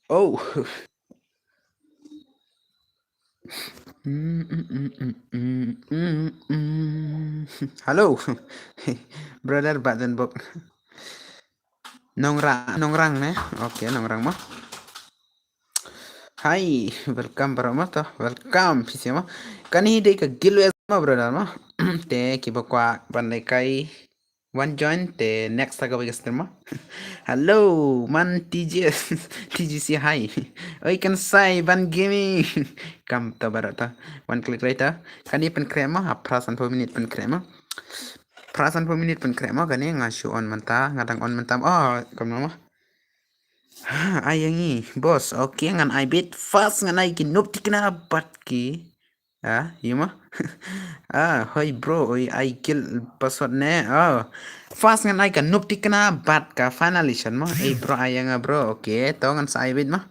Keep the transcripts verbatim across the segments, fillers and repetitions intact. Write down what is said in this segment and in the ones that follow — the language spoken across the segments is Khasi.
Oh. Mm, mm, mm, mm, mm, mm, mm. Hello. Brother Badenbok. Nongrang, nongrang ne? Okay, nongrang mo. Hi, welcome baroh mo to. Welcome, phi sha mo. Kane hi dei ka Guild Wars mo, brother mo. Te kiba kwah ban lehkai, wan join te next ha kawei ka stream mo. Hello man, T G S, T G C hi. Oi, Kansai Ban Gaming. Kam to baroh to. Wan click right to. Kane pynkhreh mo, ha phra sanphew minit pynkhreh mo. Phra sanphew minit pynkhreh mo, kane nga shu on mynta, nga dang on mynta. Oh, kumno mo. Ha, ai ïa ngi, boss. Okay, ngan ai beit. First ngan ai ki noob tikna bad ki. Ah, ïa mo. Ah, hoi bro, oi ai guild password ne. Oh. First ngan ai ka noob tikna bad ka finally shot mo. Eh bro, ai ïa nga bro. Okay, to ngan sa ai beit mo.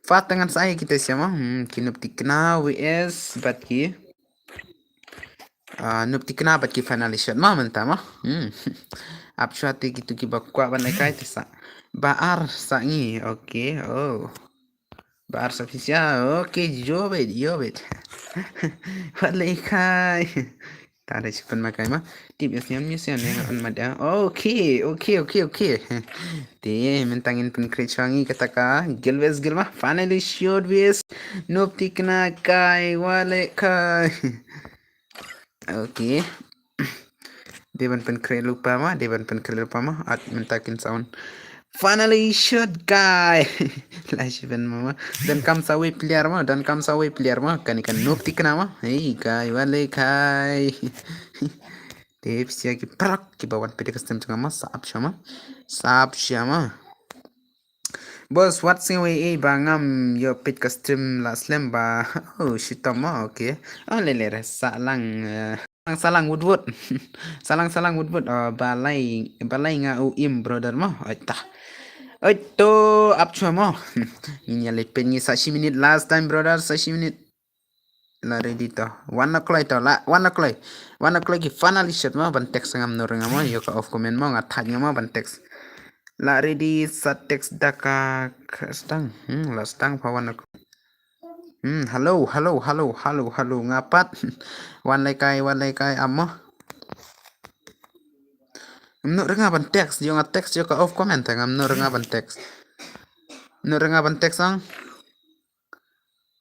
First ngan sa ai kita sha mo. Hmm, ki noob tikna V S bad ki. Ah, noob tikna bad ki finally shot mo mynta mo. Hmm. Ap shuwa te kitu kiba kwah ban lehkai te sa. Ba ar sa ngi. Okay. Oh. Ba ar sa phi sha. Okay, ïoh beit, ïoh beit. Wat lehkai. Ta da shi pynmakai mo. Tip ïa sniam ïa sniam ïa ngan mat ïa. Okay, okay, okay, okay. Te mynta ngin pynkhreh shuwa ngi kata ka Guild Wars Guild mo. Finally shot V S noob tikna kai, wat lehkai. Okay. Dei ban pynkhreh lypa mo, dei ban pynkhreh lypa mo. At mynta kin sound. Finally shot guy. La shi ban mo. Donkam sa wei player mo, donkam sa wei player mo. Kane ka noob tikna mo. Hey guy, wat lehkai. Te phi sha ki prak kiba wan peit ka stream jong nga mo, sa ap sha mo. Sa ap sha mo. Boss, wat sngewbha ei ba ngam ïoh peit ka stream la slem ba. Oh, shitom mo, okay. Oh, lele re, Salang, eh, Salang, Salang Woodwood. Salang, Salang Woodwood, oh, balei, balei nga u im brother mo. Oi ta. Oi to, ap shuwa mo. Ngin ïa leit peit ngi sa shi minit last time brother, sa shi minit. La ready to. One o'clock to. La one o'clock. One o'clock ki finally shot mo ban text, ngam nud re nga mo. Ïoh ka off comment mo, nga thait nga mo ban text. La ready sa text da ka sdang. Hmm, la sdang pha one o'clock. Hmm, hello, hello, hello, hello, hello. Nga pat. Wan lehkai, wan lehkai amo. Ngam nud re nga ban text, ïoh nga text, ïoh ka off comment, ngam nud re nga ban text. Nud re nga ban text ang.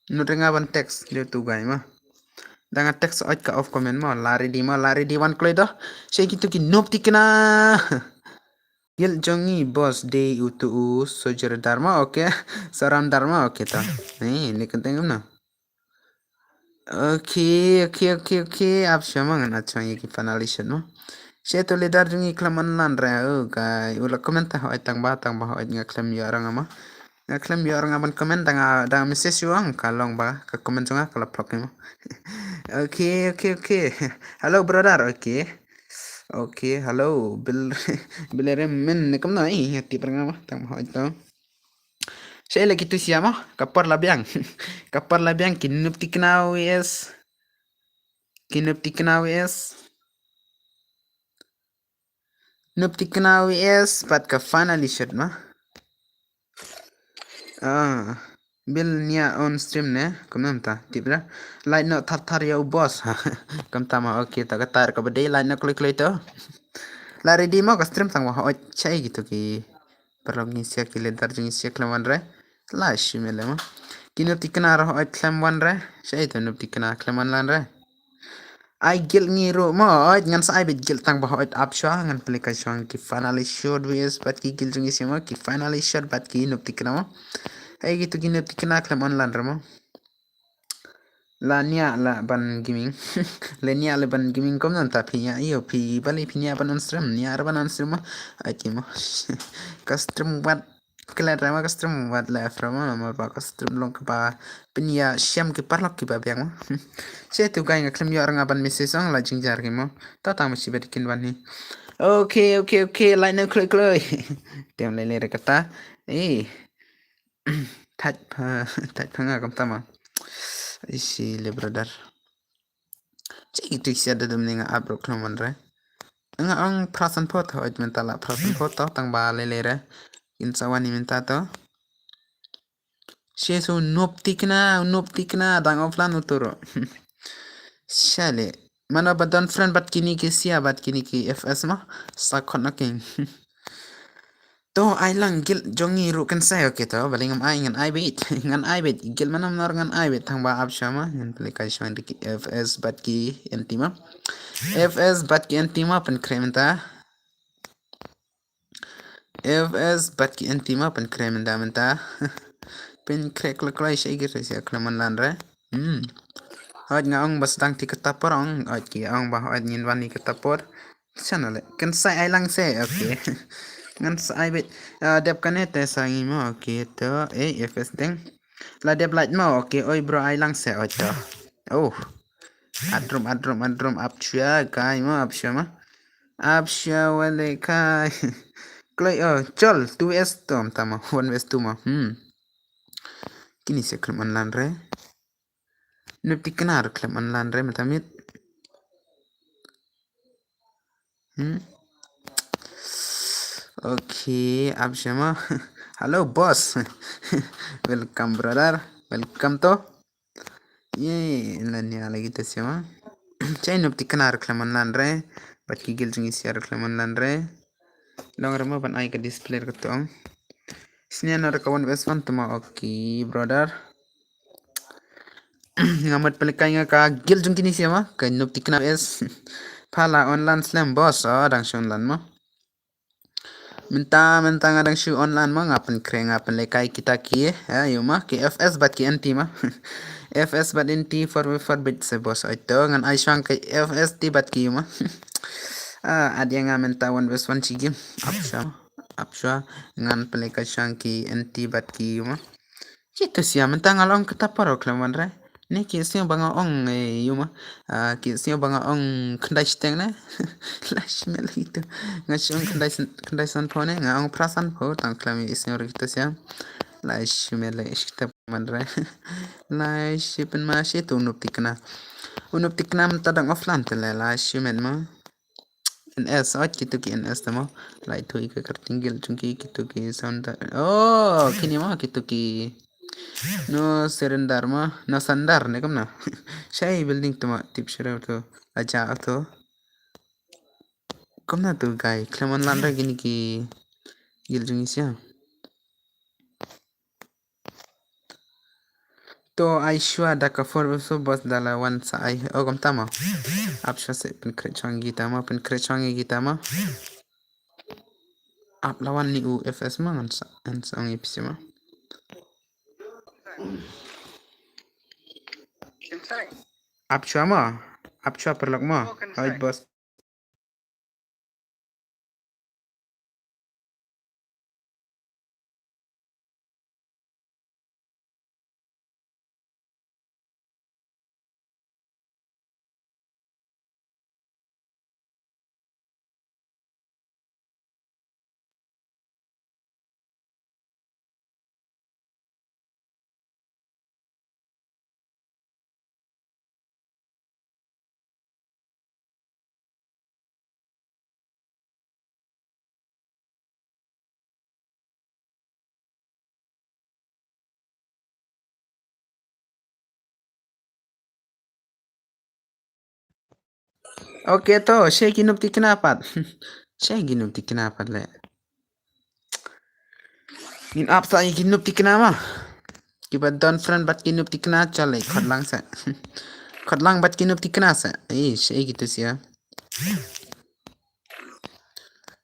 Nud re nga ban text, ïoh tu guy mo. Da nga text oi ka off comment mo, la ready mo, la ready wan kloi doh. Sha kitu ki noob tikna. Guild jong ngi boss dei utu u Sojradar mo, okay. Saramdar mo, okay to. Ni, ni kenteng no. Okay, okay, okay, okay. Ap sha mo, ngan ap sha ïa ki finally shot mo. Sha tu leader jong ngi khlem online re. Oh guy, u la comment ta hoi tang ba, tang ba hoi nga khlem ïoh re nga mo. Nga khlem ïoh re nga ban comment, da nga, da nga message u ong ka long ba ka comment jong nga ka la block mo. Okay, okay, okay. Hello brother, okay. Okay, hello. Bil, bil re men ne kumno, eh, nga tip re nga mo, tang ba hoi to. Sha ila kitu sha mo, ka por la biang. Ka por la biang, ki noob tikna V S. Ki noob tikna V S. Noob tikna V S, bad ka finally shot mo. Ah, bil nia on stream ne, kumno mynta, tip re. Like noh thar thar ïa u boss. Kumta mo, okay, ta ka tar kaba dei, like noh kloi kloi to. La ready mo ka stream tang ba hoi, sha kitu ki. Paralok jong ngi sha ki leader jong ngi sha khlem wan re. La shi mele mo. Ki noob tikna ruh oi khlem wan re. Sha ito noob tikna khlem wan lan re. Ai guild ngi ruh mo oi ngan sa ai beit guild tang ba oi ap shuwa ngan pynlehkai shuwa ki finally shot V S bad ki guild jong ngi sha mo ki finally shot bad ki noob tikna mo. Ai kitu ki noob tikna khlem wan lan re mo. La nia la ban gaming. La nia la ban gaming kom nan ta phi nia io phi bali phi nia ban on stream nia ra ban on stream ma. Aki mo. Ka stream wat kala ra ma ka stream wat la fra ma ma ba ka stream long ka ba phi nia shem ki paralok ki ba biang ma. Che tu gai nga khlem ïoh ra nga ban message ong la jingjar ki mo. Ta ta ma shi ba dikin ban hi. Okay, okay, okay, like no kloi kloi. Tem le le ra kata. Eh. Thait pha, thait pha nga kam tama. Isi le brother. Cik tu sia da dum ni nga ap ruk khlem wan re. Nga ong phrasan pho tho oj mynta la phrasan pho tho tang ba le le re. In sa wan ni mynta to. She so nop tikna, nop tikna, dang offline uturo. Shale. Mano ba don friend bad kini ki sia bad kini ki F S ma. Sa khot na king. To ai lang guild jong ngi ruh kan sai, okay to. Bali ngam ai, ngan ai bit. Ngan ai bit. Guild manam nor ngan ai bit thang ba ap shama. Ngan pele kai shwang diki F S bad ki N T ma. F S bad ki N T ma pen krem ta. F S bad ki N T ma pen krem da mynta. Pen krem kloi kloi shi gir shi khlem man lan re. Hmm. Hoj nga ong bas dang ti kata por ong. Hoj ki ong ba hoj ngin wan ni kata por. Sana le. Kan sai ai lang se. Okay. Ngan sai bit. Ah, dep kane te sa ngi mo. Okay to. Eh, F S deng. La dep light mo. Okay. Oi bro ai lang se. Oi to. Oh. Adrum, adrum, adrum. Ap chua kai mo. Ap chua ma. Ap shia wale kai. Kloi, oh, chol, two S tom tama, one S two ma. Hmm. Kini se khlem online re. Nup tikna re khlem online re, mata mit. Hmm. Okay, ap shia ma. Hello, boss. Welcome, brother. Welcome to. Ye, lan ya lagi ta siama. Chai nup tikna re khlem online re. Bad ki guild jong ngi sia re khlem online re. Long re ma ban ai ka display re ka tong. Snia na re ka one versus one tuma, okay, brother. Nga mut pele kai nga ka guild jong kini siama. Ka nup tikna es. Phala online slem boss. Oh, dang shon lan ma. Mynta, mynta nga dang shu online ma, nga pynkreh, nga pynlekai kita ki, eh, ïa ma, ki F S bad ki N T ma. F S bad N T four by four bit se boss, oi to, ngan ai shwang ki F S T bad ki ïa ma. Ah, adia nga mynta one versus one shi game. Ap shwa, ap shwa, ngan pynlekai shwang ki N T bad ki ïa ma. Ki to sia mynta nga long kata paro khlem wan re. Ne ki sio ba nga ong, eh, ïa ma. Ah, ki sio ba nga ong khyndai shiteng ne. Lai shimet lagi to. Nga sio ong khyndai san, khyndai sanphew ne. Nga ong phra sanphew tang khlem ïa sio re ki to sia. Lai shimet lagi shi kata man re. Lai shi pynma shi to u nup tikna. U nup tikna mynta dang offline te le lai shimet ma. N S, oi, kito ki N S tamo. Lai thui ka kyrteng guild jong ki, kito ki sound. Oh, kini mo, kito ki. No surrender mo, no surrender ne kumno. Shai building tamo, tip shiro to. Aja to. Kumno to guy, khlem online re kini ki guild jong ngi sia. To ai shwa da ka four versus four boss da la wan sa ai. Oh, kumta ma. Ap shwa se pynkreh shwang kita ma, pynkreh shwang kita ma. Ap la wan ni u F S ma ngan sa, ngan sa ong ipsi ma. Ap shwa ma, ap shwa paralok ma. Ai boss. Okay to, shei ki nup tikna pat. Shei ki nup tikna pat le. Ngin ap sa ïa ki nup tikna ma. Ki ba don friend bad ki nup tikna chale khot lang sa. Khot lang bad ki nup tikna sa. Eh, shei ki tu sia.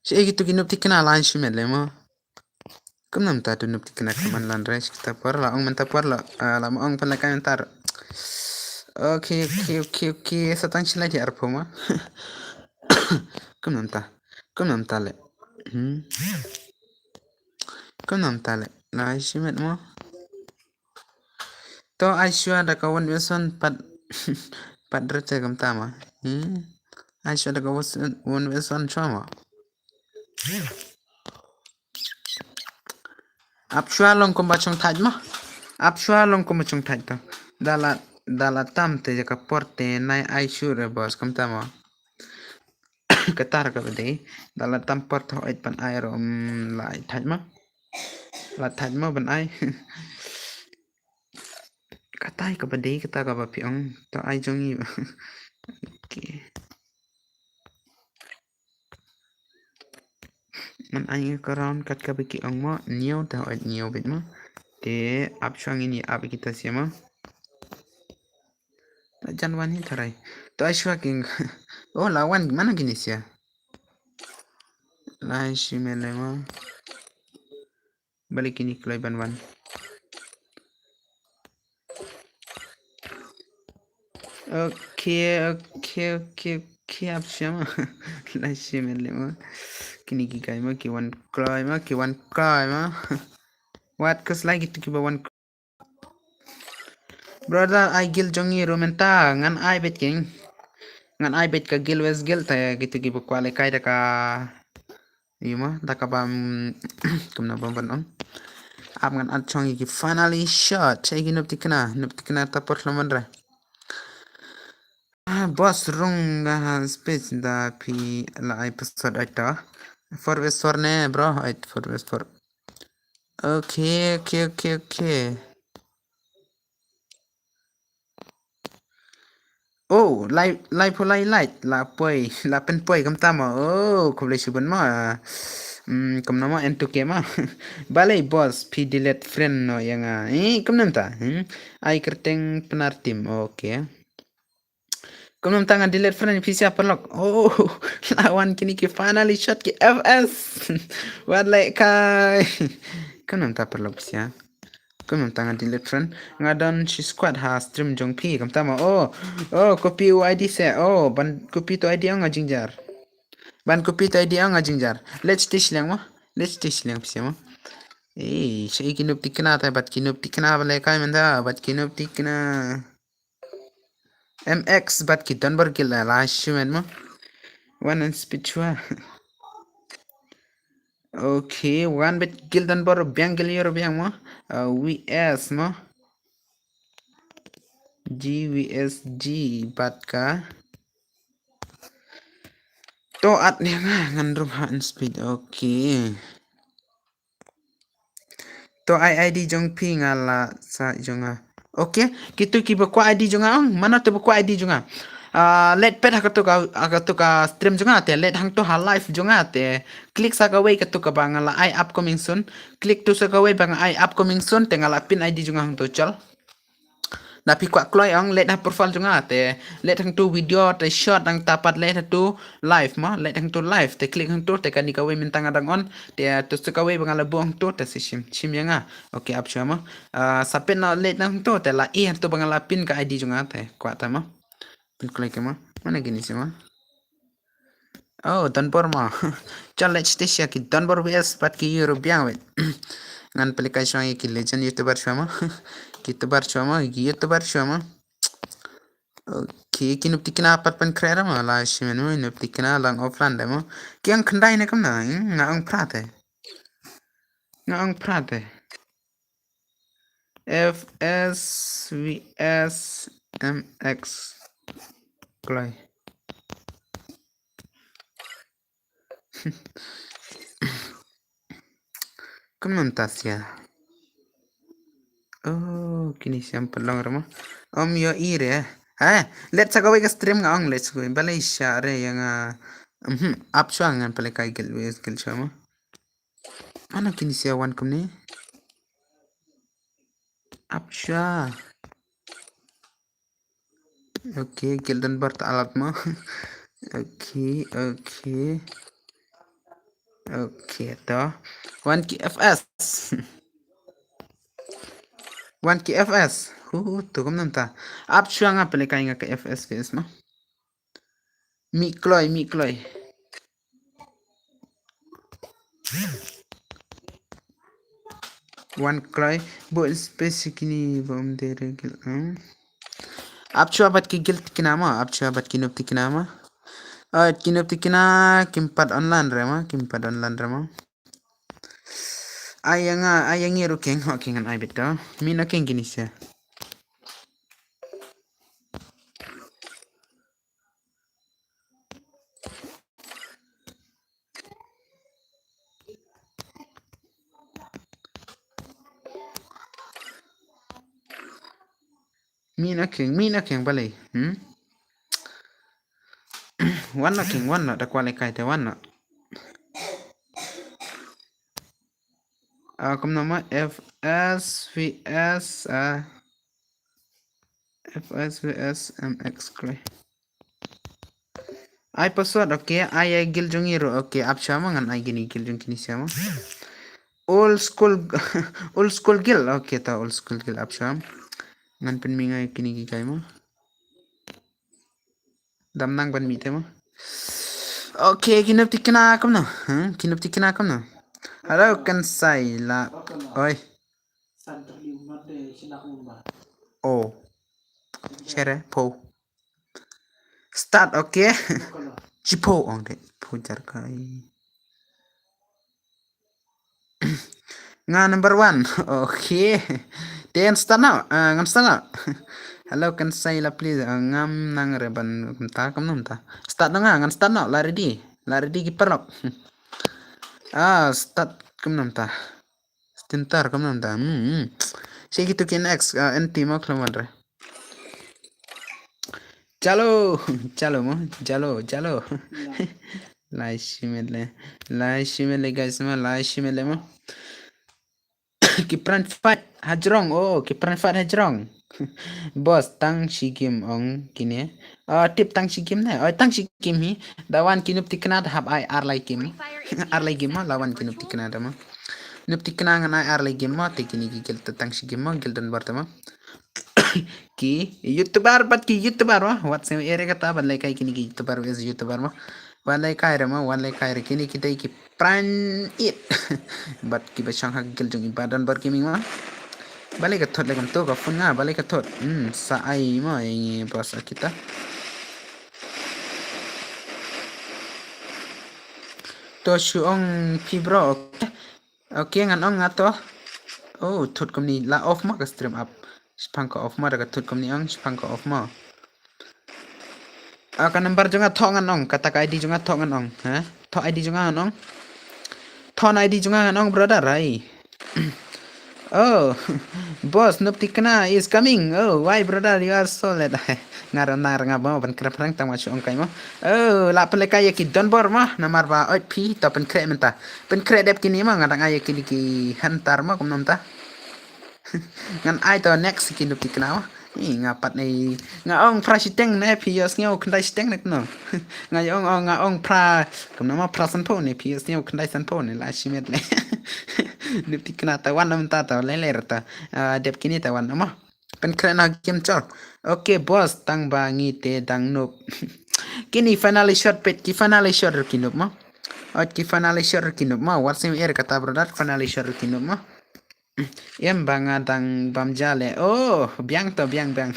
Shei ki tu ki nup tikna lan shimet le ma. Kumno mynta tu nup tikna ka man lan re shi kita por la ong mynta por la, ah, la ma ong pan la ka mynta. Okay, okay, okay, okay. Satang shilai di arphew ma. Kumno mynta. Kumno mynta le. Hmm. Kumno mynta le. Lai shimet mo. To ai shwa da ka one versus one pat, pat rete kumta ma. Hmm. Ai shwa da ka one versus one shwa ma. Ap shwa long kumba chong thait ma. Ap shwa long kumba chong thait to. Da la, da la tam te ja ka por te nai ai shu re boss kumta ma. Ka tar ka ba dei. Da la tam por to ait pan ai ro, mm, la ai thait ma. La thait ma ban ai. Ai kaba dei kata kaba phi ong. To ai jong i. Okay. Man ai ka round kat kaba ki ong mo. Niu ta oi niu bit mo. Te ap shuang ini ap kita sia mo. La jan wan hi tharai. To ai shuwa king. Oh la wan mana kini sia. Lai shi mele mo. Balik kini kloi ban wan. Okay, okay, okay, okay, ap siama. Lai shi mele mo. Kini ki kai mo ki wan kloi mo ki wan kloi mo. Wat kus lai gitu ki ba wan. Brother, ai guild jong i ruh mynta ngan ai bet king. Ngan ai bet ka guild west guild ta gitu ki ba kwah le kai da ka. Yu mo da ka bam. Kumna bam ban ong. Ap ngan at chong i ki finally shot. Chai ki nup tikna, nup tikna ta por lamon re. Ah, boss rung ga ha space da phi la ai episode ai ta. For west for ne bro, ai for west for. Okay, okay, okay, okay. Oh, lai lai pho lai lai la poi la pen poi kam ta ma. Oh, khublei shibun ma. Hmm, kam nama en tu ke ma. Balei boss phi delete friend no yang a. Eh, kam nam ta. Hmm. Ai kerteng penar tim. Okay. Kum nam tang delete friend phi sia paralok. Oh, lawan kini ki finally shot ki F S. Wat lai kai. Kum nam ta paralok phi sia. Kum nam tang delete friend. Nga don shi squad ha stream jong phi kam ta ma. Oh, oh, copy u I D se. Oh, ban copy to I D ong a jingjar. Ban copy to I D ong a jingjar. Let's tish leng ma. Let's tish leng phi sia ma. Eh, shi ki nup tikna ta bat ki nup tikna ba lai kai menda bat ki nup tikna. M X bat ki donbor gil la la shimen mo. One and speed chua. Okay, one bet gil donbor biang gil yor biang mo. Uh, V S mo. G V S G bat ka. To at ne nga ngan rum ha and speed. Okay. To ai I D jong phi nga la sa jong nga. Okay, kitu ki ba kwah I D jong nga ong, mano to ba kwah I D jong nga. Ah, let pet ha katu ka ha katu ka stream jong nga te, let hang to ha live jong nga te. Click sa kawei katu ka ba nga la ai upcoming soon. Click tu sa kawei ba nga ai upcoming soon te nga la pin I D jong nga hang to chal. Na phi kwah kloi ong let ha profile jong nga te let hang tu video te shot dang tapat let ha tu live ma let hang tu live te click hang tu te kani kawei mynta nga dang on te tu sa kawei ba nga la buh hang tu te si shim shim ya nga. Okay ap shwa ma. Ah, sapit na let hang tu te la i hang tu ba nga la pin ka I D jong nga te kwah ta ma. Pin kloi ke ma. Mana kini si ma. Oh, donbor ma. Chal lech te sia ki donbor V S bat ki euro biang wet. Ngan pelikai shwa ki legend youtuber shwa ma. Ki youtuber shwa ma, ki youtuber shwa ma. Okay, ki nup tikna pat pen krer ma la shimen mo nup tikna lang offline de mo. Ki ang khandai ne kam na, hmm, nga ang prate. Nga ang prate. F S V S M X. Kloi. Kumno ta sia. Oh, kini siam pelong rama. Om yo i re. Ha, let's go wei ka stream nga ong let's go. Balai sha re yang ah. Mhm, ap shwa ngan pelikai gel wei gel shwa ma. Mana kini sia wan kumne. Ap shwa. Okay, gel donbor ta alat ma. Okay, okay. Okay, to. Wan ki F S. Wan ki F S. Hu, hu, tu kam nam ta. Ap shwa nga pelikai nga ka F S F S ma. Mi kloi, mi kloi. Wan kloi, bo space kini bom de regil. Hmm. Ap shwa bat ki gel tikna ma, ap shwa bat ki nup tikna ma. Ah, ki nup tikna kim pat online re ma, kim pat online re ma. Ayang a, ayang i rukeng, okay ngan ai bit to. Min okay kini sia. Mi na king, mi na king balei. Hmm? Wan na king, wan na da kwale kai te wan na. Ah, kumno ma F S V S, ah, F S V S M X Clay. Ai password, okay, ai ai guild jong i ruh, okay, ap shwa ma ngan ai kini guild jong kini shwa ma. Old school, old school guild, okay, ta old school guild ap shwa. Ngan pynmih nga ïa kini ki kai ma. Dam nang ban mih te ma. Okay, ki nop tikna kumno? Hmm, ki nop tikna kumno? Hello, Kansai la. Oi. Oh. Share, po. Start, okay. Chipo ong de. Po jar kai. Nga number one. Okay. Te ngan start now. Ah, ngan start now. Hello, Kansai la please. Ah, ngam nang re ban kumta, kumno mynta. Start na nga, ngan start now. La ready. La ready ki paralok. Ah, start kumno mynta. Stintar kumno mynta. Hmm, hmm. Shi kitu ki next, ah, N T mo khlem wan re. Chalo, chalo mo, chalo, chalo. Lai shimet le, lai shimet le guys mo, lai shimet le mo. Ki pran fight hajrong, oh, ki pran fight hajrong. Boss, tang shi game ong kine. Oh, tip tang shi game ne. Oh, tang shi game hi. Da wan ki nop tikna da hap ai ar lai game. Ar lai game mo, la wan ki nop tikna da mo. Nop tikna ngan ai ar lai game mo, te kini ki guild tang shi game mo, guild don bor te mo. Ki YouTuber, bad ki YouTuber mo. Wat sem ere kata, ban leh kai kini ki YouTuber, wes YouTuber mo. Wan leh kai re mo, wan leh kai re kini ki dei ki pran it. Bad ki ba shang ha guild jong i ba don bor ki ming mo. Balei ka thot le kam to ka phone nga, balei ka thot. Hmm, sa ai mo, ai boss a kita. To shu ong phi bro, okay. Okay, ngan ong nga to. Oh, thot kumni la off ma ka stream app. Shipang ka off ma da ka thot kumni ong, shipang ka off ma. Ah, ka number jong nga thoh ngan ong, kata ka I D jong nga thoh ngan ong, ha? Thoh I D jong nga ngan ong. Thoh na I D jong nga ngan ong, brother, ai. Oh, boss, nop tikna is coming. Oh, why brother, you are so late? Nga ra na ra nga ba mo ban kra phrang tang ma shu ong kai mo. Oh, la pynleh kai ïa ki don bor mo, namar ba oi phi to pynkhreh mynta. Pynkhreh dep kini mo, nga dang ai ïa kini ki hunter mo kumno mynta. Ngan ai to next ki nop tikna mo. Ih, nga pat ne, nga ong phra shiteng ne, phi ïohsngew khyndai shiteng ne kumno. Nga ong, ong, nga ong phra, kumno mo phra sanphew ne, phi ïohsngew khyndai sanphew ne, la shimet ne. Nop tikna ta wan na mynta ta, leh leh ta. Ah, dep kini ta wan mo. Pynkhreh na game chol. Okay, boss, tang ba ngi te dang nop. Kini finally shot pet, ki finally shot ki nop mo. Ot ki finally shot ki nop mo. Wat sim er kata brother, finally shot ki nop mo. Em ba nga dang bam ja le. Oh, biang to, biang, biang.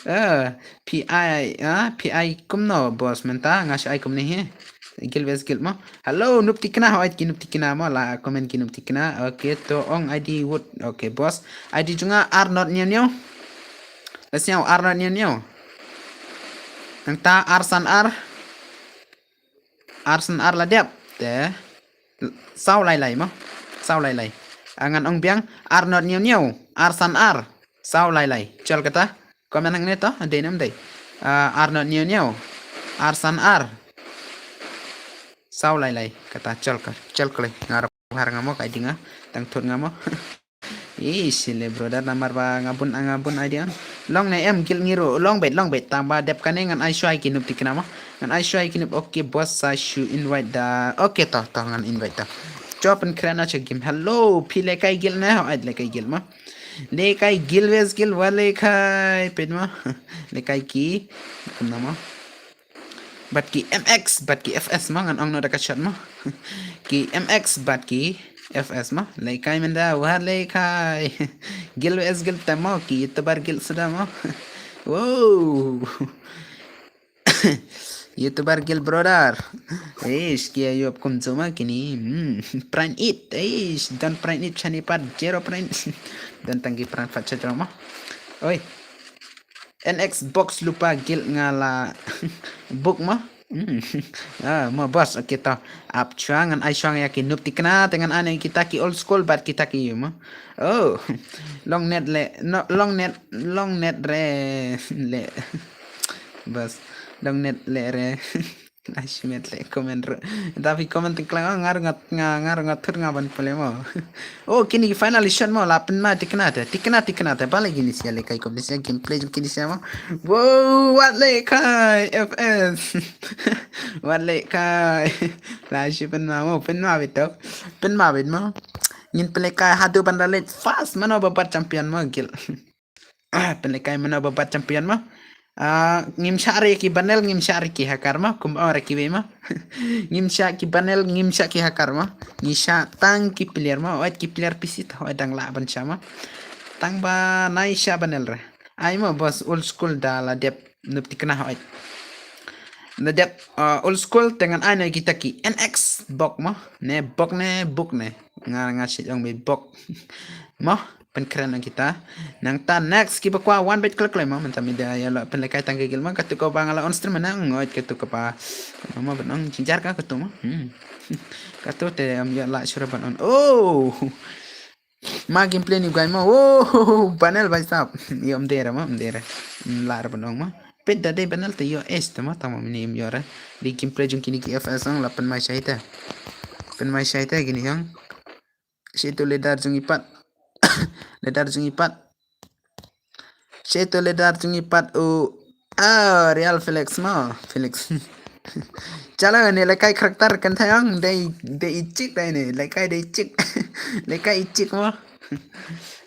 Eh, P I, ah, P I kumno, boss, mynta nga shu ai kumne he. Guild wes guild mo. Hello, nop tikna, hoi ki nop tikna mo, la comment ki nop tikna. Okay, to ong I D wood. Okay, boss. I D jong nga ar not hynñiew hynñiew. La sñiaw ar not hynñiew hynñiew. Nangta ar san ar. Ar san ar la dep. Te. Saw lai lai mo. Saw lai lai. Ah, ngan ong biang. Ar not hynñiew hynñiew. Ar san ar. Saw lai lai. Chol kata. Comment hangne to. Dei ne ym dei. Ah, ar not hynñiew hynñiew. Ar san ar. Saw lai lai. Kata chol ka. Chol ka lai. Nga rap har nga mo ka I D nga. Tang thut nga mo. Ish, le brother namar ba nga bun, nga bun I D ang. Long ne em guild ngi ruh, long beit, long beit. Tang ba dep kane ngan ai shuwa ki nop tikna mo. Ngan ai shuwa ki nop, okay boss sa shu invite da. Okay to, to ngan invite to. Cho pynkhreh na cha game. Hello, phi leh kai guild ne, hoi leh kai guild mo. Leh kai guild wes guild wa leh kai pet mo. Leh kai ki. Kumno mo. Bad ki M X, bad ki F S mo, ngan ong noh da ka shot mo. Ki M X, bad ki F S mo. Leh kai mynta, wa leh kai. Guild wes guild te mo, ki YouTuber guild suda mo. Wow. YouTuber guild brother. Eish, ki ïoh kum joma kini. Hmm. Prime it. Eish, don prime it shani pat zero prime. Don tang ki prime fat cha jrong mo. Oi. N X box lupa guild nga la book mo. Ah, mo boss, okay to. Ap chwa ngan ai chwa ïa ki noob tikna te ngan ai kita ki old school bad kita ki ïa mo. Oh. Long net le, no, long net, long net re le. Boss, long net le re. Ai shimet le comment re. Tapi comment tengklang ngar ngat nga ngar ngat thur nga ban pule mo. Oh, kini ki final shot mo la pynma tikna te, tikna tikna te, bale kini sia le kai kom sia gameplay jong kini sia mo. Wow, wat le kai F S. Wat le kai. La shi pynma mo, pynma bit to. Pynma bit mo. Ngin pynle kai hadu ban da le fast mano ba bat champion mo gil. Pynle kai mano ba bat champion mo. Ah, ngim shah re ki banel, ngim shah re ki hakar mo, kum ong re ki wei mo. Ngim shah ki banel, ngim shah ki hakar mo. Ngi shah tang ki player mo, oit ki player P C to, oit dang lah ban shah mo. Tang ba nai shah banel re. Ai mo boss old school da la dep noob tikna oit. La dep, ah, old school te ngan ai na kita ki N X bok mo. Ne bok ne bok ne. Nga nga shi ong be bok. Mo. Pynkren ong kita. Nangta next kiba kwah wan beit klek klek mo, mynta mi da ïa la pynlekai tang ka gil mo, katu kaba nga la on stream na ngot katu kaba. Mo ban ong jinjar ka katu mo. Hmm. Katu te am ïa la shura ban on. Oh. Ma gameplay ni guy mo. Oh, banel bhai sahab. Ïa um dera mo, um dera. Hmm, la ra ban ong mo. Pet da dei banel te ïa es te mo, tang mo mini im ïa ra. Di gameplay jong kini ki F S ong la pynmai shai te. Pynmai shai te kini ong. Shi tu ledar jong i pat. Ledar jong i pat. Shi tu ledar jong i pat u. Ah, Real Felix mo. Felix. Chala ne lekai karakter kan thayang dei dei i chik dei ne. Lekai dei chik. Lekai i chik mo.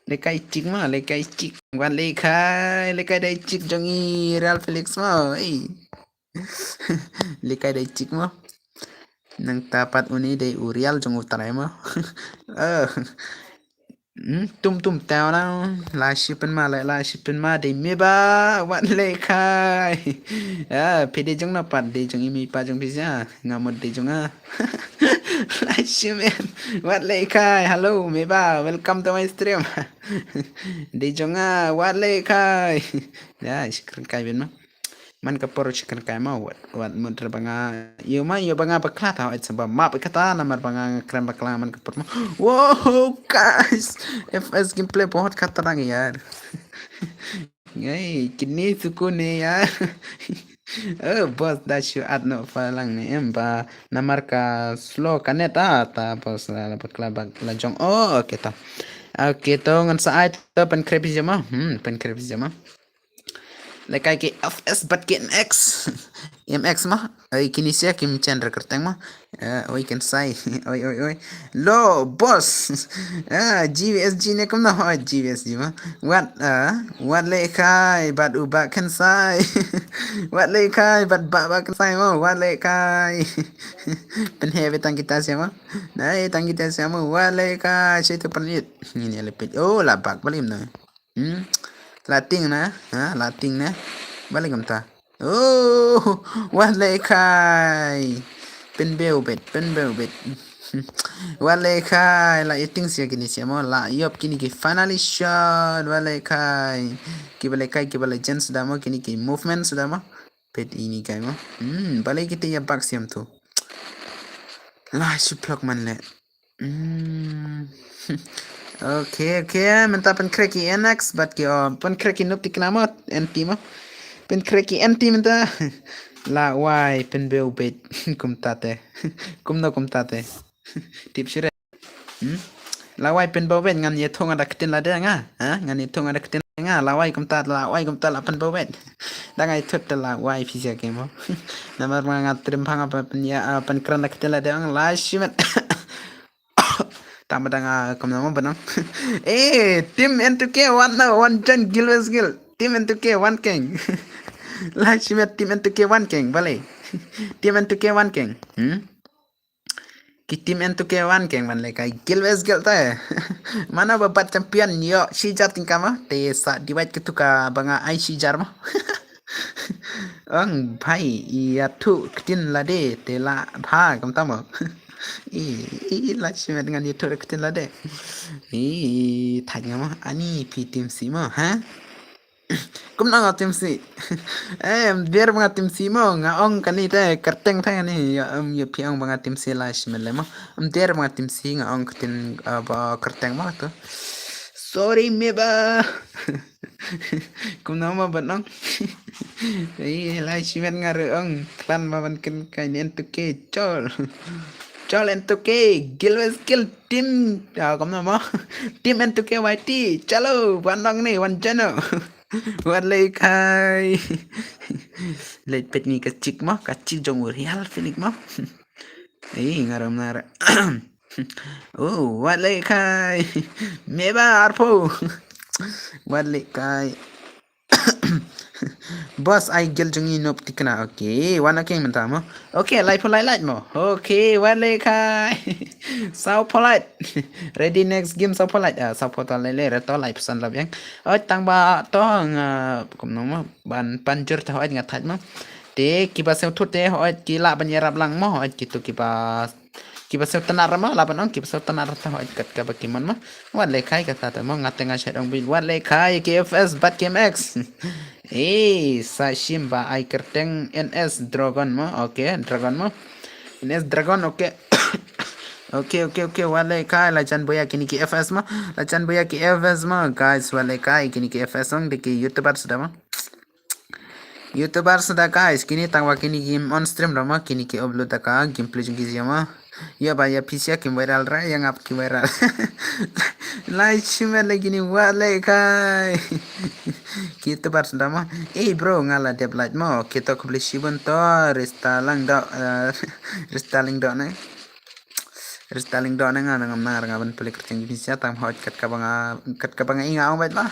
Lekai i chik mo, lekai i chik. Wan lekai, lekai dei chik jong i Real Felix mo. Ei. Lekai dei chik mo. Nangta pat uni dei u Real jong u trai mo. Eh. Hmm, tum tum tau na la shi pynma le la shi pynma dei me ba wat lekai. Ah, phi dei jong na pat dei jong i me pa jong phi ja. Nga mut dei jong a. La shi men. Wat lekai. Hello me ba. Welcome to my stream. Dei jong a wat lekai. Ya, shi kren kai ben ma. Man ka por shi kren kai ma wat wat mut re ba nga. Ïa ma ïa ba nga bakla ta wat sa ba ma ba kata namar ba nga kren bakla man ka por ma. Wow, guys. F S gameplay bahut khatarnak yaar. Ngai kini sukun ne yaar. Oh, boss da shu at no phalang ne em ba namar ka slow ka net ah ta boss la bakla bak la jong. Oh, okay ta. Okay to ngan sa ai to pen krep jama. Hmm, pen krep jama. Lekai ki F S bad ki M X. M X ma. Oi kini sia kim chen ra kerteng ma. Eh, oi ken sai. Oi oi oi. Lo boss. Ah, G V S G ne kumno oi G V S G ma. Wat ah, wat lekai bad u ba ken sai. Wat lekai bad ba ba ken sai ma. Wat lekai. Pen he be tang kita sia ma. Nai tang kita sia ma. Wat lekai sai tu pernit. Ngin ya lepit. Oh, la bak balim na. Hmm? La ting na, ha, la ting na. Balik kumta. Oh, wat lekai. Pen beu bet, pen beu bet. Wat lekai, la ting sia kini sia mo, la yop kini ki finally shot, wat lekai. Ki ba lekai, ki ba legend sudah mo, kini ki movement sudah mo. Pet ini kai mo. Hmm, balik kita ya bak siam tu. La shuplok man le. Hmm. Okay, okay, mynta pen krek i N X bad ki o pen krek i nup ti kna mo N T mo. Pen krek i N T mynta. La wai pen beu bet kumta te. Kumno kumta te. Tip sure. Hmm? La wai pen beu bet ngan ye thong ada ketin la de nga. Ha? Ngan ye thong ada ketin nga. La wai kumta la wai kumta la pen beu bet. Da ngai thut la wai pisa ke mo. Namar ma nga trim phang apa pen ya apa pen kran la ketin la de nga la shimet. Tama dang a kam nama benang. Eh, tim N two K one na one jan gil wes gil. Tim N two K one keng. La shimet tim N two K one keng bale. Tim N two K one keng. Hmm? Ki tim N two K one keng man le kai gil wes gil ta. Mana ba bat champion yo shi jar tingkama te sa divide ke tuka banga ai shi jar ma. Ang bhai ïa thu ktin la de te la bha kam tamo. I i la shimet ngan ïa thu ktin la de. I thaj ngama ani pi tim si ma ha. Kumno nga timsi? Eh, em der ba nga timsi mo, nga ong kane te kyrteng te kane, ïa, em, ïa phi ong ba nga timsi la shimet le mo. Em der ba nga timsi, nga ong kyrteng, eh, ba kyrteng mo to. Sorry me ba. Kumno mo ban ong? Eh, la shimet nga re ong, klan ba ban ken kai nen to ke chol. Chol en to ke, gil wes gil team, ah, kumno mo? Team en to ke Y T, chalo, wan ong ne, wan jano. Wat le kai. Leit peit ni ka chik mo, ka chik jong u Real Felix mo. Ei, ngaram nar. Oh, wat le kai. Meba arpo. Wat le kai. Boss, ai gel jong i nop tikna. Okay, wan okay mynta mo. Okay, live for light mo. Okay, wat le kai. Sao polite. Ready next game sao polite. Ah, sao polite le le reto live san la biang. Oh, tang ba to nga kumno mo ban panjur ta hoi nga thaj mo. Te kiba seo thut te hoi ki la ban yarap lang mo hoi ki to kiba kiba seo tanar mo la ban ong kiba seo tanar ta hoi kat kaba ki mon mo. Wat le kai kata ta mo nga te nga shet ong bi wat le kai K F S bat K M X. Eh, sa shim ba ai kerteng N S Dragon mo. Okay, Dragon mo. N S Dragon, okay. Okay, okay, okay, wat le kai la jan boya kini ki F S mo. La jan boya ki F S mo, guys, wat le kai kini ki F S ong de ki YouTuber suda mo. YouTuber suda guys, kini tangwa kini game on stream ra mo, kini ki upload da ka gameplay jong ki jia mo. Ya ba ya pisia kim viral ra, ya ngap ki viral. Lai shimet le kini wat le kai. Ki YouTuber suda mo. Eh bro, nga la dep light mo. Kita khublei shibun to, rista lang do, eh, rista lang do ne. Rista lang do ne nga nang amna nga ban pele kerteng jingsia tang hoj kat kaba nga kat kaba nga inga ong bait ba.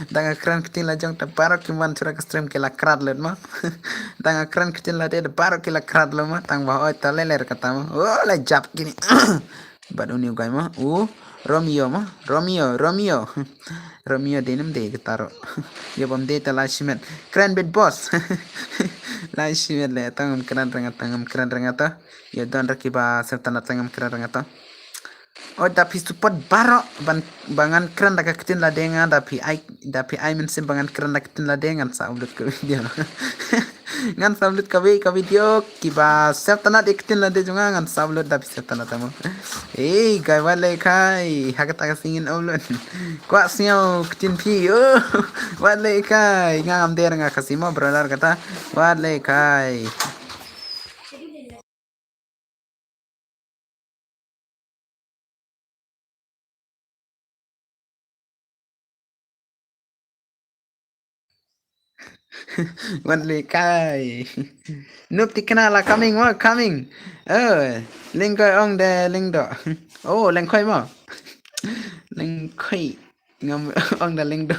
Tang kren ktin la jong ta baroh kim wan sura ka stream ki la krat lut mo. Tang kren ktin la de baroh ki la krat lut mo tang ba hoj ta leler kata mo. Oh la jap kini. Bad uni u guy mo. U Romeo mo. Romeo, Romeo. Romeo de nem de kata ro. Yo bam de ta la shimet. Kren bit boss. La shimet le tang kren rengata, tang kren rengata. Yo don ra kiba serta na tang kren rengata. Oh da phi support baroh ban ba ngan kren da ka ktin la de nga da phi ai da phi ai mynsiem ba ngan kren da ktin la de ngan sa upload ka video. Ngan sa upload ka vi ka video kiba sep tanat iktin la de jong nga ngan sa upload da phi sep tanat mo. Ei kai wat le kai ha kata ka singin upload. Kwah sngew ktin phi. Oh, wat le kai nga ngam der nga ka simo brother kata. Wat le kai. Wat le kai. Nup tikna la coming, wa coming. Oh, lingkoi ong de lingdo. Oh, lingkoi mo. Lingkoi. Ngam ong da lingdo.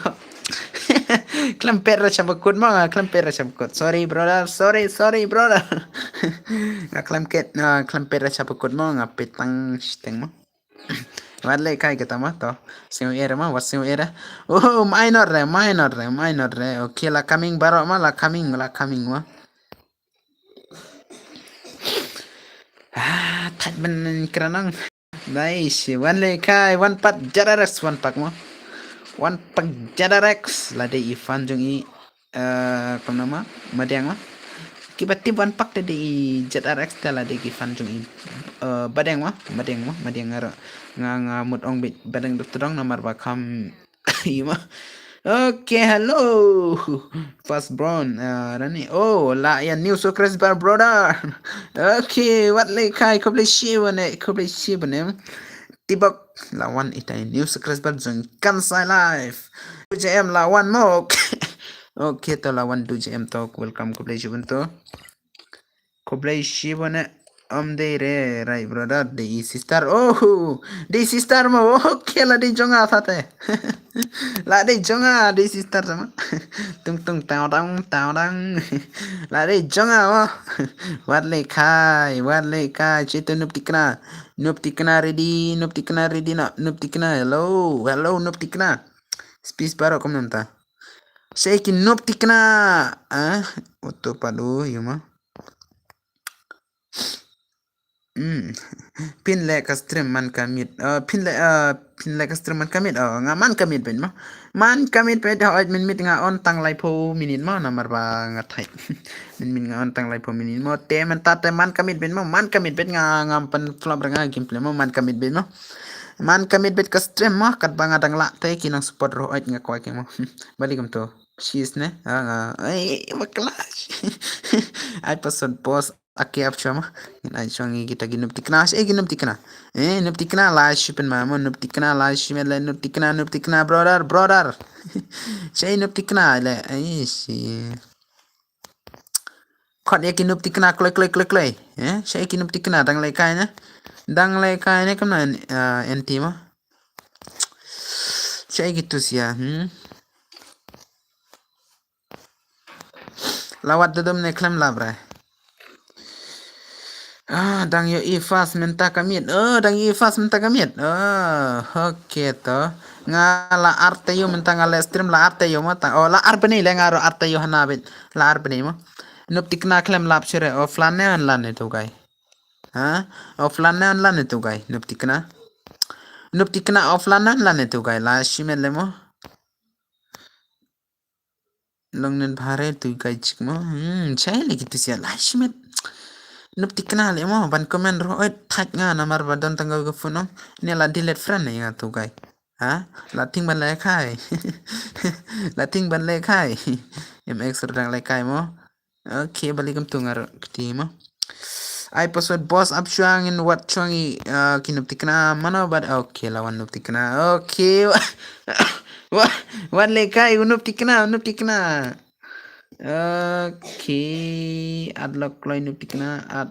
Klem pet ra shabakut mo, klem pet ra shabakut. Sorry brother, sorry, sorry brother. Nga klem ket, nga klem pet ra shabakut mo, nga petang shiteng mo. Wat le kai kata ma to. Sing era ma, wat sing era. Oh, minor re, minor re, minor re. Okay, la coming baroh ma, la coming, la coming ma. Ah, thaj ben kranang. Nice, wan le kai, wan pat jadarex, wan pak ma. Wan pak jadarex, la de ifan jong i. Eh, kam nama, madiang ma. Kiba tip wan pak te de i Z R X te la de ki fan jong i. Eh, badeng ma, badeng ma, madiang ngaro. Nga nga mut ong bit badeng dot tdong namar ba kam i ma. Okay, hello. First born, eh, rani. Oh, la ya new subscriber brother. Okay, wat le kai khublei shibun eh, khublei shibun eh. Tibok lawan itai new subscriber jong Kansai Live. Du J M lawan mok. Okay to lawan Du J M to welcome khublei shibun to. Khublei shibun eh. Am dei re rai brother dei sister. Oh, dei sister mo. Okay la dei jonga thate. La dei jonga dei sister sama. Tung tung tau dang tau dang. La dei jonga mo. Wat le kai, wat le kai chitu nup tikna. Nup tikna ready, nup tikna ready na, nup tikna hello, hello nup tikna. Space baroh kumno mynta. Sei ki nup tikna. Ah, oto padu yuma. Hmm. Phin leh ka stream man ka miet. Uh, phin leh, uh, phin leh ka stream man ka miet. Oh, nga man ka miet beit mo. Man ka miet beit, hooid mynmiet nga on tang laiphew minit mo, namar ba nga thait. Mynmiet nga on tang laiphew minit mo. Te mynta te man ka miet beit mo. Man ka miet beit nga, ngam pynflop re nga gameplay mo. Man ka miet beit mo. Man ka miet beit ka stream mo. Katba nga dang lah te ki nang support ruh, hooid nga kwah ki mo. Balei kumto? Cheers ne? Ah, nga. Ai, bakla. Ai, password boss. Ake ap shuwa mo. Ngin ai shuwa ngi kita ki Noob Thikna. Shaei ki Noob Thikna? Eh, Noob Thikna la shi pynma mo. Noob Thikna la shi met le. Noob Thikna, Noob Thikna, brother, brother. Shaei Noob Thikna le. Ai shi. Khot ïa ki Noob Thikna kloi kloi kloi kloi. Eh, shaei ki Noob Thikna, dang leh kai ne? Dang leh kai ne kumno, ah, N T mo? Shaei ki tu sia, hmm? La wat dudum ne khlem lap re. Ah, dang ïohi fast mynta ka miet. Oh, dang ïohi fast mynta ka miet. Oh, okay to. Nga la ar taïew mynta nga leh stream la ar taïew mo ta. Oh, la ar bnai le nga ruh ar taïew hana beit. La ar bnai mo. Noob Thikna khlem lap shuh re, offline ne online ne tu kai? Ha? Offline ne online ne tu kai? Noob Thikna. Noob Thikna offline ne online ne tu kai? La shi met le mo. Long net bha re tu kai chik mo. Hmm, shaei le ki tu sia la shi met. Noob Thikna le mo, ban comment ruh, oi, thait nga namar ba don tang ka phone ong. Ne la delete friend ne nga tu kai. Ha? La ting ban leh kai. La ting ban leh kai. M X ruh dang leh kai mo. Okay, balei kumto nga ruh kti mo. Ai password boss ap shuwa ngin wad shuwa ngi, ah, ki Noob Thikna mano bad. Okay, la wan Noob Thikna. Okay. Wa-, wa-, wat leh kai u Noob Thikna, u Noob Thikna. Okay, add lok kloi Noob Thikna, add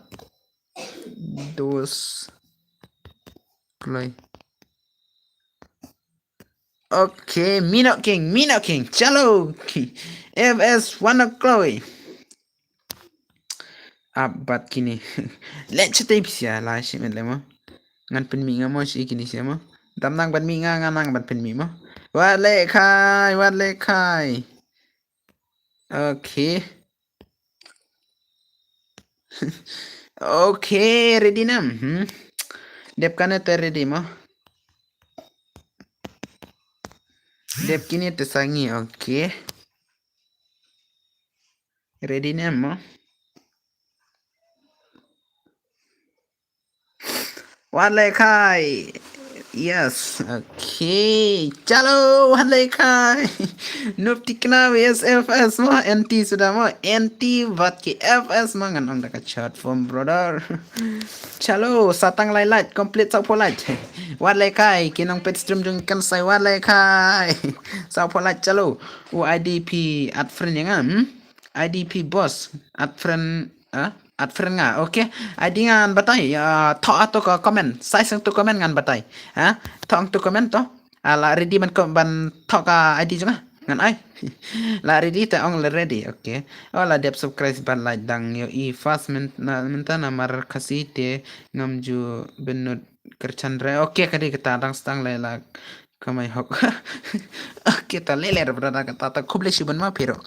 dos kloi. Okay, Minot King, Minot King, chalo. F S one o'clock. Ap bad kine. Leh shatei phi sia la shi met le mo. Ngan pynmih nga mo shi kine sia mo. Dam nang ban mih nga, nga nang ban pynmih mo. Wat leh kai, wat leh kai. Okay. Okay, ready nam. Hmm. Dep kane te ready mo. Dep kine te sa ngi, okay. Ready nam mo. Wat leh kai. Yes. Okay. Chalo, wat leh kai. Noob Thikna V S F S mo, N T suda mo, N T bad ki F S mo, ngan ong da ka short form, brother. Chalo, sa tang lai lait, complete saw phew lait. Wat leh kai, ki nongpeit stream jong kan sai wat leh kai. Saw phew lait, chalo. U I D phi add friend ïa nga, hmm? I D phi boss, add friend, ah, add friend nga. Okay. I D ngan batai, ah, thoh ato ka comment. Sai seng to comment ngan batai. Ha? Thoh to comment to. Ah, la ready ban ko-, ban thoh ka I D jong nga. Ngan ai. La ready te ong la ready. Okay. Oh, la dep subscribe ban like dang ïohi fast men-, na, mynta namar Khasi te ngam ju bynnud kyrchan re. Okay, ka dei kata dang stang le la kamai hok. Okay, ta lele re brother kata ta khublei shibun ma phi ruh.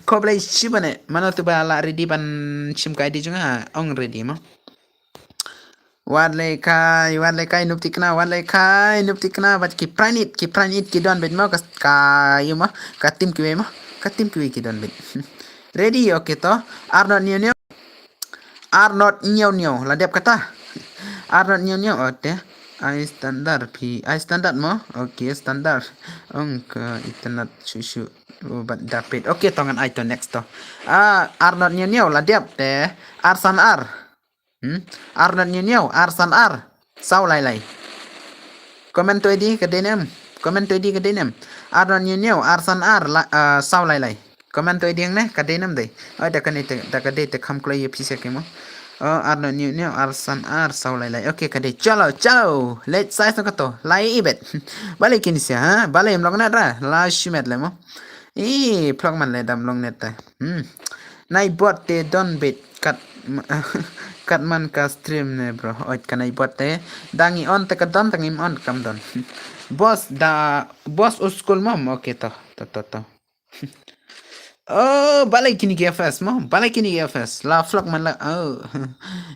Khublei shibun eh. Mano tu ba la ready ban shim ka I D jong nga, ong ready mo. Wat leh kai, wat leh kai Noob Thikna, wat leh kai Noob Thikna, bad ki pranit, ki pranit ki don beit mo ka, ka ïu mo, ka team kiwei mo, ka team kiwei ki don beit. Ready, okay to. Arnold Neo Neo. Arnold Neo Neo, la dep kata. Arnold Neo Neo, oh te. Ai standard phi, ai standard mo. Okay, standard. Ong ka internet shu shu. Oh, bad dapit. Okay, to ngan ai to next to. Ah, Arnold Neo Neo, la dep te. Ar san ar. Hmm? Arnold Neo Neo, ar san ar. Saw lai lai. Comment to I D ka dei nem. Comment to I D ka dei nem. Arnold Neo Neo, ar san ar, la, ah, saw lai lai. Comment to I D ne, ka dei nem dei. Oi, da ka ne te, da ka dei te kham kloi ïa phi sia ki mo. Oh, Arnold Neo Neo, ar san ar, saw lai lai. Okay, ka dei. Chalo, chalo. Leit size no ka to. Lai i bet. Balei kine sia, ha? Balei em long net ra? La shimet le mo. I, phlok man le dam long net te. Hmm. Nai bot te don beit. Kat ma-, kat man ka stream ne, bro. Oi, ka nai bot te. Dang i on te ka don, dang im on kam don. Boss da, boss u school mom. Okay, to, to, to, to. Oh, balei kine ki F S mo, balei kine ki F S. La vlog man la. Oh.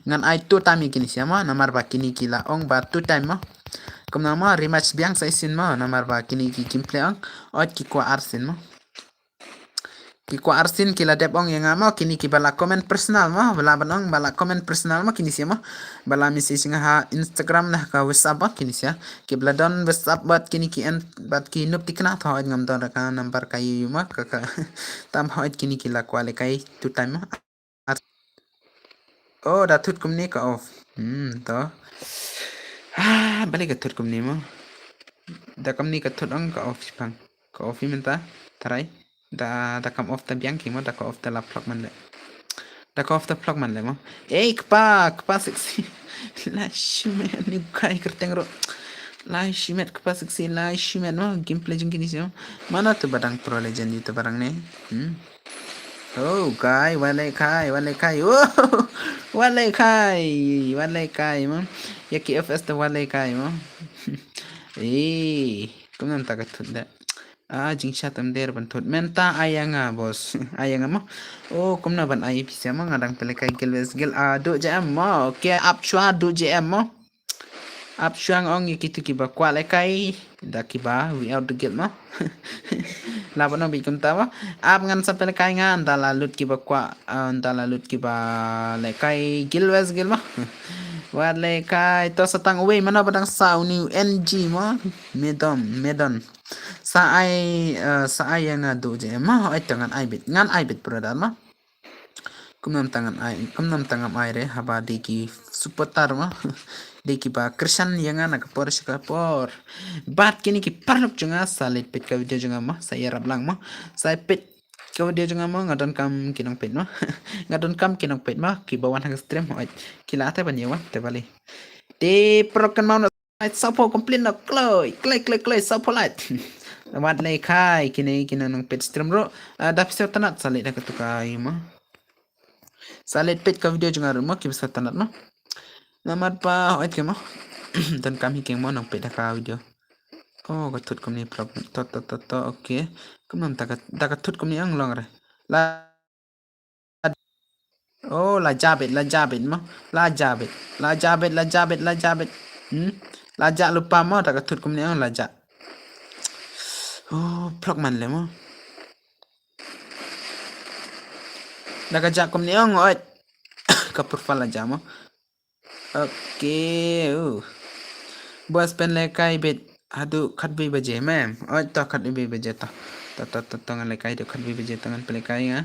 Ngan ai two time ïa kine sha mo, namar ba kine ki la ong ba two time mo. Kumno mo, rematch biang sa shisien mo, namar ba kine ki gameplay ong. Ot ki kwah arsien mo. Ki kwah arsien ki la dep ong ïa nga mo, kine ki ba la comment personal mo, ba la ban ong ba la comment personal mo, kine sha mo. Ba la message nga ha Instagram na ka WhatsApp mo, kine sha. Ki ba la don WhatsApp bad kine ki en, bad ki Noob Thikna, to ngam don ka number ka ïu mo, ka, ka. Tam hoi kine ki la kwah lehkai two time mo. Oh, da thut kumne ka off. Hmm, to. Ah, balei ka thut kumne mo. Da kumne ka thut ong ka off shipang. Ka off hi mynta. Tharai. Da, da kam off ta biang ki mo, da ka off ta la vlog man le. Da ka off ta vlog man le mo. Ei, kpa, kpa sexy. La shimet ni kai kerteng ro. La shimet kpa sexy, la shimet mo. Gameplay jong kine sha mo. Mano tu ba dang Pro Legend ïa tu barang ne. Hmm. Oh, kai, wat lehkai, wat lehkai. Oh, wat lehkai, wat lehkai mo. Ïa ki F S ta wat lehkai mo. Eh, kumno mynta ka thut da. Ah, jingshat em der ban thut. Mynta ai ïa nga, boss. Ai ïa nga mo. Oh, kumno ban ai pisa mo, nga dang pynlehkai guild versus guild. Ah, duh ja em mo. Okay, ap shuwa duh ja em mo. Ap shuwa nga ong ïa kitu kiba kwah lehkai. Da kiba we out the guild mo. La ban ong bit kumta mo. Ap ngan sa pynlehkai nga, nda la lut kiba kwah, ah, nda la lut kiba lehkai guild versus guild mo. Wat lehkai, to sa tang uwei, mano ba dang sa uni u N G mo. Medom, medon. Sa ai, eh, sa ai ïa nga duh je mo, ai to ngan ai bit, ngan ai bit brother mo. Kumno mynta ngan ai, kumno mynta ngam ai re, haba dei ki supporter mo. Dei kiba kyrshan ïa nga na ka por sha ka por. Bad kine ki paralok jong nga, sa leit peit ka video jong nga mo, sa ïarap lang mo. Sa peit ka video jong nga mo, nga donkam ki nongpeit mo. Nga donkam ki nongpeit mo, kiba wan ha ka stream, hooid. Ki lah te ban ïa wan, te balei. Te paralok kynmaw noh, ai, saphew complete noh, kloi, kloi, kloi, kloi, saphew lait. Wat lehkai, kine, kine nongpeit stream ruh. Ah, da phi sngewtynnat, sa leit da katu ka ïa mo. Sa leit peit ka video jong nga ruh mo, kiba sngewtynnat mo. Namar ba, hooid ki mo. Donkam hi keiñ mo, nongpeit da ka video. Oh, ka thut kumne paralok. To, to, to, to, okay. Kumno mynta ka, da ka thut kumne ong long re. La, oh, la jah beit, la jah beit mo. La jah beit, la jah beit, la jah beit, la jah beit. Hmm? La jah lypa mo, da ka thut kumne ong la jah. Oh, paralok man le mo. Da ka jah kumne ong, oi. Ka profile la jah mo. Okay, uh. Boss, pynlehkai beit haduh khatwei baje, mem. Oi, to khatwei baje to. To, to, to, to ngan lehkai haduh khatwei baje to ngan pynlehkai nga.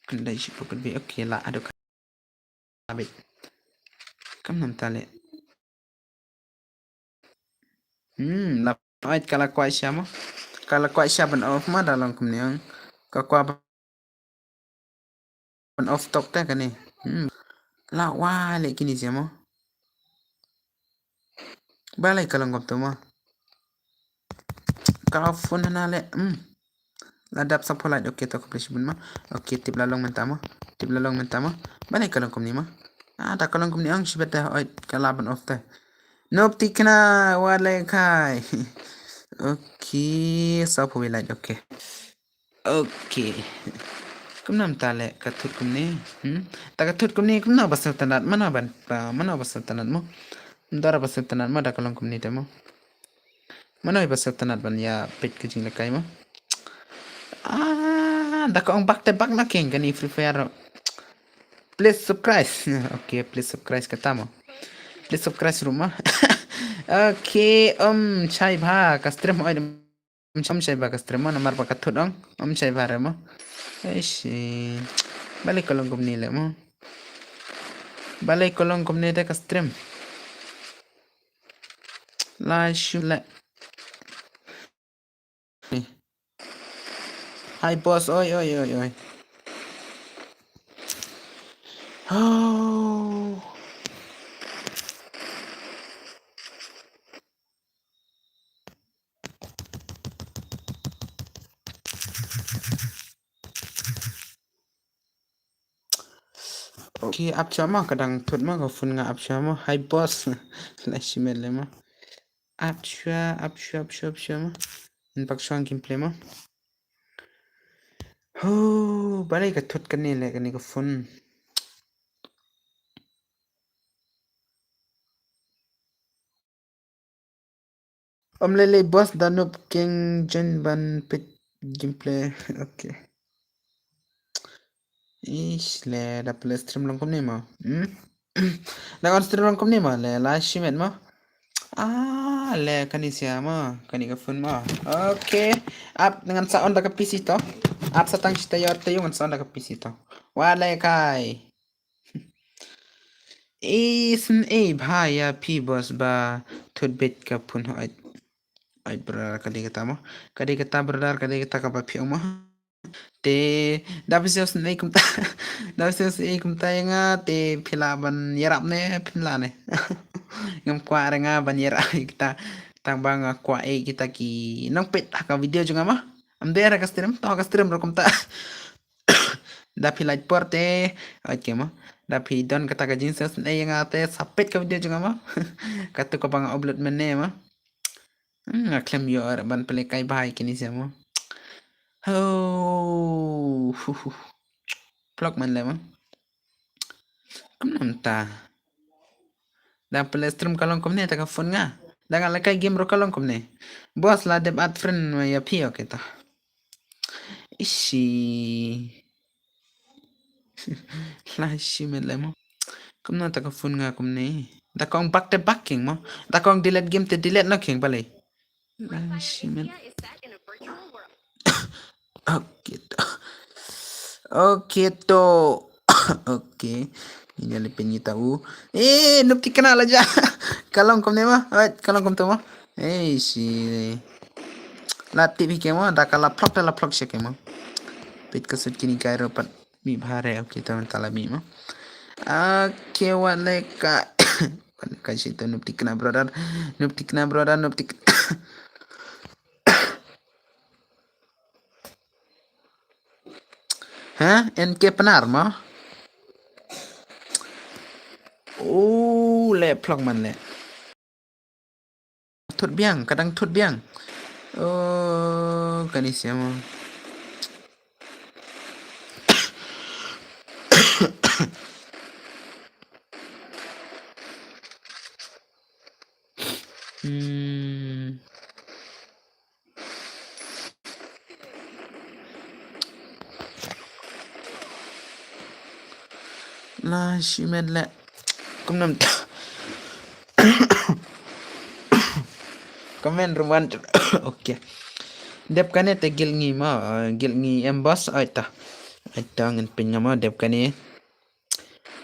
Khyndai shiphew khatwei, okay, lah haduh khatwei. Kam namar ta leh. Hmm, la, oi, ka la kwah sha mo. Ka la kwah sha ban off mo, da long kumne ong. Ka kwah ban off tok te kane. Hmm. La wai leh kine sha mo. Balei ka long kumto mo. Ka off phone hana leh. Hmm. La dap saphew lait, okay, to khublei shibun mo. Okay, tip la long mynta mo. Tip la long mynta mo. Balei ka long kumne mo. Ah, da ka long kumne ong shibit te, oi, ka lah ban off te. Noob Thikna, wat lehkai. Okay, saphew wei lait, okay. Okay. Kumno mynta leh ka thut kumne. Hmm? Da ka thut kumne kumno ba sngewtynnat, mano ban, ba, mano ba sngewtynnat mo. Ndor ba sngewtynnat mo da ka long kumne te mo. Mano ba sngewtynnat ban ïa peit ka jinglehkai mo. Ah, da ka ong bak te bak na keiñ kane Free Fire. Please subscribe. Okay, please subscribe kata mo. Please subscribe ruh mo. Okay, um, shai bha ka stream, oi, um, shai bha ka stream mo, namar ba ka thut ong. Um, shai bha re mo. Eish, balei ka long kumne leh mo. Balei ka long kumne te ka stream. La shu leh. Hi boss, oi, oi, oi, oi. Oh. Okay, ap shuwa mo, ka dang thut mo, ka phone nga ap shuwa mo. Hi boss. La shimet le mo. Ap shuwa, ap shuwa, ap shuwa, ap shuwa mo. Npak shuwa gameplay mo. Oh, balei ka thut kane leh kane ka phone. Ym lei lei boss, da Noob King join ban peit gameplay. Okay. Ish, leh da pynleh stream lang kumne mo. Hmm? Da on stream lang kumne mo, leh la shimet mo. Ah, leh kane sia mo, kane ka phone mo. Okay. Ap ngan sa on da ka P C to. Ap sa tang shi taïew taïew ngan sa on da ka P C to. Wat leh kai. Isn't e bha ïa phi boss ba thut beit ka phone hooid. Hooid brother, ka dei kata mo. Ka dei kata brother, ka dei kata kaba phi ong mo. Te da phi sngewsih kumta. Da phi sngewsih kumta ïa nga te phi lah ban ïarap ne phim lah ne. Ngam kwah re nga ban ïarap ïa kita. Tang ba nga kwah ïa kita ki nongpeit ha ka video jong nga mo. Ym dei ha ka stream, to ha ka stream ruh kumta. Da phi lait por te, okay mo. Da phi don kata ka jingsngewsih ïa nga te sa peit ka video jong nga mo. Katu kaba nga upload mynne mo. Hmm, nga khlem ïoh ban pynlehkai bha ïa kine sia mo. Ho. Hu, hu. Vlog man leh mo. Kumno mynta. Da pynleh stream ka long kumne ta ka phone nga. Da nga lehkai game ruh ka long kumne. Boss la dep add friend ïa phi, okay ta. Ishi. La shimet leh mo. Kumno ta ka phone nga kumne. Da kong back te back king mo. Da kong delete game te delete noh king balei. La shimet. Okay to. Okay to. Okay. Ini le penyi tahu. Eh, Noob Tikna la ja. Ka long kumne mo. Alright, ka long kumta mo. Eh, shi. La tip hi kemo, da ka la vlog, da la vlog shi kemo. Peit ka sut kini kai ruh pat. Mi bha re, okay to, ta la mi mo. Okay, wat leh kai. Wat leh kai shi to Noob Tikna brother. Noob Tikna brother, Noob Tik. Ha? N K Pnar mo? Oh, leh vlog man leh. Thut biang, ka dang thut biang. Oh, kane sia mo. Hmm. La shimet leh. Kumnam. Comment room one. Okay. Dep kane te guild ngi mo, eh, guild ngi em boss, ai ta. Ai ta ngan pyn nga mo dep kane.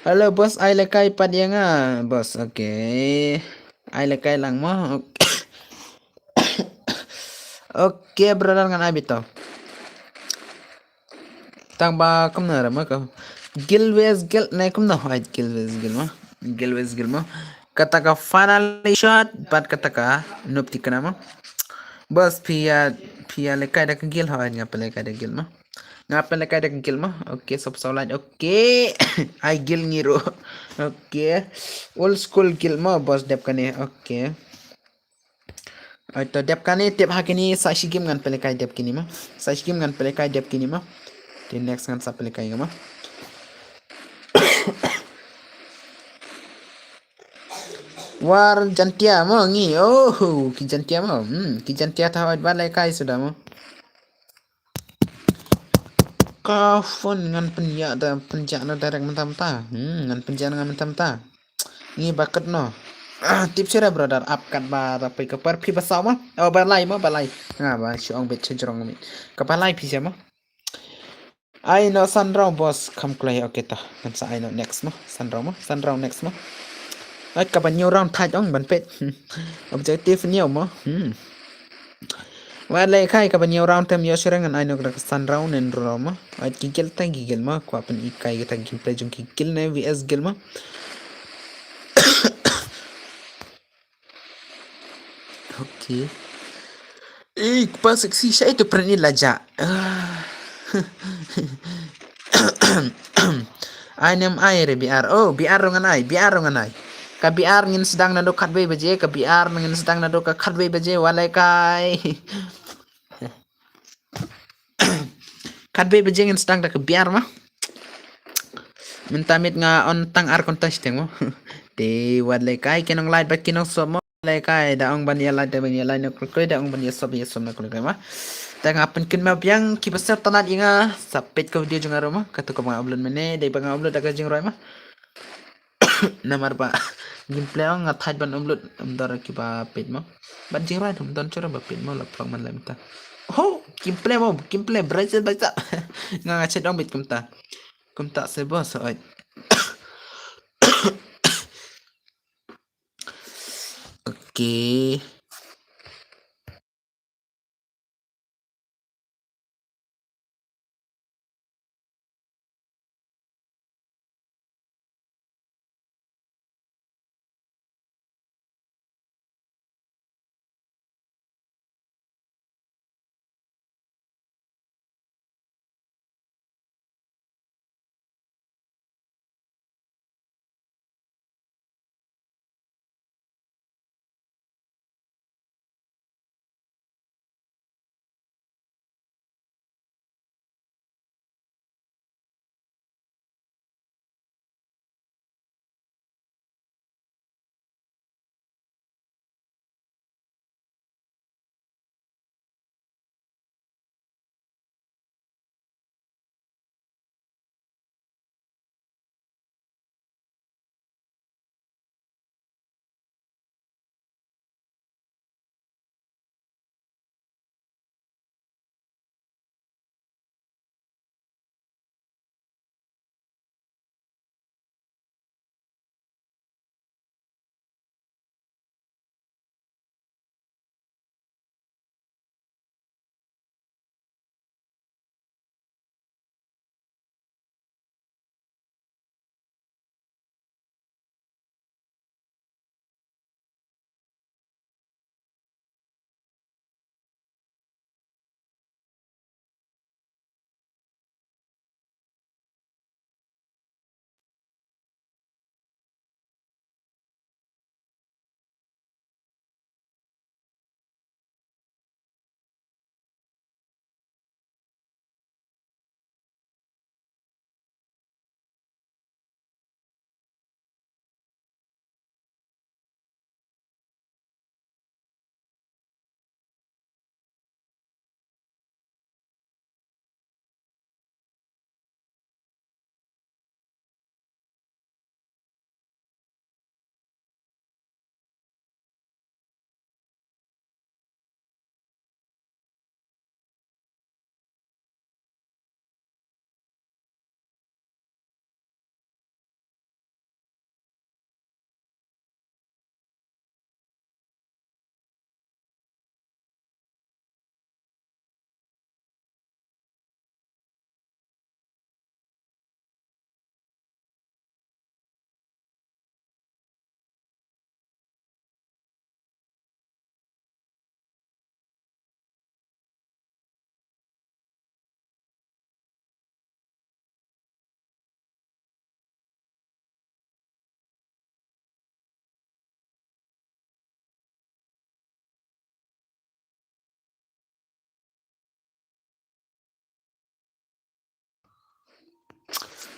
Hello boss, ai lehkai pat ïa nga boss. Okay. Ai lehkai lang mo. Okay brother, ngan ai bit to. Tang ba kumno re mo ka. Guild versus guild ne kumno, ai guild versus guild mo. Guild versus guild mo. Kata ka final shot bad kata ka Noob Tikna mo. Boss phi ïa, phi ïa lehkai da ka guild, hooid nga pynlehkai da guild mo. Nga pynlehkai da ka guild mo. Okay, sop saw light. Okay. Ai guild ngi ruh. Okay. Old school guild mo boss dep kane. Okay. Ai to dep kane, tip ha kine sa shi game ngan pynlehkai dep kine mo. Sa shi game ngan pynlehkai dep kine mo. Te next ngan sa pynlehkai nga mo. War Jantia mo ngi. Oh, ki Jantia mo. Hmm, ki Jantia ta hooid ba lehkai suda mo. Ka phone ngan pynïa da pynjah na direct mynta mynta. Hmm, ngan pynjah na nga mynta mynta. Ngi ba kat no. Ah, tip sira brother, ap kat ba da pei ka par phi ba saw mo. Oh, ba lai mo, ba lai. Nga ba shu ong bet chajrong mi. Ka ba lai phi sia mo. Ai no sandraw boss kham kloi, okay to. Ngan sa ai no next mo. Sandraw mo, sandraw next mo. Ai ka ba new round thaj ong ban pet. Hmm. Objective new mo. Hmm. Wat lehkai ka ba new round tem yo sireng ngan ai no ka sandraw nen ro mo. Ai ki guild ta ki guild mo. Kwa pyn ikai kita gameplay jong ki guild ne V S guild mo. Okay. Eh, kpa sexy sha itu pren ni laja. Ah. Ai nem ai re B R. Oh, B R ruh ngan ai, B R ruh ngan ai. Ka B R ngin sdang naduh khatwei baje, ka B R ngin sdang naduh ka khatwei baje, wat lehkai. Khatwei baje ngin sdang da ka biar mo. Mynta miet nga on tang ar kynta shiteng mo. Te wat lehkai ki nonglait bad ki nongsub mo. Lehkai da ong ban ïa lait da ban ïa lait na khlem khlem, da ong ban ïa sub ïa sub na khlem khlem mo. Te nga pynkynmaw biang kiba sngewtynnat ïa nga sa peit ka video jong nga ruh mo. Katto kaba nga upload mynne dei ba nga upload da ka jingrwai mo. Namar ba gameplay nga thait ban upload, ym don kiba peit mo. Bad jingrwai ym don shuh ba peit mo, la phlong man la mynta. Ho, gameplay mo, gameplay, brace ba sa. Nga nga chet ong bit kumta. Kumta se bo sa oi. Okay.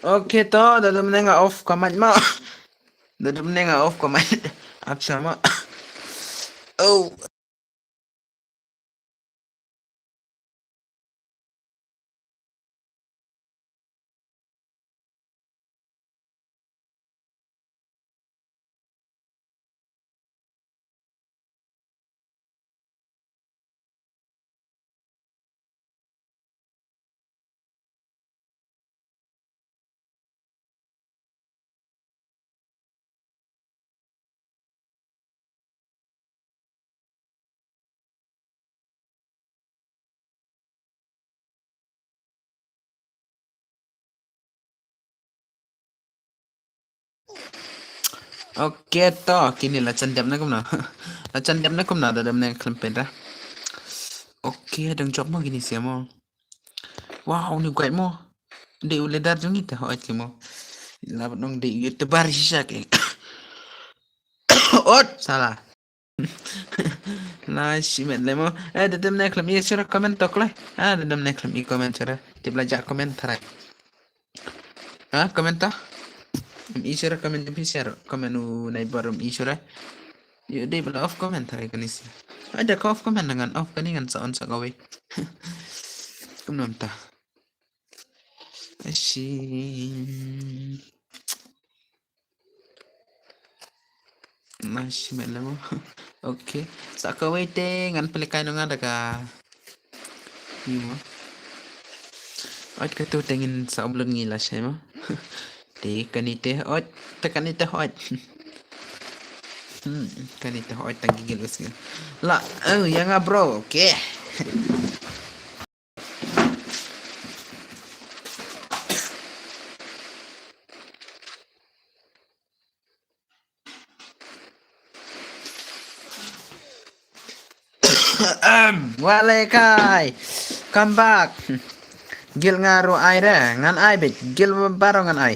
Okay to, da dum ne nga off ka mic ma. Da dum ne nga off ka mic. Ap sama. Oh. Okay to, kine la jan dep na kumno. La jan dep na kumno, da dep ne khlem pynda. Okay, dang jop mo kine sia mo. Wow, ni guide mo. Dei u leader jong ngi te, hooid ki mo. La ba nong dei u YouTuber shisha ke. Ot, salah. La shimet le mo. Eh, da dem ne khlem i sura comment tok le. Ah, da dem ne khlem i comment sura. Tip la ja comment tharai. Ha, comment ta? Em i sura comment em i sura. Comment u neighbor em i sura. Yu dei bala off comment tharai kani si. Ai da ka off comment ngan off kani ngan sa on sa kawei. Kumno mynta. Ashi. Mashi melemo. Okay. Sa kawei te ngan pynlehkai noh nga da ka. Ni mo. Ot ka tu te ngin sa upload ngi la shai mo. Te kani te ot, te kani te ot. Hmm, kani te ot tang gigil bas ngin. La, oh, ya nga bro. Okay. Ahem, wa lehkai. Come back. Gil nga ruh ai re, ngan ai beit. Gil baroh ngan ai.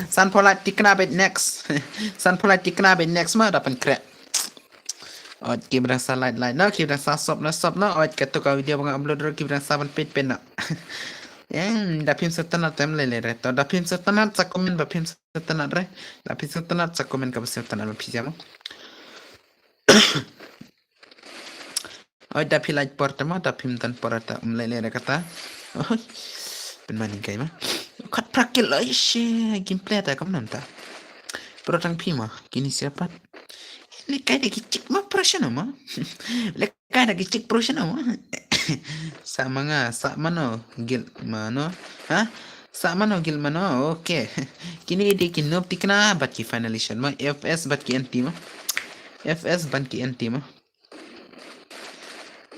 San pholait tikna beit next. San pholait tikna beit next ma da pynkhreh. Ot ki ba dang sa like like na, ki ba dang sa sub na sub na. Ot kato ka video ba nga upload ruh ki ba dang sa ban peit peit na. Em, da phim sngewtynnat te ym lei lei re. To da phim sngewtynnat sa comment ba phim sngewtynnat re. Da phim sngewtynnat sa comment kaba sngewtynnat ba phi ïa mo. Oi, da phi lait por te mo, da phim don por te ym lei lei re kata. Oi. Pynman ïa kai ma. Khat phra kill, oi shi, gameplay te kam nang ta. Pro tang phi mo, kini siapa? Lehkai da ki chick ma pro shano mo. Lehkai da ki chick pro shano mo. Sa ma nga, sa mano, guild mano. Ha? Sa mano, guild mano. Okay. Kini dei ki noob tikna bad ki finally shot mo. F S bad ki N T mo. F S bad ki N T mo.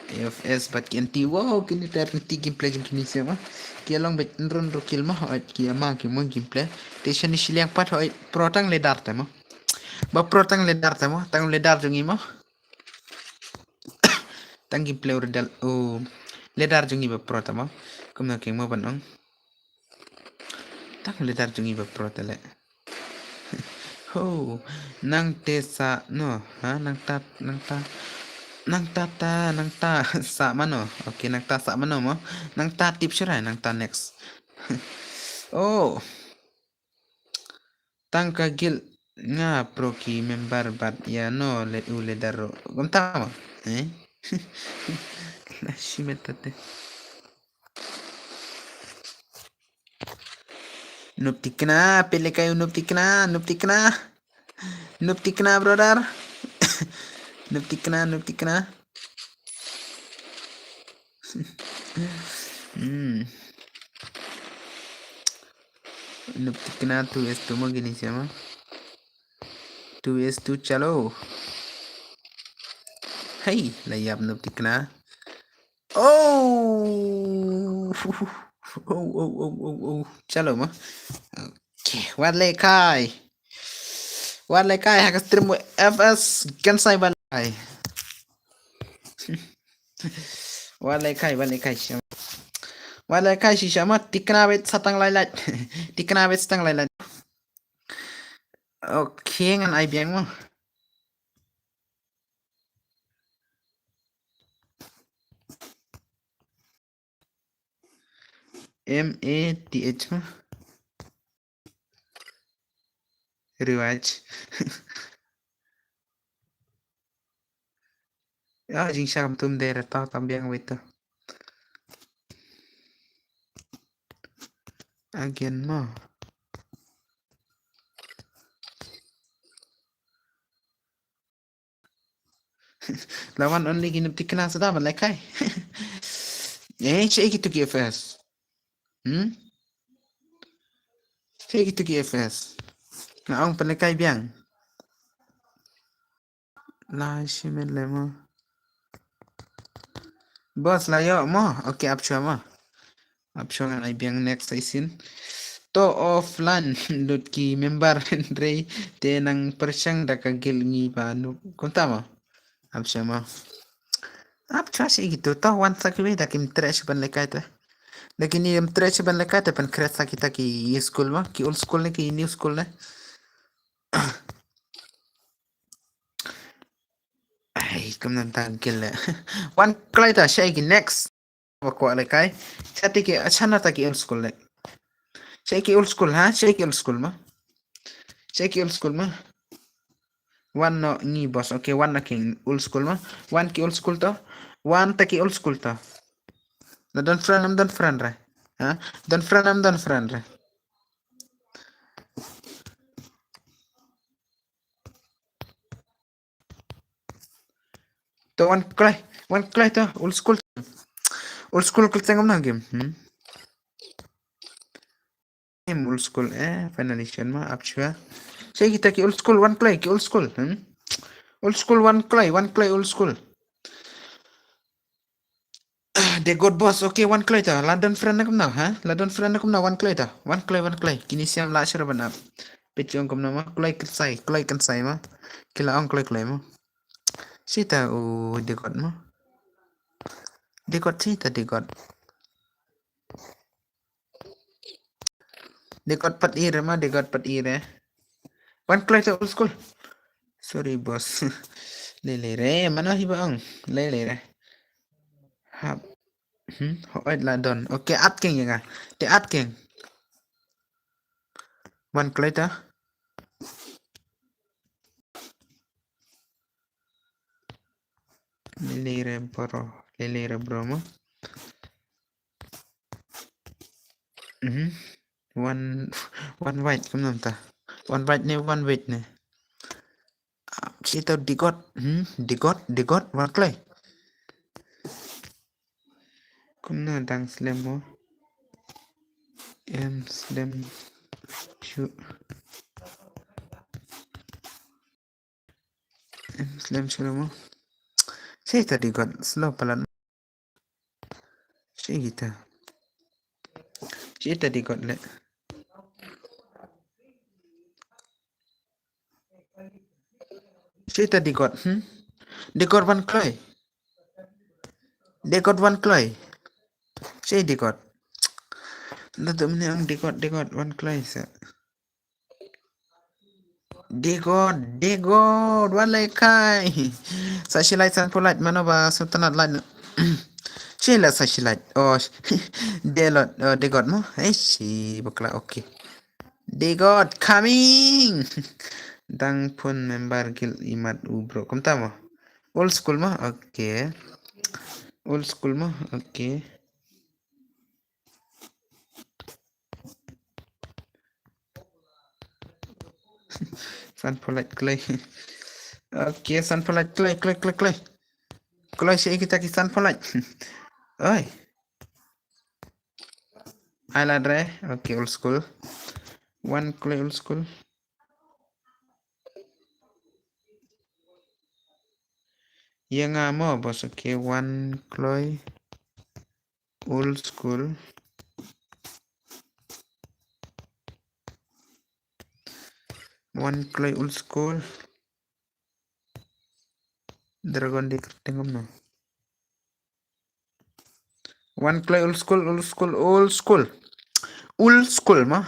F S bad ki N T. Wow, kini te rynti gameplay jong kini sia ma. Ki long bad nrun ru kill ma, hoi ki ama ki mon gameplay. Te shani shiliang pat hoi pro tang ledar te ma. Ba pro tang ledar te ma, tang ledar jong i ma. Tang gameplay ur dal u ledar jong i ba pro te ma. Kumno king mo ban ong. Tang ledar jong i ba pro te le. Ho, nang te sa no, ha, nang ta, nang ta, nang ta ta, nang ta sa mano. Okay, nang ta sa mano mo. Nang ta tip shirai, nang ta next. Oh. Tang ka guild nga pro ki member bad ïa no le u ledar ro. Kumta mo. Eh? La shimet te. Noob tikna, pele kayu noob tikna, noob tikna. Noob tikna, brother. Noob tikna, noob tikna. Hmm. Noob tikna two S two mo gini siapa? Two S two chalo. Hey, la ïap noob tikna. Oh! Oh, oh, oh, oh, oh. Chalo ma. Okay, wat le kai. Wat le kai ha ka stream F S kan sai ban kai. Wat le kai, wat le kai shama. Wat le kai shi shama tikna bet satang lai lai. Tikna bet satang lai lai. Okay, ngan ai biang mo. M A T H ma. Rewatch. Ya, jing sham tum de rata tam biang wita. Again ma. Lawan only ki noob tikna sa da ban lekai. Eh, che ki tu ki F S. Hmm? Che ki tu ki F S. Nga ong pynlekai biang. La shimet le mo. Boss la yo mo. Okay, ap chua mo. Ap chua ngan ai biang next session. To offline lut ki member hynrei te nang pyrshang da ka guild ngi ba nu. Kumta mo. Ap chua mo. Ap chua shi gitu to wan sa kiwi da kim tre shi ban lekai te. Da kini im tre shi ban lekai te ban kret sa kita ki school mo. Ki old school ne ki new school ne. Ai, Kumno ta gil le. Wan kloi ta, shaei ki next. Ba kwah lehkai. Shaei ki, acha na ta ki old school le. Shaei ki old school ha, shaei ki old school ma. Shaei ki old school ma. Wan noh ngi boss. Okay, wan noh ki old school ma. Wan ki old school to. Wan ta ki old school to. La don friend, ym don friend re. Ha? Don friend, ym don friend re. To wan kloi, wan kloi to, old school. Old school kylcheng kumno game. Hmm? Game old school, eh, final edition ma, ap shuwa. Shaei kita ki old school, wan kloi, ki old school. Hmm? Old school, wan kloi, wan kloi, old school. Degod boss, okay, wan kloi ta. La don friend na kumno, ha? La don friend na kumno, wan kloi ta. Wan kloi, wan kloi. Kine siam la shara ban ap. Peit ong kumno ma, kloi kynsai, kloi kynsai ma. Ki la ong kloi kloi ma. Shaei ta u degod ma. Degod shaei ta degod. Degod pat ire ma, degod pat ire. Wan kloi ta old school. Sorry boss. Lele re, mano hi ba ong. Lele re. Hap. Hmm, hooid la don. Okay, at keng ya nga. Te at keng. Wan kloi ta. Lele re bro, lele re bro ma. Mhm. Wan, wan wait kumno ta. Wan wait ne, wan wait ne. Shaei ta degod, hmm, degod, degod, wan kloi. Kumno dang slem mo. Em slem shu. Em slem shu mo. Shaei ta degod, slow palat. Shaei kita. Shaei ta degod le. Shaei ta degod, hmm? Degod wan kloi. Degod wan kloi. Shaei degod. Nda tu mene ang degod, degod wan kloi sa. Degod, degod, wan lehkai. Sa shi light san pulait mano ba sultanat light. Shi light sa shi light. Oh, delot, oh, degod mo. Eh, shi bakla, okay. Degod coming. Dang phone member gil imat u bro. Kumta mo. Old school mo, okay. Old school mo, okay. San pulait kloi. Okay, san pulait kloi, kloi, kloi, kloi. Kloi shaei kita ki san pulait. Oi. Ai la dre. Okay, old school. Wan kloi old school. Ya nga mo boss, okay, wan kloi. Old school. Wan kloi old school. Dragon di kerteng kumno. Wan kloi old school, old school, old school. Old school mo.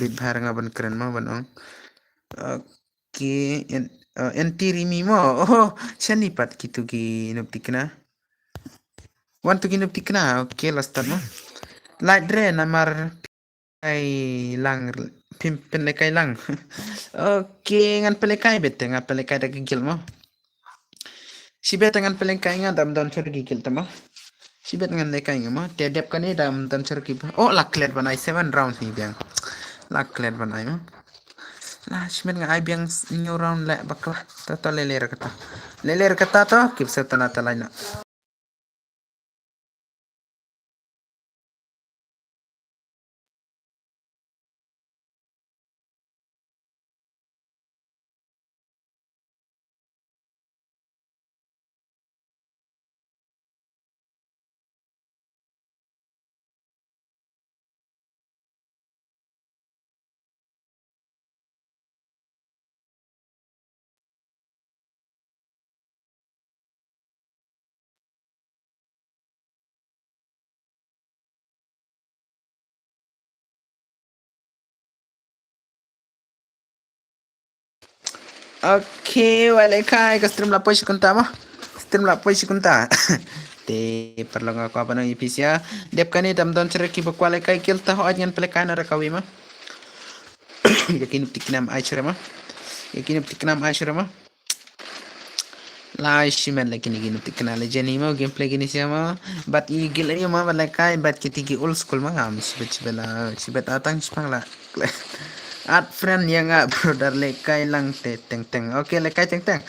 Bit bhar nga ban kren mo ban ong. Okay, en, uh, N T Rimi mo. Oh, shani pat kitu ki nop tikna. Wan tu ki nop tikna. Okay, la start mo. Light re namar kai lang, pyn, pynlehkai lang. Okay, ngan pynlehkai bete, ngan pynlehkai da ki guild mo. Shibet ngan pynlehkai nga dam don chor ki guild mo. Shibet ngan lehkai nga mo. Te dep kane dam don chor ki. Oh, la klet ban ai seven round ni biang. La klet ban ai mo. La shibet nga ai biang new round le bakla. Ta ta lele rakata. Lele rakata to, kip sa tana ta laina. Okay, wat lehkai, ka stream la poi shi kynta mo. Stream la poi shi kynta. Te paralok nga kwah ban ong ïa phi sha. Dep kane dam don shuh ki ba kwah lehkai guild, te hooid ngan pynlehkai noh da kawei mo. Ïa ki noob thikna ai shuh mo. Ïa ki noob thikna ai shuh mo. Lai shimet la kine ki noob thikna, la jani mo, gameplay kine sha mo. Bad i guild ïa mo, bad lehkai bad kiti ki old school mo, ngam shibit shibit la, shibit atang shipang la. Add friend ïa nga brother, lehkai lang te teng teng. Okay, lehkai teng teng.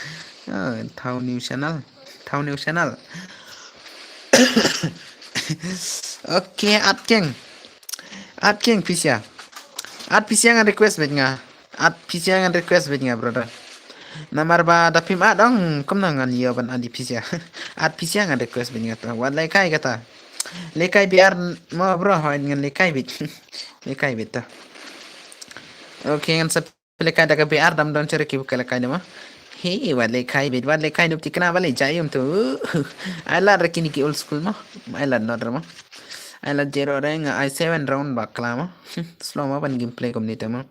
Ah, thaw new channel. Thaw new channel. Okay, add keng. Add keng phi sha. Add phi sha ngan request bad nga. Add phi sha ngan request bad nga brother. Namar ba da phim add ong kumno ngan ïoh ban add phi sha. Add phi sha ngan request bad nga to. Wat lehkai kata. Lehkai B R mo bro, hooid ngan lehkai bad. Lehkai bad to. Okay, ngan sa pynlehkai da ka B R, dam don shuh ki ba ka lehkai da mo. Hey, wat lehkai bad, wat lehkai noob thikna, wat leh jai um to. Ai lad ra kine ki old school mo. Ai lad not ra mo. Ai lad zero ra nga ai seven round bakla mo. Slow mo ban gameplay kumne te mo.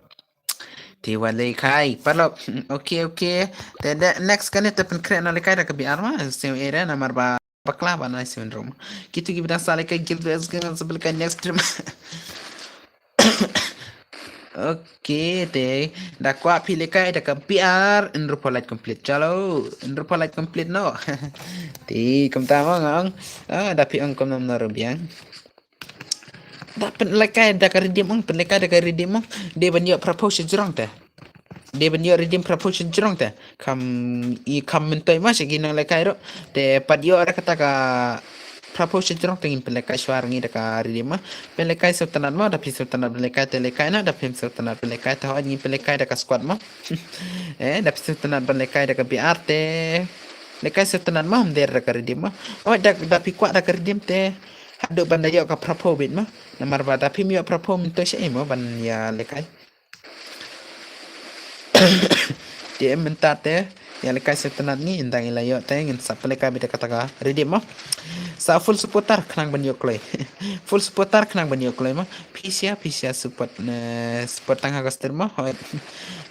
Te wat lehkai paralok. Okay, okay. Te da next kane te pynkhreh noh lehkai da ka B R mo. Same area namar ba bakla ba nai seven round. Kito ki ba dang sah lehkai guild, best guild, sa pynlehkai next stream. Okay, te da kwah phi lehkai da ka B R, hynriew phew like complete. Chalo, hynriew phew like complete noh. Te kumta mo nga ong. Ah, da phi ong kumno mo ruh biang. Da pynlehkai da ka redeem ong, pynlehkai da ka redeem ong. Dei ban ïoh phraphew shi jrong te. Dei ban ïoh redeem phraphew shi jrong te. Kham i kham myntoi ma sha ki nonglehkai ruh. Te pat ïoh da kata ka phraphew shi jrong te ngin pynlehkai shuwa ngi da ka redeem ma. Pynlehkai sngewtynnat mo, da phi sngewtynnat pynlehkai te lehkai noh, da phim sngewtynnat pynlehkai te hooid ngin pynlehkai da ka squad mo. Eh, da phi sngewtynnat pynlehkai da ka B R te. Lehkai sngewtynnat mo, ym der da ka redeem mo. Hooid da, da phi kwah da ka redeem te. Haduh ban da ïoh ka phraphew beit mo. Namar ba da phim ïoh phraphew myntoi sha i mo ban ïa lehkai. Te mynta te ïa lehkai sngewtynnat ngi, ynda ngi la ïoh te ngin sa pynlehkai beit da kata ka redeem mo. Sa full supporter khnang ban ïoh kloi. Full supporter khnang ban ïoh kloi mo. Phi sha, phi sha support, eh, support tang ha ka stream mo. Hooid.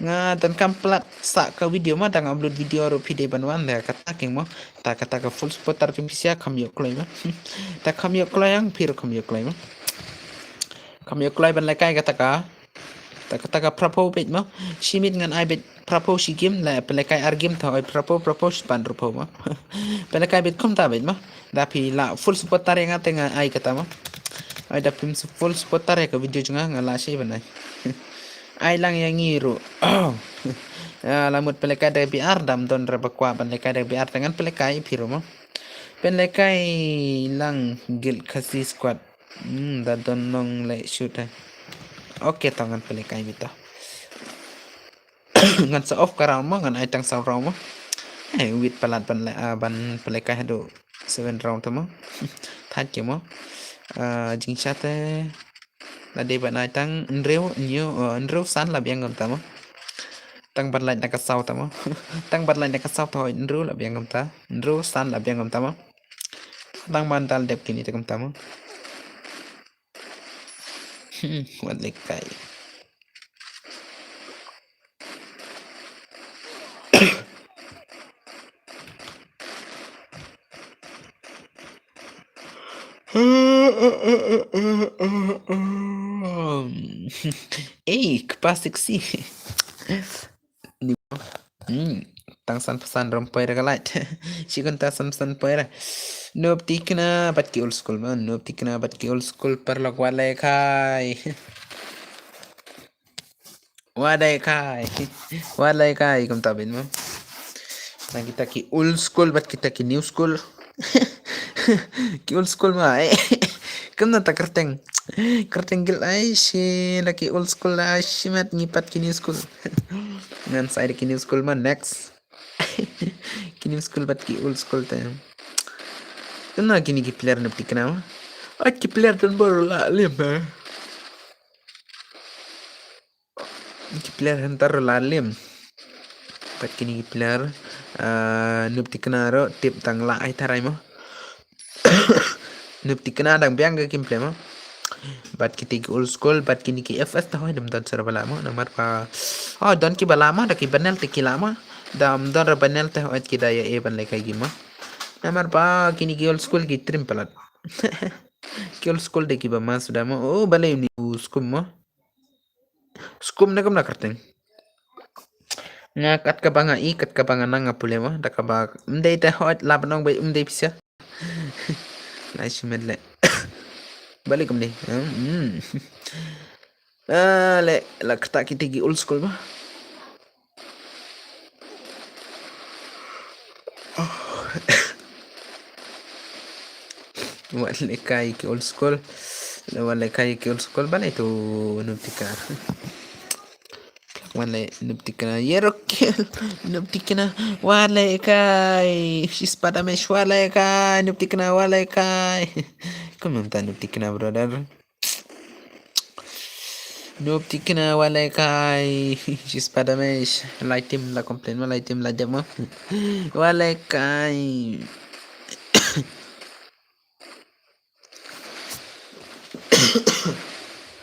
Nga donkam plat sa ka video mo, dang upload video ruh phi dei ban wan da kata keng mo. Ta kata ka full supporter phi sha kham ïoh kloi mo. Ta kham ïoh kloi ang phi ruh kham ïoh kloi mo. Kham ïoh kloi ban lehkai kata ka. Ta kata ka phraphew beit mo. Shi minit ngan ai beit phraphew shi game, la pynlehkai ar game ta oi phraphew phraphew shi pan phraphew mo. Pynlehkai beit kumta beit mo. Da phi la full supporter ïa nga te nga ai kata mo. Ai da phim full supporter ïa ka video jong nga, nga la shi ban ai. Ai lang ïa ngi ruh. Ah, la mut pynlehkai da B R, dam don re ba kwah ban lehkai da B R te ngan pynlehkai phi ruh mo. Pynlehkai lang guild Khasi squad. Hmm, da don nongleh shoot eh. Okay, to ngan pynlehkai beit to. Ngan sa off ka round mo, ngan ai tang saw round mo. Eh, wait palat ban le, ah, ban pynlehkai haduh seven round to mo. Thait ki mo. Ah, jingsha te. La dei ban ai tang hynriew, hynñiew, ah, hynriew san la biang kumta mo. Tang ban lait na ka saw ta mo. Tang ban lait na ka saw ta hynriew la biang kumta. Hynriew san la biang kumta mo. Tang ban dal dep kine te kumta mo. Hmm, wat lehkai. Ei, kpa sexy. Ni, hmm, tang san phew san rom poi ra ka light. Shi kynta san phew san poi ra. Noob thikna bad ki old school mo, noob thikna bad ki old school paralok wat lehkai. Wat lehkai. Wat lehkai kumta beit mo. Na kita ki old school bad kita ki new school. Ki old school ma, eh. Kumno ta kyrteng. Kyrteng guild ai shi na ki old school ai shi mat ngi pat ki new school. Ngan sa ai da ki new school ma next. Ki new school bad ki old school te. Kumno kine ki player noob thikna ma. Ai ki player don bor la lem ma. Ki player hunter la lem. Bad kine ki player, ah, noob thikna ruh tip tang la ai tharai mo. Noob thikna dang biang ka gameplay mo. Bad kiti ki old school, bad kine ki F S ta hoi dam don sar ba la mo. Namar ba, oh, don ki ba la mo, da ki banel te ki la mo. Dam don ra panel te hoi ki da ïa e ban lehkai ki mo. Namar ba kine ki old school ki trim palat. Ki old school de ki ba mas da mo. Oh, balei uni u skum mo. Skum ne kam na kyrteng. Nga kat kaba nga i, kat kaba nga nang nga pule mo. Da kaba mdei te hoi la ban ong ba mdei pisa. Lai shimet le. Balei kumne. Hmm. Ah, le la kata kita ki old school ba. Wat lehkai ki old school. Le wat lehkai ki old school, balei tu Nuptikna. Wat leh Nuptikna, yerok Nuptikna, wat lehkai. Shispadamesh, wat lehkai Nuptikna, wat lehkai. Kumno mynta Nuptikna, brother. Nuptikna, wat lehkai. Shispadamesh. Lai team la complain mo, lai team la dep mo. Wat lehkai.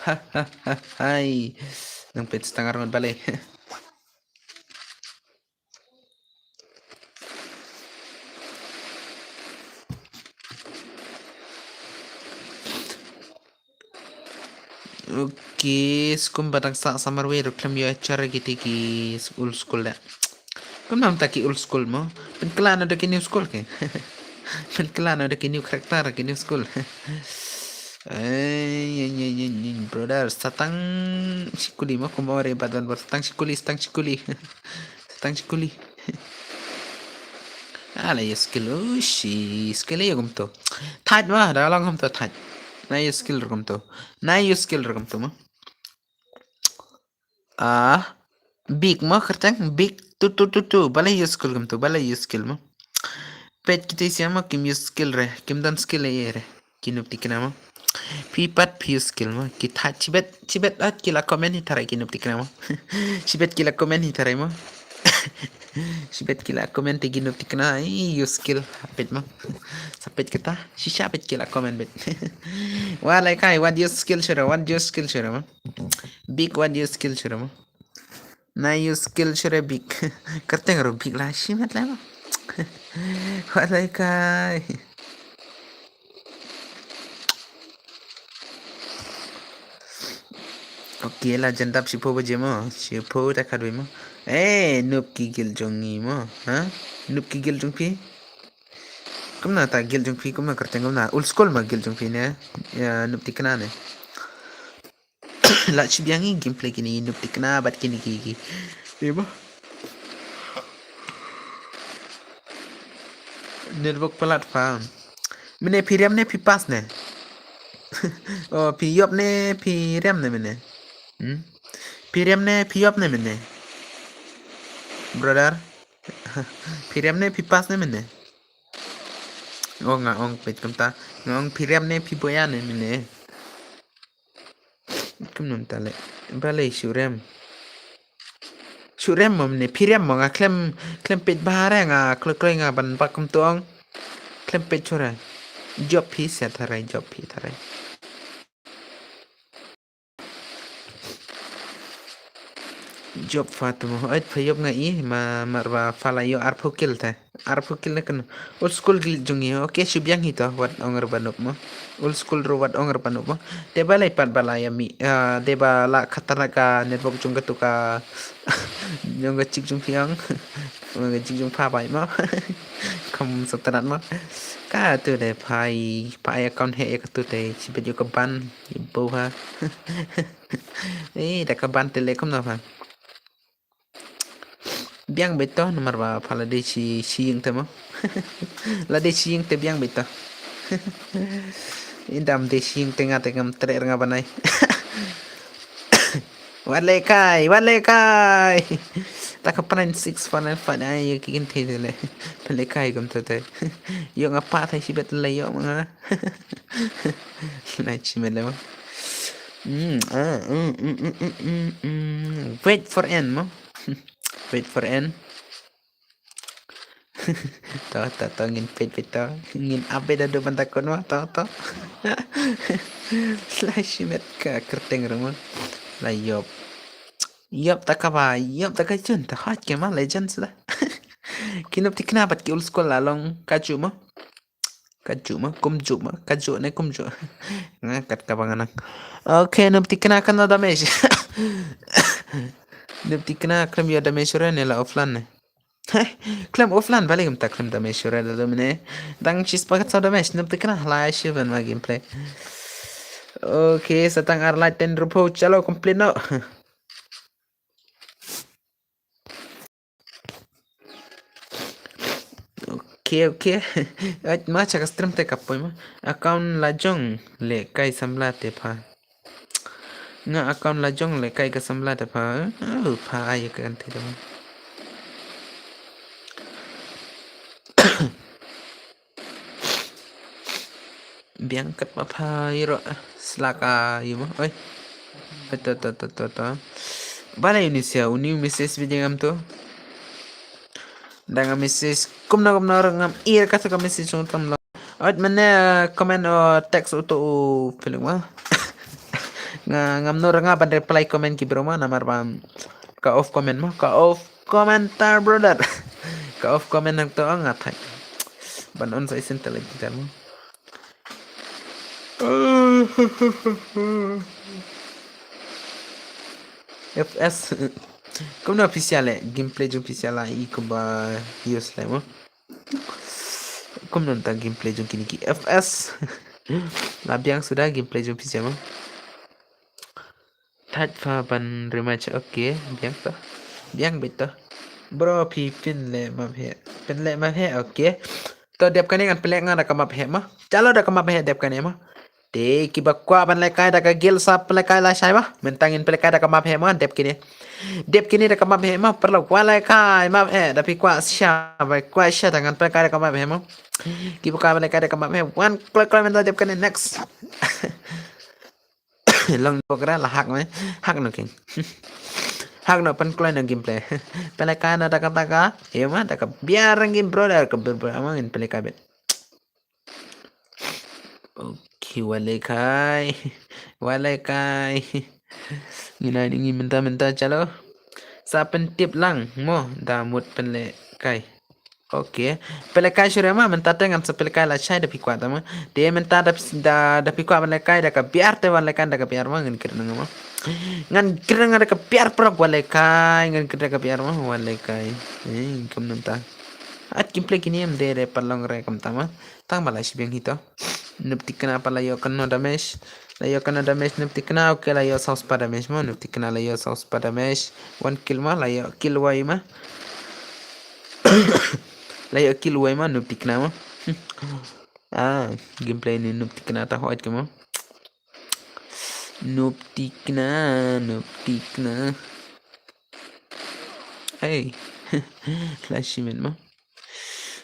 Ha ha ha hai. Nang pet setengah rongot balei. Okay, skum ba dang sah summer week ruh khlem ïoh char kiti ki old school da. Kumno mynta ki old school mo. Pynkylla noh da ki new school ki. Pynkylla noh da ki new character ki new school. Ei, ei, ei, ei, ei, brother, sa tang shi kuli mo, kumba ore ba don bor, sa tang shi kuli, sa tang shi kuli. Sa tang shi kuli. Ah, la ïoh skill, oh, shi skill ïoh kumto. Thait mo, da long kumto thait. Na ïoh skill ruh kumto. Na ïoh skill ruh kumto mo. Ah, big mo kyrteng, big tu tu tu tu. Balei ïoh skill kumto, balei ïoh skill mo. Peit kiti siang mo kim ïoh skill re, kim don skill re. Ki Nuptikna mo. Phi pat phi ïoh skill mo. Ki thait shibet, shibet at ki la comment hi tharai ki Nuptikna mo. Shibet ki la comment hi tharai mo. Shibet ki la comment te ki Nuptikna, ïoh skill. Peit mo. Sa peit kata. Shisha peit ki la comment bet. Wat lehkai, wat ïoh skill shuh re, wat ïoh skill shuh re mo. Big, wat ïoh skill shuh re mo. Na ïoh skill shuh re big. Kyrteng ruh big la shimet la mo. Wat lehkai. Okay, la jan dap shiphew baje mo. Shiphew ta khatwei mo. Eh, Nup ki guild jong ngi mo. Ha? Nup ki guild jong phi. Kumno ta guild jong phi, kumno kyrteng kumno. Old school mo guild jong phi ne. Ïa, Nuptikna ne. La shu biang i gameplay kine Nuptikna bad kine ki ki. Eba. Network platform. Mene phi rem ne phi pass ne. Oh, phi ïoh ne phi rem ne mene. Hmm? Phi rem ne phi ïoh ne mene. Brother. Phi rem ne phi pass ne mene. Oh, nga ong peit kumta. Nga ong phi rem ne phi boya ne mene. Kumno mynta le. Balei shu rem. Shu rem mo mene, phi rem mo nga khlem, khlem peit bha re nga kloi kloi nga ban bak kumto ong. Khlem peit shu re. Jop phi sia tharai, jop phi tharai. Jop pha tu mo, ait pha ïoh nga i, ma, mar ba pha la ïoh arphew kill te. Arphew kill ne kan. Old school guild jong i. Okay, shu biang hi to, wat ong re ba nup mo. Old school ruh wat ong re ba nup mo. Te balei pat ba la ïa mih, ah, te ba la khatarnak ka network jong katu ka, jong ka chick jong phi ong. Jong ka chick jong pha bai mo. Kam sa tnat mo. Katu de phai, phai account he katu de, shibit ïoh ka ban, ïoh bau ha. Eh, da ka ban te le kumno pha. Biang beit to, namar ba pha la dei shi, shi ïing te mo. La dei shi ïing te biang beit to. Ynda ym dei shi ïing te nga te ngam treh re nga banai. Wat lehkai, wat lehkai. Ta ka panain six panain five ai ïa ki kynthei te le. Pynlehkai kumta te. Ïoh nga pat hai shibit le ïoh ma nga. Lai shimet le mo. Mm, ah, mm, mm. Wait for end mo. Wait for end. To, to, to, ngin peit, peit to. Ngin update haduh ban takut mo, to, to. Lai shimet ka kyrteng ruh mo. La ïoh. Ïoh ta kaba, ïoh ta ka jun, ta hot ke ma legends da. Ki Noob Tikna bad ki Old School la long kajuh mo. Kajuh mo, kumjuh mo, kajuh ne kumjuh. Nga kat kaba nga nang. Okay, Noob Tikna kano damage. Noob Tikna khlem ïoh damage ruh ne la offlane ne. Khlem offlane, balei kumta khlem damage ruh da dum ne. Dang shispah katsaw damage, Noob Tikna la shiban ma gameplay. Okay, sa tang ar light ten rupo, chalo complete noh. Okay, okay. Ait ma cha ka stream te ka poi ma. Account la jong lehkai samla te pha. Nga account la jong lehkai ka samla te pha. Oh, pha ai ka kan te ma. Biang kat ma pha ïa ro, slak a ïa mo. Oi. To, to, to, to, to. Balei uni sia, uni message bi jengam to. Dang message kumno kumno ngam ir ka ka message sung tam lo. Ot mane comment o text uto u feeling ma. Nga ngam no nga ban reply comment ki bro ma namar bam ka off comment ma. Ka off comment ta brother. Ka off comment nang to nga thai. Ban on sa isin tele kita mo. F S. Kumno official eh, gameplay jong official lah i kumba use lah mo. Kumno ta gameplay jong kini ki F S. La biang suda gameplay jong official mo. Thait pha ban rematch, okay, biang to. Biang bit to. Bro, phi pynleh map heh. Pynleh map heh, okay. To dep kane ngan pynleh nga da ka map heh ma. Chalo da ka map heh dep kane ma. Te kiba kwah ban lehkai da ka guild sa pynlehkai lashai ma. Mynta ngin pynlehkai da ka map heh ma, dep kine. Dep kine da ka map heh ma, paralok wa lehkai map heh, da phi kwah sha, ba kwah sha da ngan pynlehkai da ka map heh ma. Kiba kwah ban lehkai da ka map heh, wan kloi kloi mynta dep kane next. Long bok ra la hack me. Hack no king. Hack no pan kloi no gameplay. Pele ka na taka taka. Ema taka biar rangi brother ka ber ber amang in pele ka bet. Okay, wale kai. Wale kai. Ngina ni ngi menta menta chalo. Sa pen tip lang mo da mut pen le kai. Okay. Pele kai shure ma, mynta te ngan sa pele kai lashai da phi kwah ta ma. Te mynta da, da, da phi kwah ban lehkai da ka biar te wan lehkai da ka biar ma, ngan kren nga ma. Ngan kren nga da ka biar paralok wa lehkai, ngan kren da ka biar ma, wa lehkai. Eh, kam nanta. At kim play kini em de de paralok re kam ta ma. Tang ba la shi biang hito. Noob Tikna pa la ïoh kano damage. La ïoh kano damage Noob Tikna, okay la ïoh saw spah damage ma, Noob Tikna la ïoh saw spah damage. One kill ma, la ïoh kill wai ma. La ïoh kill wai ma, Noob Tikna ma. Ah, gameplay ni Noob Tikna ta hoi kama. Noob Tikna, Noob Tikna. Hey. Flashy man ma.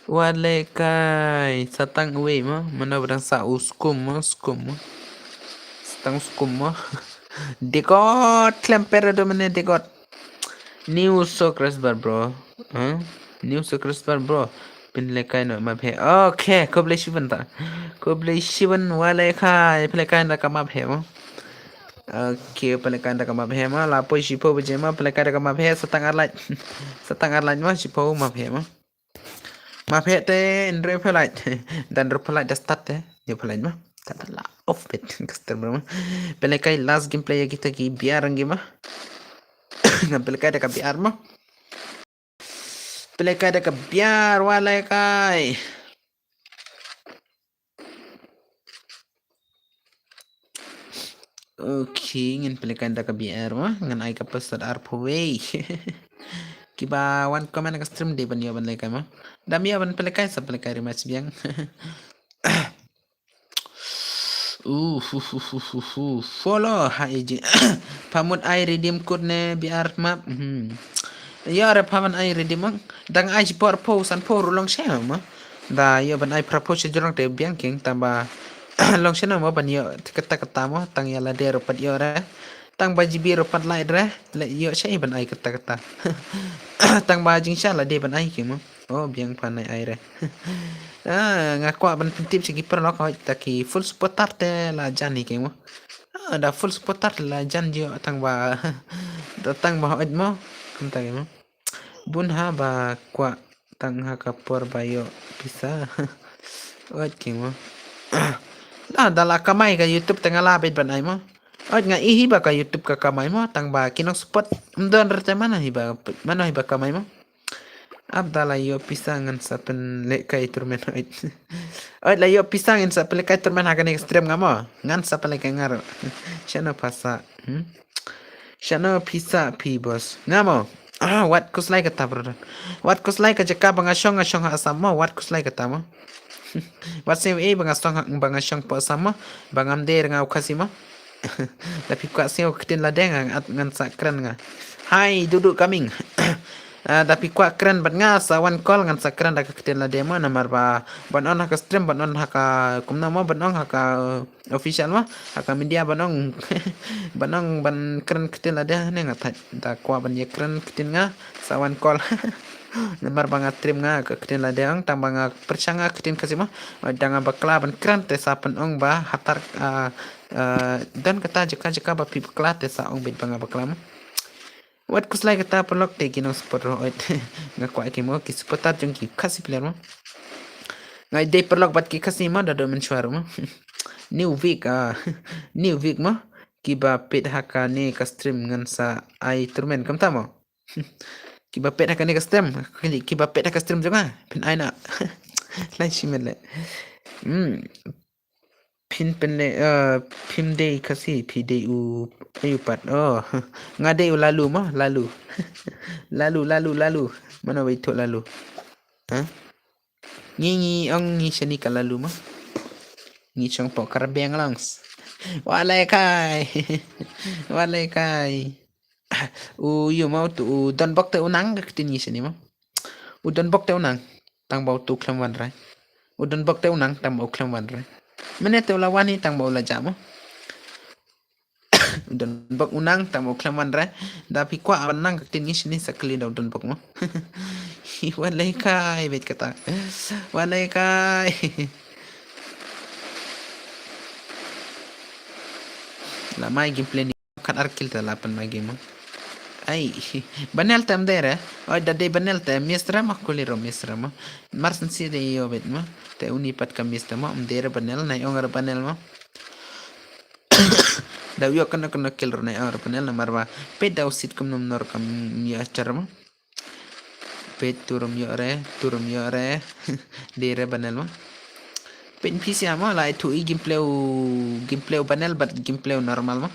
Wa lehkai, sa tang wei ma, mana badang sa u skum ma, skum ma. Sa tang skum ma. Dekot, klem pera do mane dekot. New subscriber bro. Huh? New subscriber bro. Pynlehkai no map heh. Okay, khublei shibun ta. Khublei shibun wa lehkai. Pynlehkai na ka map heh mo. Okay, pynlehkai na ka map heh mo. La poi shiphew baje mo. Pynlehkai na ka map heh. Sa tang ar light. Sa tang ar light mo. Shiphew map heh mo. Map heh te in re pynlehkai. Dan re pynlehkai da start te. Ye pynlehkai mo. Ta la off bet. Customer mo. Pynlehkai last gameplay ya kita ki biar ngi ma. Ngam pynlehkai da ka biar mo. Pynlehkai da ka biar wa lehkai. Okay, ngin pynlehkai da ka biar ma, ngan ai ka password arphew wei. Kiba wan comment ka stream de ban ïoh ban lehkai ma. Dam ïoh ban pynlehkai sa pynlehkai rematch biang. Uh, hu, hu, hu, hu, hu. Follow ha iji. Pha mut ai redeem code ne biar map. Hmm. Ïa re pha man ai redeem ang. Dang ai por po san por long sha ma. Da ïa ban ai pra po sha jrong te biang king tang ba long sha na ma ban ïa kata kata ma tang ïa la de ro pat ïa re. Tang ba G B ro pat lai re. Le ïa sha ban ai kata kata. Tang ba jing sha la de ban ai king ma. Oh, biang pha nai ai re. Ah, nga kwah ban pyntip sha ki paralok hoi ta ki full supporter te la jan hi ki mo. Ah, da full supporter la jan jio tang ba da tang ba hoi mo. Kumta ki mo. Bun ha ba kwah Tang ha ka por ba ïoh pisa. Ot ki mo. Ah, da la kamai ka YouTube te nga la bit ban ai mo. Ot nga i hi ba ka YouTube ka kamai mo. Tang ba ki nong support. Mdon rete mano hi ba, mano hi ba kamai mo. Ap da la ïoh pisa ngan sa pynlehkai tournament ot. Ot la ïoh pisa ngan sa pynlehkai tournament ha kane ka stream nga mo. Ngan sa pynlehkai nga ruh. Shano pisa. Hmm? Shano pisa phi boss. Nga mo. Ah, wat khuslai kata brother. Wat khuslai ka jaka ba nga shong nga shong ha Assam mo. Wat khuslai kata mo. Wat sngewbha ba nga shong ha, ba nga shong po Assam mo. Ba ngam dei nga u Khasi mo. Da phi kwah sngew ktien lade nga at ngan sa kren nga. Hi, Dudu coming. Ah, da phi kwah kren bad nga sa wan call ngan sa kren da ka ktien lade mo namar ba ban on ha ka stream ban on ha ka kumno mo ban on ha ka official mo ha ka media ban on ban on ban kren ktien lade ne nga thait da kwah ban ïa kren ktien nga sa wan call. Namar ba nga stream nga ka ktien lade ong tang ba nga pyrshang nga ktien Khasi mo. Da nga bakla ban kren te sa pyn ong ba hatar ah, ah, don kata jaka jaka ba phi bakla te sa ong bit ba nga bakla mo. Wat khuslai kata paralok te ki nong support ruh ot. Nga kwah ki mo ki supporter jong ki Khasi player mo. Nga dei paralok bad ki Khasi mo da do mynshuwa ruh mo. New week ah, new week mo. Kiba peit ha kane ka stream ngan sa ai tournament kumta mo. Kiba peit ha kane ka stream, ki, kiba peit ha ka stream jong nga phin ai na. Lai shimet le. Hmm. Phin pynleh, eh, phim dei Khasi, phi dei u, ayu pat. Oh, nga dei u Lalu mo, Lalu. Lalu, Lalu, Lalu. Mano ba ithuh Lalu? Ha? Ngi, ngi ong ngi shane ka Lalu mo. Ngi shong po Karbiang Longs. Wat lehkai. Wat lehkai. U yu mo tu u Donbok te u nang ka ktien ngi shane mo. U Donbok te u nang tang ba u tu khlem wan re. U Donbok te u nang tang ba u khlem wan re. Mynne te u la wan hi tang ba u la jah mo. U Donbok u nang tang ba u khlem wan re. Da phi kwah ban nang ka ktien ngi shane sa kylli da u Donbok mo. Hi wat lehkai beit kata. Wat lehkai. La mai gameplay ni. Khat ar kill te la pynmai game mo. Ai, banel te ym dei re. Oi, da dei banel te miss re mo, kuli ruh miss re mo. Mar shen shi dei ïoh beit mo. Te uni pat ka miss te mo, ym dei re banel, nai ong re banel mo. Da ïoh kano kano kill ruh nai ong re banel namar ba peit da u sit kumno nor kam ïoh char mo. Peit tu ruh ym ïoh re, tu ruh ym ïoh re. Dei re banel mo. Peit phi sha mo, la ithuh i gameplay u, gameplay u banel bad gameplay u normal mo.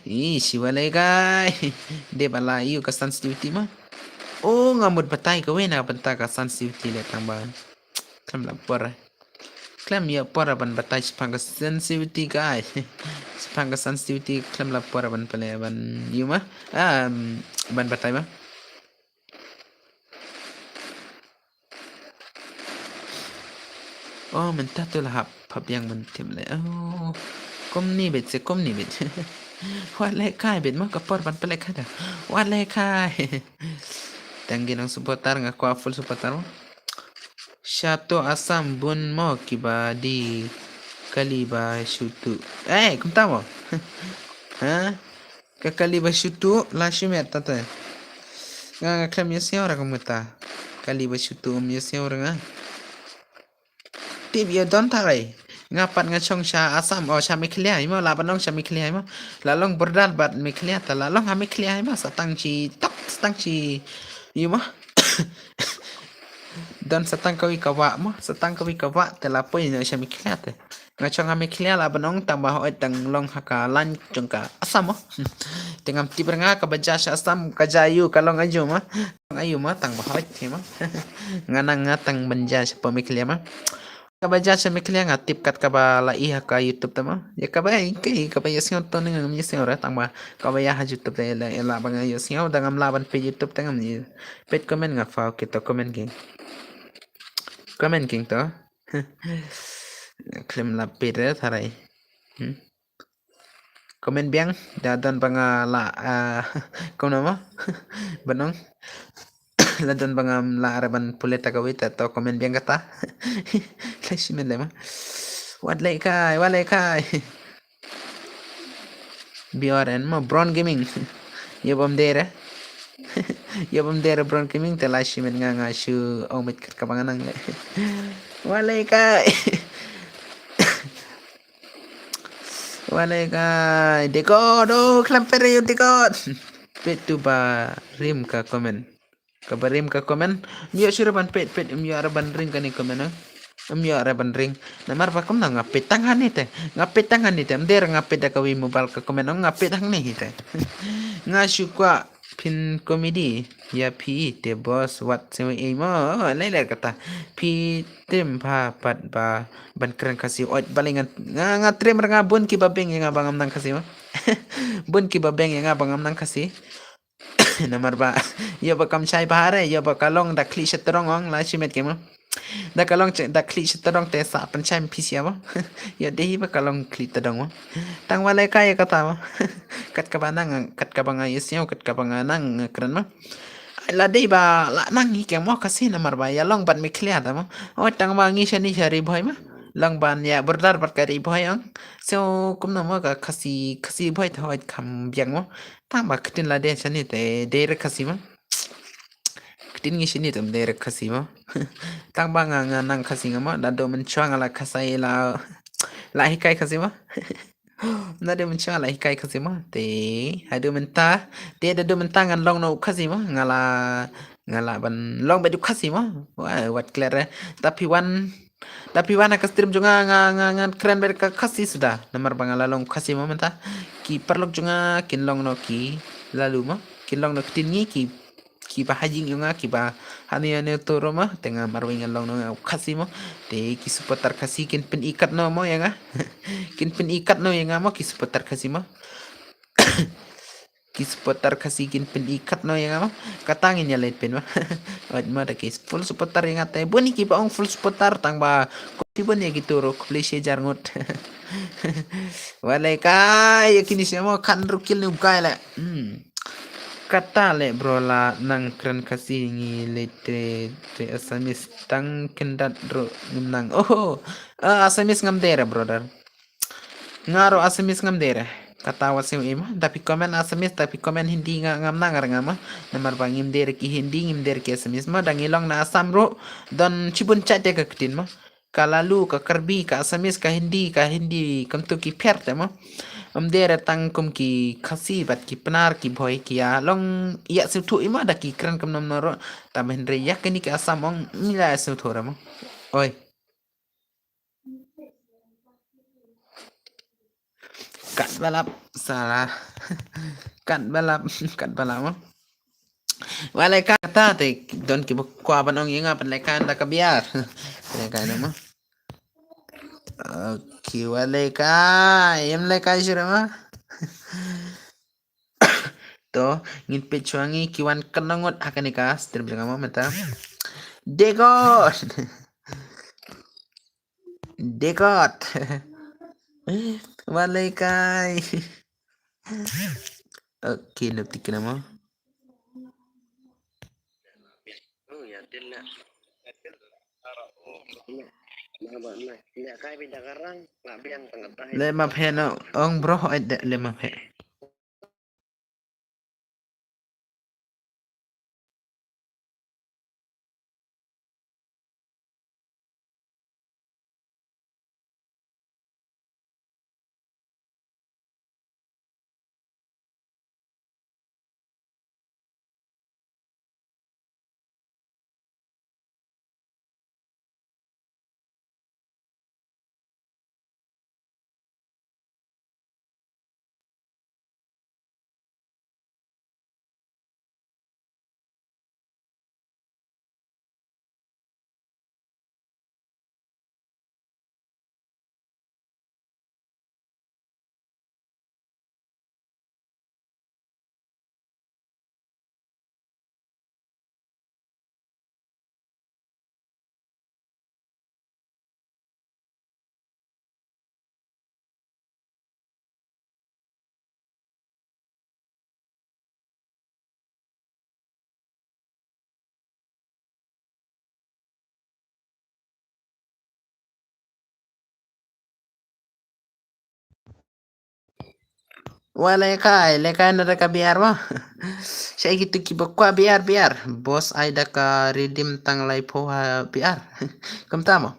Ih, shi wat lehkai. Dei ba la ïoh ka sensitivity mo. Oh, nga mut batai kawei na ka bynta ka sensitivity le tang ba khlem la por. Khlem ïoh por ban batai shaphang ka sensitivity guys. Shaphang ka sensitivity khlem la por ban pynleh ban ïoh ma. Ah, ban batai ma. Oh, mynta tu la hap pha biang ban tip le. Oh. Kumne beit se, kumne beit. Wat lehkai beit ma ka por ban pynlehkai da. Wat lehkai. Tang ki nong supporter nga kwah full supporter mo. Sha to Assam bun mo kiba dei kali ba shu tuh. Eh, kumta mo. Ha? Ka kali ba shu tuh la shimet ta te. Nga nga khlem ïohsngew ra kumta. Kali ba shu tuh ym ïohsngew ra nga. Tip ïa don ta rei. Nga pat nga shong sha Assam, oh, sha Meghalaya, ïa mo, la ban long sha Meghalaya, ïa mo. La long border bad Meghalaya, ta la long ha Meghalaya, ïa mo, sa tang shi tok, sa tang shi, ïa mo. Don sa tang kawei ka wah, mo, sa tang kawei ka wah, te la poi na sha Meghalaya, te. Nga shong ha Meghalaya, la ban long tang ba hoi tang long ha ka line jong ka Assam, mo. Te ngam tip ra nga kaba jia sha Assam, ka jia ïa u, ka long aïu, mo. Aïu ma tang ba hoi te ma. Nga nang nga tang ban jia sha pha Meghalaya ma. Kaba jia sha Meghalaya nga tip kat kaba la i ha ka YouTube te ma. Ïa kaba ïa ki kaba ïohsngew to ne ngam ïohsngew re tang ba kaba ïa ha YouTube te la la ba nga ïohsngew da ngam lah ban peit YouTube te ngam ïa. Peit comment nga pha ki to comment ki. Comment ki to. Khlem lah peit re tharai. Hmm. Comment biang, da don ba nga la, ah, kumno mo? Ban ong. La don ba ngam lah re ban pule ta kawei ta to comment biang kata. Lai shimet le mo. Wat lehkai, wat lehkai. B R N mo, Bron Gaming. Ïa bom dei re. Ïa bym dei re bron keming te la shimet nga nga shu ong met kat kaba nga nang le. Walei kai. Walei kai. Dekot, oh, klam pere yo dekot. Pet tu ba rim ka comment. Kaba rim ka comment. Ym ïoh shuh re ban pet, pet, ym ïoh re ban rim kane comment, eh. Ym ïoh re ban rim. Namar ba kumno nga pet tang hangne te. Nga pet tang hangne te. Ym dei re nga pet da kawei mobile ka comment, ong nga pet hangne hi te. Nga shu kwah phin comedy ïa phi te boss wat sngewei ei mo. Lei lei kata. Phi trim bha pat ba ban kren Khasi, oi balei nga, nga, nga trim re, nga bun kiba beng ïa nga ba ngam nang Khasi mo. Bun kiba beng ïa nga ba ngam nang Khasi. Namar ba ïa ba kam shai bha re, ïa ba ka long da khlieh shatdong ong la shimet ke mo. Da ka long che-, da khlieh shatdong te sa pynshai phi sia mo. Ïa dei hi ba ka long khlieh tdong mo. Tang walei kai ïa kata mo. Kat kaba nang, kat kaba nga ïa sngewbha, kat kaba nga nang nga kren mo. Ai la dei ba la nang hi ke mo Khasi namar ba ïa long bad me khlieh ta mo. Oi tang ba ngi shane sha Ri Bhoi mo. Long ban ïa border bad ka Ri Bhoi ong. So kumno mo ka Khasi, Khasi Bhoi te hoi kham biang mo. Tang ba ktien la dei shane te dei re Khasi mo. Ktien ngi shane te ym dei re Khasi mo. Tang ba nga, nga nang Khasi nga mo, da dei mynshuwa nga la Khasi la, la hikai Khasi mo. Da dei mynshuwa la hikai Khasi mo. Te haduh mynta, te da dei mynta ngan long noh Khasi mo, nga la, nga la ban long bad u Khasi mo. Wah, wat klet re. Tapi wan Tapi wan ha ka stream jong nga, nga, nga, ngan kren bad ka Khasi suda. Namar ba nga la long Khasi mo mynta. Ki paralok jong nga kin long noh ki Lalu mo. Kin long noh ktien ngi ki, kiba ha ïing jong nga kiba hane hane to ruh mo. Te nga marwei ngan long noh nga Khasi mo. Te ki supporter Khasi kin pyni katno mo ïa nga. Kin pyni katno ïa nga mo ki supporter Khasi mo. Ki supporter Khasi kin pyni katno ïa nga mo. Kata ngin ïa leit pyn mo. Wat mo da ki full supporter ïa nga te. Bun hi kiba ong full supporter tang ba. Ko ki bun ïa ki turu khublei shi hajar ngut. Walei kai ïa kine shi mo kan rukil ni u kai le. Hmm. Kata le bro la nang kren Khasi ngi le te, te Assamese tang kyndat ruh ngim nang. Oh, ah, Assamese ngam dei re brother. Nga ruh Assamese ngam dei re. Kata wat sngewbha mo. Da phi comment Assamese, da phi comment Hindi nga ngam nang re nga mo. Namar ba ngim dei re ki Hindi, ngim dei re ki Assamese mo. Da ngi long na Assam ruh don shibun jait te ka ktien mo. Ka Lalu, ka Karbi, ka Assamese, ka Hindi, ka Hindi, kumto ki pher te mo. Ym dei re tang kum ki Khasi bad ki Pnar, ki Bhoi, ki ïa long ïa sngewthuh i mo da ki kren kumno kumno ruh. Tang ba hynrei ïa kine ki Assam ong ym ïa sngewthuh re mo. Oi. Kat ba lap, salah. Kat ba lap, kat ba lap mo. Walei kai, kata te don kiba kwah ban ong ïa nga pynlehkai da ka biar. Pynlehkai na mo. Okay, walei kai, ym lehkai shuh re mo. To, ngin peit shuwa ngi ki wan katno ngut ha kane ka stream jong nga mo mynta. Dekot. Dekot. Walei kai. Okay, nop tik na mo. Le ma phe no ong bro, ai de le ma phe. Wa lehkai, lehkai na da ka biar mo. Sha kitu kiba kwah biar, biar. Boss ai da ka redeem tang laiphew ha biar. Kumta mo.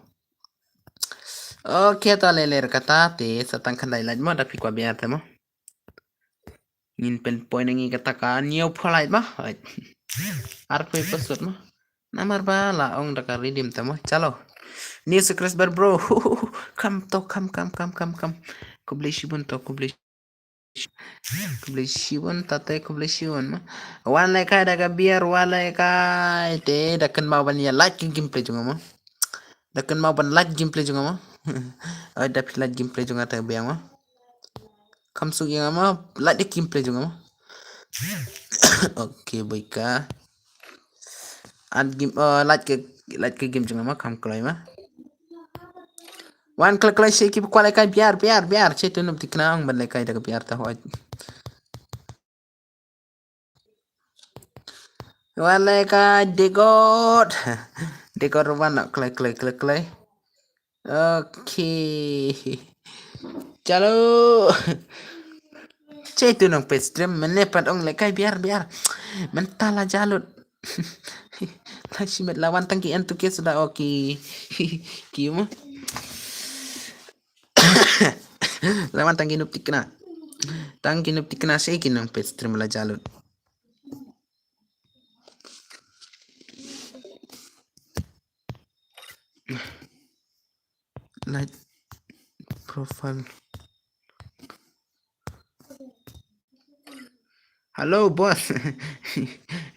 Okay, ta leh leh kata te sa tang khyndai lait mo da phi kwah biar te mo. Ngin pynpoi na ngi kata ka hynñiewphew lait mo. Hooid. Arphew password mo. Namar ba la ong da ka redeem te mo. Chalo. New subscriber bro. Kam to, kam, kam, kam, kam, kam. Khublei shibun to, khublei Khublei shibun, tate khublei shibun mo. Wa lehkai da ka biar, wa lehkai te da kynmaw ban ïa like ka gameplay jong nga mo. Da kynmaw ban like gameplay jong nga mo. Ai da phi like gameplay jong nga te biang mo. Kam suk ïa nga mo, like gameplay jong nga mo. Okay, boy ka. An game, uh, like ka, like ka game jong nga mo, kam kloi mo. Wan kloi kloi sha kiba kwah lehkai biar, biar, biar. Sha tu Noob Tikna ong ban lehkai da ka biar te hooid. Wa lehkai Degod. Degod ruh wan kloi kloi kloi kloi. Okay. Chalo. Sha tu nang page stream mynne pat ong lehkai biar, biar. Mynta la jalut. La shimet la wan tang ki en tu ke suda, okay. Ki mo. La wan tang ki Noob Tikna. Tang ki Noob Tikna sha ki nang page stream la jalut. Like profile. Hello boss.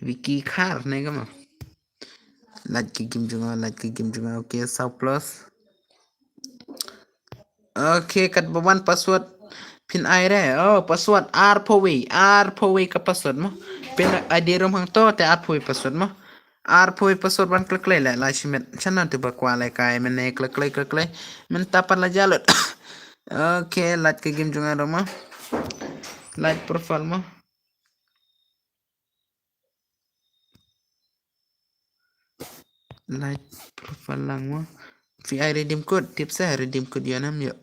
Vicky Khar ne ka mo. Like ka game jong nga, like ka game jong nga. Okay, saw plus. Okay, katba wan password phin ai re. Oh, password arphew wei, arphew wei ka password mo. Phin ai di rum hangto te arphew wei password mo. Arphew wei password wan kloi kloi le la shimet. Channel tu ba kwah lehkai mynne kloi kloi kloi kloi. Mynta pat la jalut. Okay, like ka game jong nga ruh mo. Like profile mo. Like profile lang mo. Phi ai redeem code, tip sa redeem code ïa nam ïoh.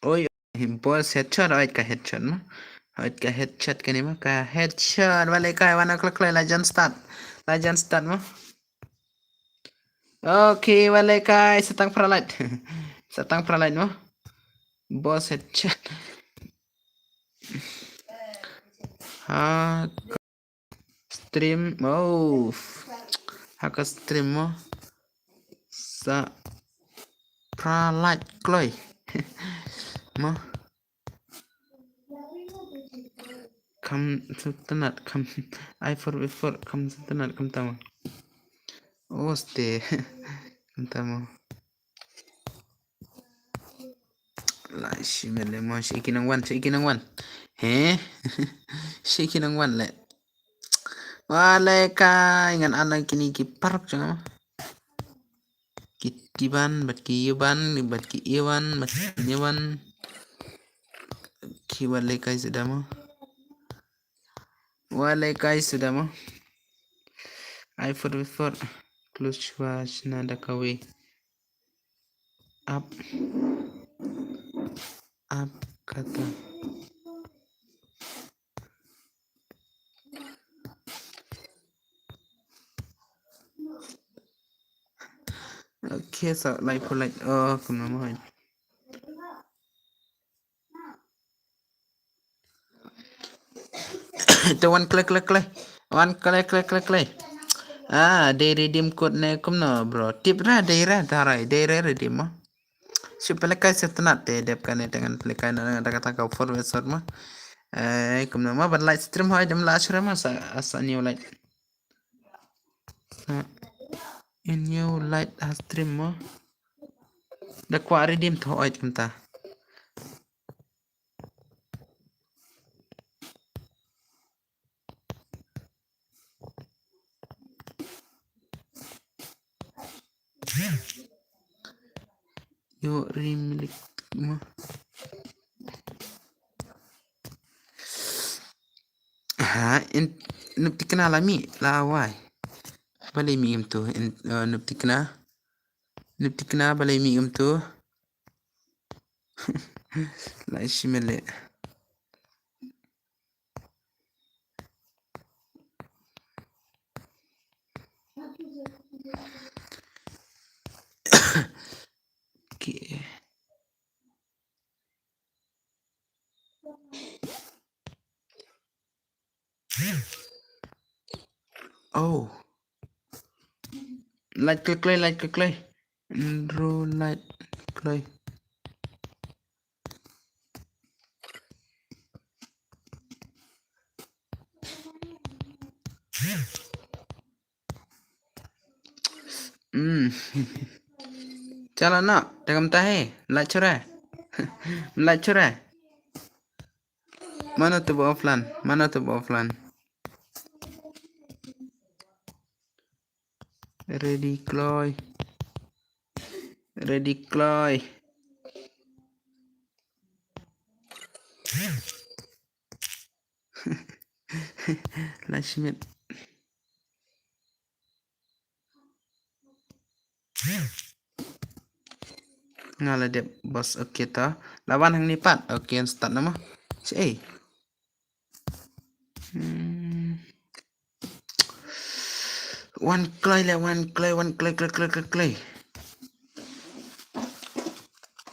Oi, boss headshot, oi ka headshot mo. Oi ka headshot kane mo, ka headshot, wa lehkai, wan kloi kloi, la jan start. La jan start mo. Okay, wa lehkai, sa tang phra lait. Sa tang phra lait mo. Boss headshot. Ha ka stream, oh. Ha ka stream mo. Sa phra lait kloi. Mo. Kam sngewtynnat, kam ai for before, kam sngewtynnat, kam tama. Oste. Kam tama. La shimet le mo, shi ki nang wan, shi ki nang wan. He? Shi ki nang wan le. Wa lehkai ngan ana kini ki parok jong nga. Ki Tiban, bad ki Iban, bad ki Iwan, bad ki Iwan. Ki wa lehkai suda mo. Wa lehkai suda mo. Ai for before. Close shwa shna da kawei. Up. Up kata. Okay, sa lai pulai. Oh, kumno mo. To wan kloi kloi kloi. Wan kloi kloi kloi kloi. Ah, dei redeem code ne kumno bro. Tip ra dei ra tharai dei ra redeem mo. Shu pynlehkai sngewtynnat te dep kane te ngan pynlehkai na da kata ka forward shot mo. Eh, kumno mo ban live stream hoi dem la shura mo sa sa new live. Sa new live ha stream mo. Da kwah redeem tho oi kumta. Yo rim lik ma. Ha, in Noob Tikna la mih la wai. Balei mih em tu in, eh, Noob Tikna. Nip tikna balei mi um tu. Lai shimele. Okay. Oh. Light klik klik, light klik klik. Andrew light klik. Hmm. Chala na, takam tahe, light chore. Light chore. Mana tu offline, mana tu offline. Ready, Chloe. Ready, Chloe. Last minute. Nga la dep boss, okay to. Lawan hangne pat. Okay, start nama. Che. Hmm. Wan kloi le, wan kloi, wan kloi, kloi, kloi, kloi, kloi.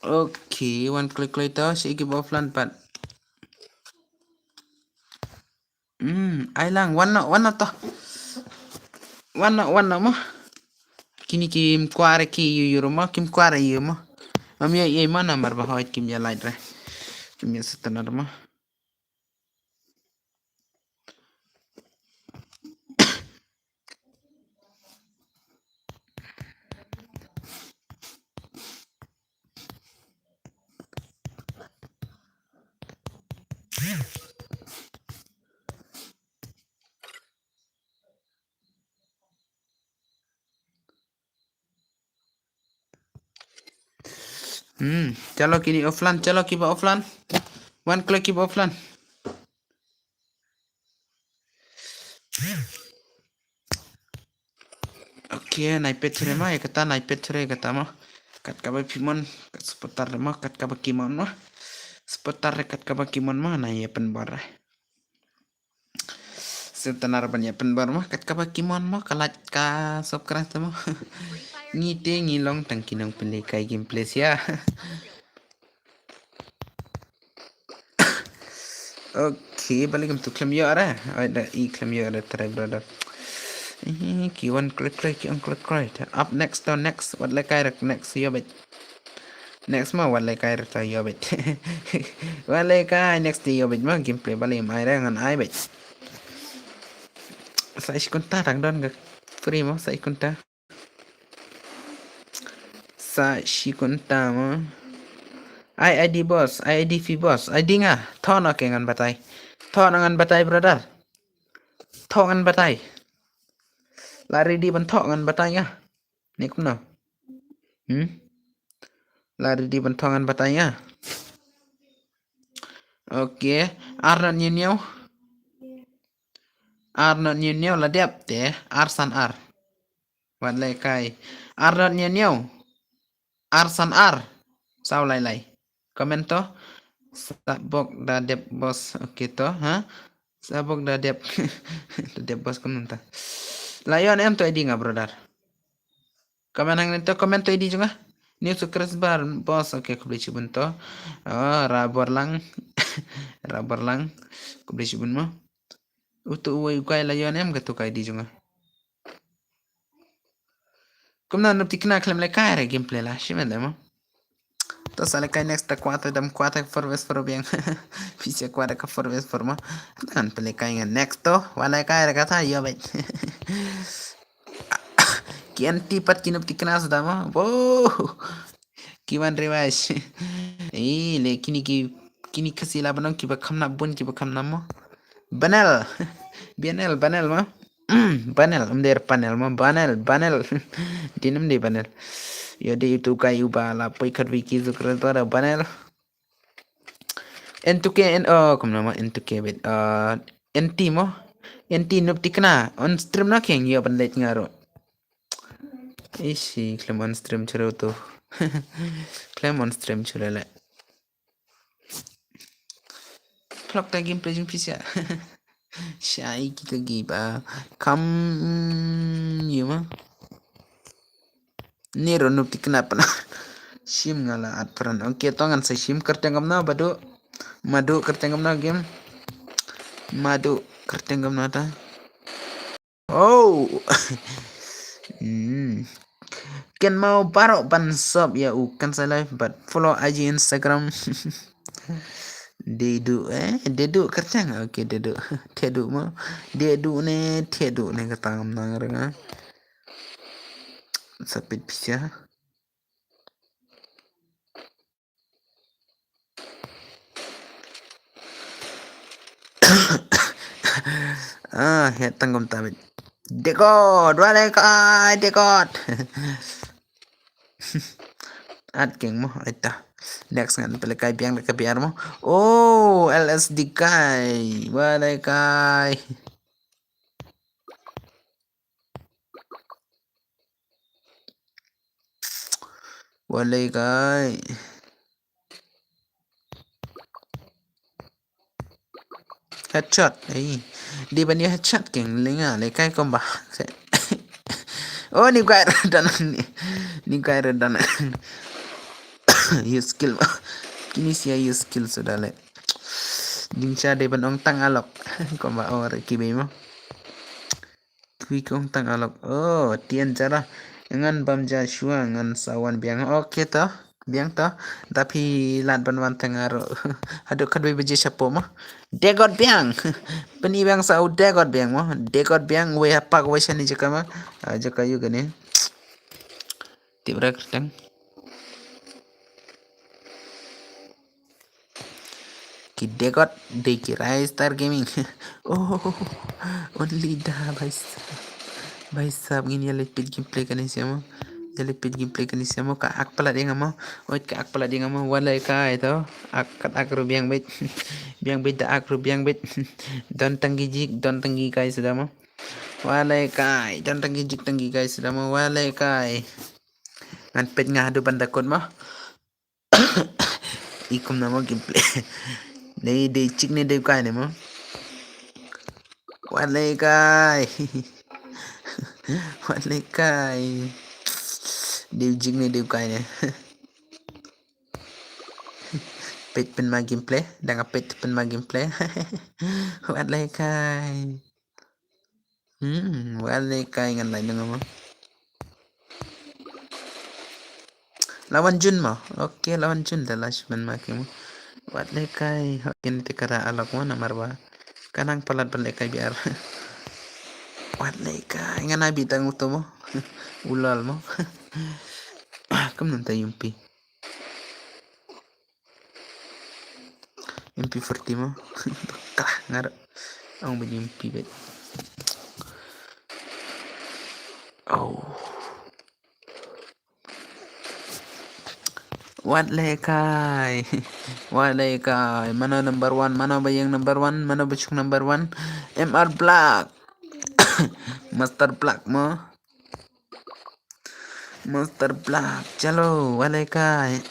Okay, wan kloi, kloi to, shi ki offline pat. Hmm, ai lang, wan no, wan no to. Wan no, wan no mo. Kini kim kware ki yu yu mo, kim kware yu mo. Mam ya, ya mana mar ba hoi kim ya light re. Kim ya setana mo. Hmm, chalo kini offline, chalo kiba offline. Wan kloi kiba offline. Okay, nai pet chre ma, ya kata nai pet chre kata ma. Kat kaba pimon, kat supporter ma, kat kaba kimon ma. Supporter kat kaba kimon ma, nai ya pen bar. Setan arban ya pen bar ma, kat kaba kimon ma, kalat ka subscribe ma. Ngi te ngi long tang ki nong pynlei kai gameplay sia. Okay, balik em tu klem yo ara. Ai da i klem yo ara try brother. Eh, ki wan klik klik, ki wan klik klik. Up next to next, wat le kai rek next yo bet. Next ma wat le kai rek ta yo bet. Wat le kai next yo bet ma gameplay balik mai rek ngan ai bet. Sa shi kunta tang don ga free mo sa shi kunta. Sa shi kunta mo. Ai I D boss, ai I D fi boss, I D nga. Thon okay ngan batai. Thon ngan batai brother. Thon ngan batai. La ready ban thon ngan batai nga. Ni kumno. Hmm? La ready ban thon ngan batai nga. Okay. Ar na ni niu. Ar na ni niu la dep te. Ar san ar. Wat le kai. Ar dot niu niu. Ar san ar. Saw lai lai. Comment to. Sabok da dep boss. Okay to, ha? Sabok da dep. Da dep boss comment to. Lion em to I D nga brother. Comment hangne to, comment to I D jong nga. New subscriber boss. Okay, khublei shibun to. Oh, Raborlang. Raborlang. Khublei shibun mo. Utu uwei ukai Lion em ka tu ka I D jong nga. Kumna nup tikna khlem le kai re gameplay la shimet le mo. To sa le kai next ta kwata dam kwata four versus four biang. Pisa kwata ka four versus four mo. Nan pele kai ngan next to. Wala kai re kata yo bet. Ki anti pat ki nup tikna sudah mo. Wow. Ki wan revise. Eh, le kini ki, kini Khasi la banong kiba kham na bun kiba kham na mo. Banel. Banel, Banel mo. Banel, um der panel mo. Banel, Banel. Din um de Banel. Yo de itu kai uba la poi khat wiki zukra to da Banel. N two K, N, oh, kumna mo N two K bet. Uh, N T mo. N T nup tikna. On stream na keng yo ban let ngaro. Ishi, khlem on stream chero tu. Khlem on stream chero le. Vlog ta gameplay jong pisa. Shai kita gi ba. Kam yu ma. Ni ronu tikna pana. Shim nga la at pran. Okay, to ngan sa shim kyrteng kamna badu. Madu kyrteng kamna game. Madu kyrteng kamna ta. Oh. Hmm. Ken mau baroh ban sub ya u kan sa live but follow aja Instagram. Dedu eh, dedu kyrteng. Okay, dedu. Dedu mo. Dedu ne, dedu ne kata ngam nang renga. Sapit pisa. Ah, het tang kum tabit. Dekot, wale kai, dekot. At keng mo, aita. Next ngan pele kai biang le ka biar mo. Oh, L S D kai. Wale kai. Wale kai. Headshot. Ei. Di ban ïa headshot keng lenga le kai komba. Oh, ni kai redan ni. Ni kai redan. Use skill. Kini sia use skill sudah le. Jingcha de ban ong tang alok. Komba ong re kibe mo. Twi kong tang alok. Oh, tien jara. Ngan bam ja shua ngan sa wan biang. Okay to. Biang to. Da phi lad ban wan tang aro. Haduh khatwei baje shapo mo. Degot biang. Pyn i biang sa u degot biang mo. Degot biang wei hapak wei shani jaka mo. Ah, jaka yu gane. Tip ra kyrteng. Ki degot de ki Rai Star Gaming. Oh, only da bhai sahab. Bhai sahab ngin ïa leit peit gameplay kane sia mo. Ïa leit peit gameplay kane sia mo ka ak palat ïa nga mo. Oit ka ak palat ïa nga mo. Wale kai to. Ak kat ak ru biang beit. Biang beit da ak ru biang beit. Don tang ki jik, don tang ki kai sudah mo. Wale kai, don tang ki jik tang ki kai sudah mo. Wale kai. Ngan peit nga haduh ban da kot mo. Ikum na mo gameplay. Nei dei chik ne dei kai ne mo. Wat le kai. Wat le kai. Dei chik ne dei kai ne. Peit pyn ma gameplay, dang peit pyn ma gameplay. Wat le kai. Hmm, wat le kai ngan lai nang mo. Lawan Jun mo. Okay, lawan Jun da last man ma ki mo. Wat le kai. Okay, ni te kara alok mo namar ba. Kanang palat ban le kai biar. Wat le kai ngan abi tang uto mo. Ulal mo. Kam nang ta yumpi. M P forty mo. Kah ngar. Ong bini M P bet. Oh. Wat le kai. Wat le kai. Mano number one? Mano ba ïeng number one? Mano ba shong number one? M R Black. Master Black mo. Master Black, chalo, wat le kai.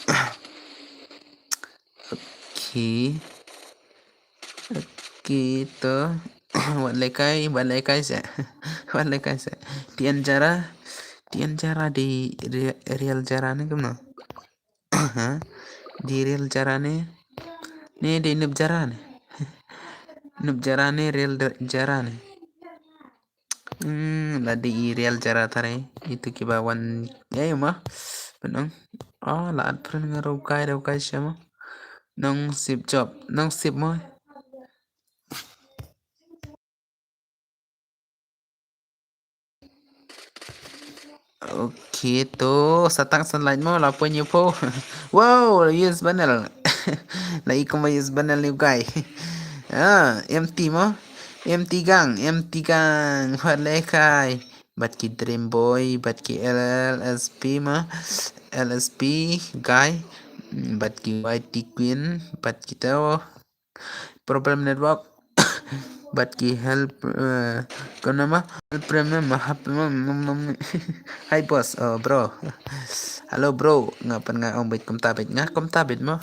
Okay. Okay, to. Wat le kai, wat le kai se. Wat le kai se. Tian jara. Tian jara di re-, real jara ne kumno? Di real jara ne. Ne di nup jara ne. Nup jara ne, real de-, jara ne. Hmm, la di i real jara tare. Itu kiba wan. Ya, ya ma. Benong. Oh, la at pren nga rokai, rokai siama. Nong sip job. Nong sip mo. Okay, to, satang sunlight mo, la pun yu po. Wow, use banner. La ikum use banner ni guy. Ah, M T mo. M T gang, M T gang. Wat le kai. Bat ki Dream Boy, bat ki L S P mo. L S P guy. Bat ki Y T Queen, bat ki to. Problem network. Bad ki help, eh, kumno mo? Help prem mo, hap mo, nom, nom. Hi boss, oh bro. Hello bro, nga pan nga ong bad kumta bad nga kumta bad mo.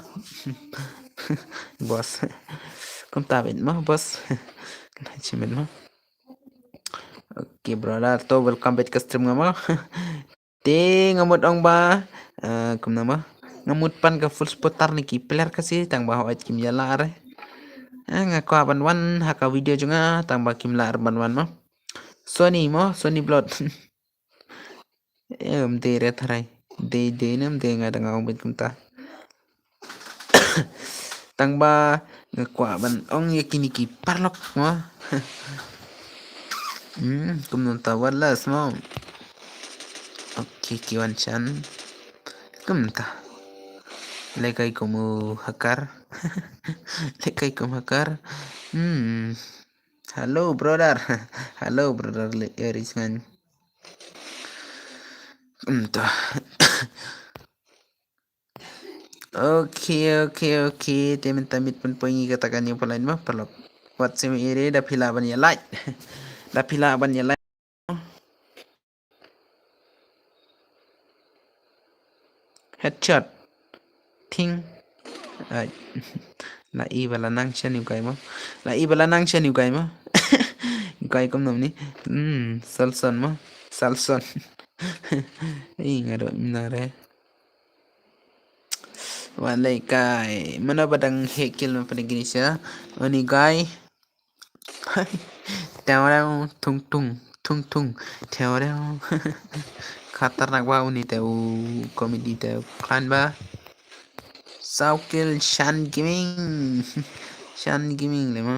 Boss. Kumta bad mo, boss. Kena chimen mo. Okay, brother, to welcome back ka stream nga mo. Te nga mut ong ba, eh, kumno mo? Nga mut pan ka full supporter na ki player Khasi, tang ba hooid kim ïalah re. Eh, nga kwah ban wan ha ka video jong nga, tang ba kim lah re ban wan mo. Sony mo, Sony Blood. Em, de re tharai. De, de nem de nga dang ong bad kumta. Tang ba nga kwah ban ong ïa kine ki paralok mo. Hmm, kumno ta, wireless mo. Okay, ki wan shan. Kumta. Lekai kum u hacker. Lekai kum hacker. Hmm. Hello brother. Hello brother le, eh, Richman. Kumta. Okay, okay, okay. Te mynta mit pynpoi ngi kata ka new line mo, paralok. Wat sim iri da phi lah ban ïa like. Da phi lah ban ïa like. Headshot. Ting. Ai. La i ba la nang sha new guy mo. La i ba la nang sha new guy mo. Guy kumno ni. Hmm, Salson mo. Salson. Ih, nga dok mina re. Wan lei kai. Mano ba dang hekil ma pada gini sha. Oni guy. Teo reo, tung tung, tung tung. Teo reo. Khatarnak ba uni te u comedy te u klan ba. Saukil Shan Gaming. Shan Gaming le mo.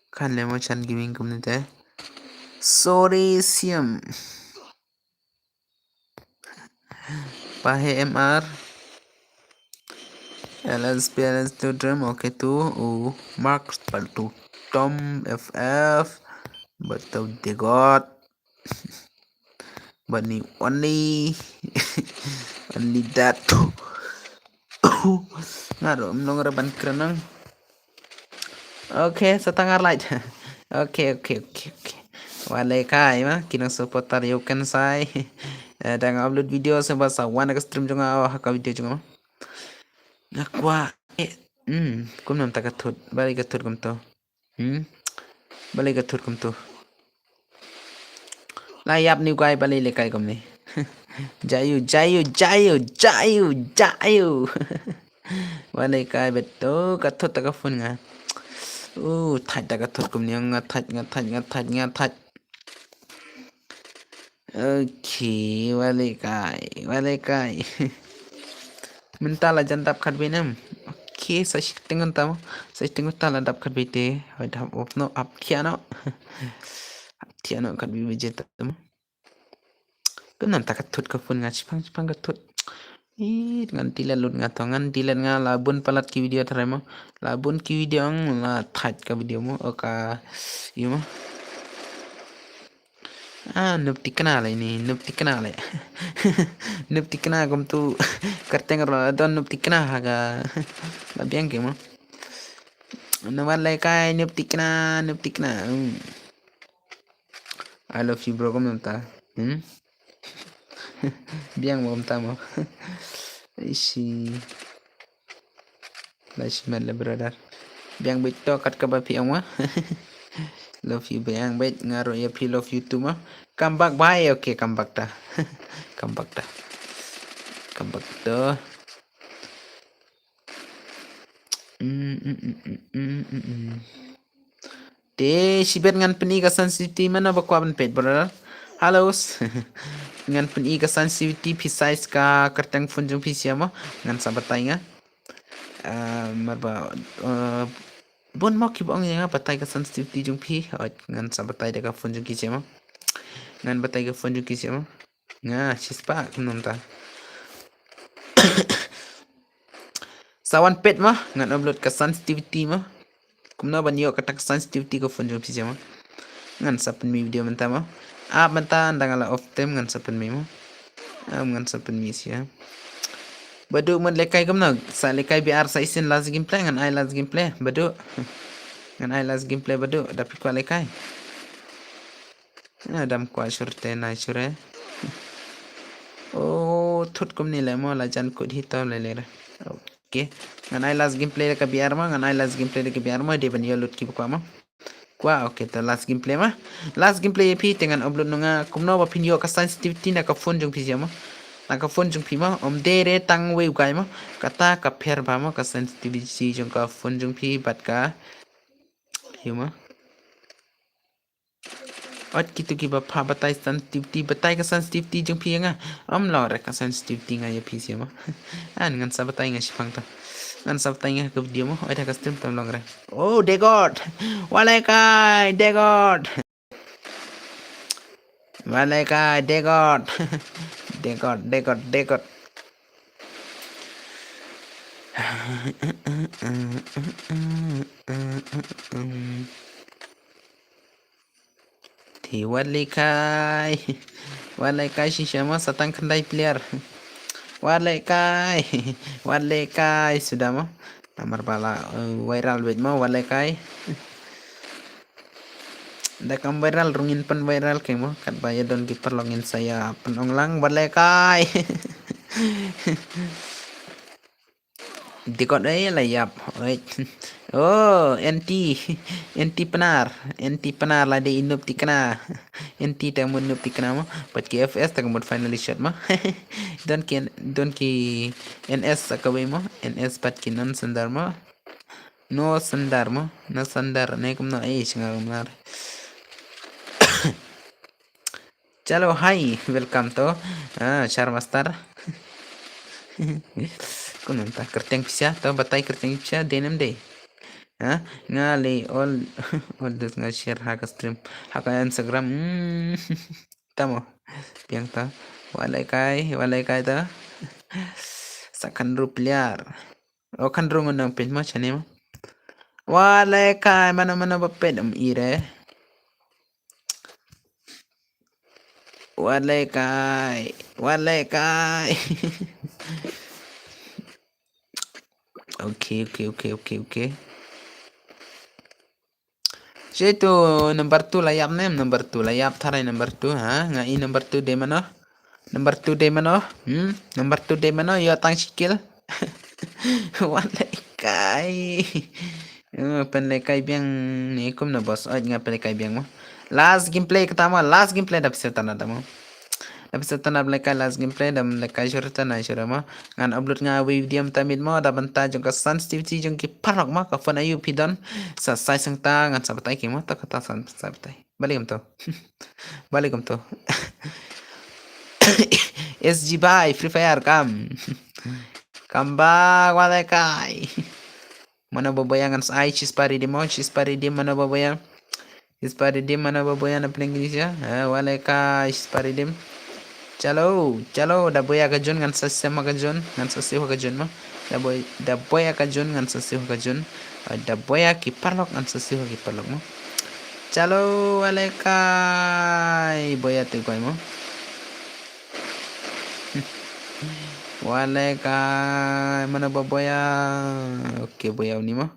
Kan le mo Shan Gaming kumne te. Sorry Siam. Pahe M R. L S P L S two Dream, okay tu. U Mark Paltu Tom F F. Betul degot. Bani only. Only that. Nga ro mlong ra ban krenang. Okay, sa tangar light. Okay, okay, okay, okay. Wale kai ma, kinang supporter ïa u Kensai. Eh, dang upload video sa ba sa wan ka stream jong nga, oh, ka video jong nga. Nga kwah, eh, hmm, kumno ta ka thut, bali ka thut kumto. Hmm? Bali ka thut kumto. La ïap ni kai bali le kai kumne. Jayu, jayu, jayu, jayu, jayu. Wale kai beto ka thut ta ka phone nga. Uh, thait ta ka thut kumne nga thait, nga thait, nga thait, nga thait. Okay, wale kai, wale kai. Mynta la jan dap khatbei nem. Okay, sa shiteng mynta mo. Sa shiteng mynta la dap khatbei te. Hoi dap op no, ap thia no. Ap thia no khatbei beje ta mo. Kumno ta ka thut ka phone nga chipang chipang ka thut. Ih, ngan delete lut nga to, ngan delete nga la bun palat ki video tharai mo. La bun ki video ang la thait ka video mo. Oka, yu mo. Ah, nup tikna le ni, nup tikna le. Nup tikna kumtu. Karteng ro don nup tikna ha ka. La biang ke mo. Nawan le kai nup tikna, nup tikna. Hmm. I love you bro, kumta. Hmm? Biang mo kumta mo. Ishi. Lashman le brother. Biang bit to kat ka ba phi ong ma. Love you biang bit, nga ro ïa phi love you too ma. Come back bye, okay, come back ta. Come back ta. Come back to. Mm, mm, mm. Te shibet ngan pyni ka sensitivity, mano ba kwah ban peit brother. Hello. Ngan pyni ka sensitivity phi size ka kyrteng phone jong phi sha mo. Ngan sa batai nga. Ah, mar ba, ah, bun mo ki ba ong ïa nga batai ka sensitivity jong phi. Oi, ngan sa batai da ka phone jong ki sha mo. Ngan batai ka phone jong ki sha mo. Nga shispah kumno ta. Sa wan peit mo, ngan upload ka sensitivity mo. Kumno ban ïoh kata ka sensitivity ka phone jong phi sha mo. Ngan sa pynmih video mynta mo. Ap mynta nda nga la off time ngan sa pynmih mo. Ap ngan sa pynmih sha. Badu mut lekai kumno, sa lekai B R sa isin last gameplay ngan ai last gameplay. Badu. Ngan ai last gameplay ba duh da phi kwah lehkai. Nga dam kwah shuh te na shuh re. Oh, thut kumne le mo la jan kut hi to le le re. Okay. Ngan ai last gameplay da ka B R mo, ngan ai last gameplay da ka B R mo, dei ban ïoh lut ki ba kwah mo. Kwah, okay, to last gameplay mo. Last gameplay ïa phi te ngan upload noh nga kumno ba phin ïoh ka sensitivity na ka phone jong phi mo. Na ka phone jong phi mo, ym dei re tang wei u guy mo. Kata ka pher ba mo ka sensitivity jong ka phone jong phi bad ka ïa mo. Ot kitu ki ba pha batai sensitivity, batai ka sensitivity jong phi ïa nga. Ym long re ka sensitivity nga ïa phi sha mo. An ngan sa batai nga shipang to. Ngan sa batai nga ka video mo. Ot ha ka stream tam long re. Oh, degod. Wa lehkai, degod. Wa lehkai, degod. Degod, degod, degod. Te wa lehkai. Wa lehkai shisha mo sa tang khyndai player. Wa lehkai. Wa lehkai suda mo. Namar ba la, eh, viral beit mo wa lehkai. Da kam viral ruh ngin pynviral keiñ mo. Katba ïa don ki paralok ngin sa ïa pynong lang wa lehkai. Dikot eh la ïap. Oi. Oh, anti. Anti Pnar. Anti Pnar la dei i Noob Tikna. Anti ta mut Noob Tikna mo. Pat ki F S ta ka mut finally shot mo. Don ki, don ki N S sa kawei mo. N S pat ki non sandar mo. No sandar mo. No sandar ne kumno eh shingar kumnar. Chalo, hi, welcome to, ah, Shar Master. Kumno ta kyrteng pisa, to batai kyrteng pisa, dei ne ym dei. Ha? Nga leh all, all this nga share ha ka stream, ha ka Instagram. Hmm. Tamo. Biang to. Wa lehkai, wa lehkai to. Sa kynriew player. O kynriew ngan nang peit mo shane mo. Wa lehkai, mano mano ba peit ym i re. Wa lehkai, wa lehkai. Okay, okay, okay, okay, okay. Shei tu number two la ïap ne, number two la ïap tharai number two, ha? Nga i number two dei mano? Number two dei mano? Hmm? Number two dei mano? Ïoh tang shi kill. Wa lehkai. Eh, pynlehkai biang ne kumno boss. Oi, nga pynlehkai biang mo. Last gameplay kata mo, last gameplay da pisa tana da mo. Da pisa tana lehkai last gameplay da lehkai shuru tana shuru mo. Ngan upload nga video mynta miet mo da bynta jong ka sensitivity jong ki paralok mo ka phone aïu phi don. Sa sai sangta ngan sa batai ki mo ta kata sa sa batai. Balik em to. Balik em to. S G bhai, Free Fire, come. Come back, wa lehkai. Mano ba boya ngan sa ai, Chispah Redeem, oh, Chispah Redeem, mano ba boya. Chispah Redeem, mano ba boya na pling Indonesia. Eh, wa lehkai, Chispah Redeem. Chalo, chalo, da boya ka jun ngan sa siew ka jun, ngan sa siew ka jun mo. Da boy, da boya ka jun ngan sa siew ka jun. Ah, da boya ki paralok ngan sa siew ki paralok mo. Chalo, wa lehkai, boya te koi mo. Wa lehkai, mano ba boya. Okay, boya uni mo.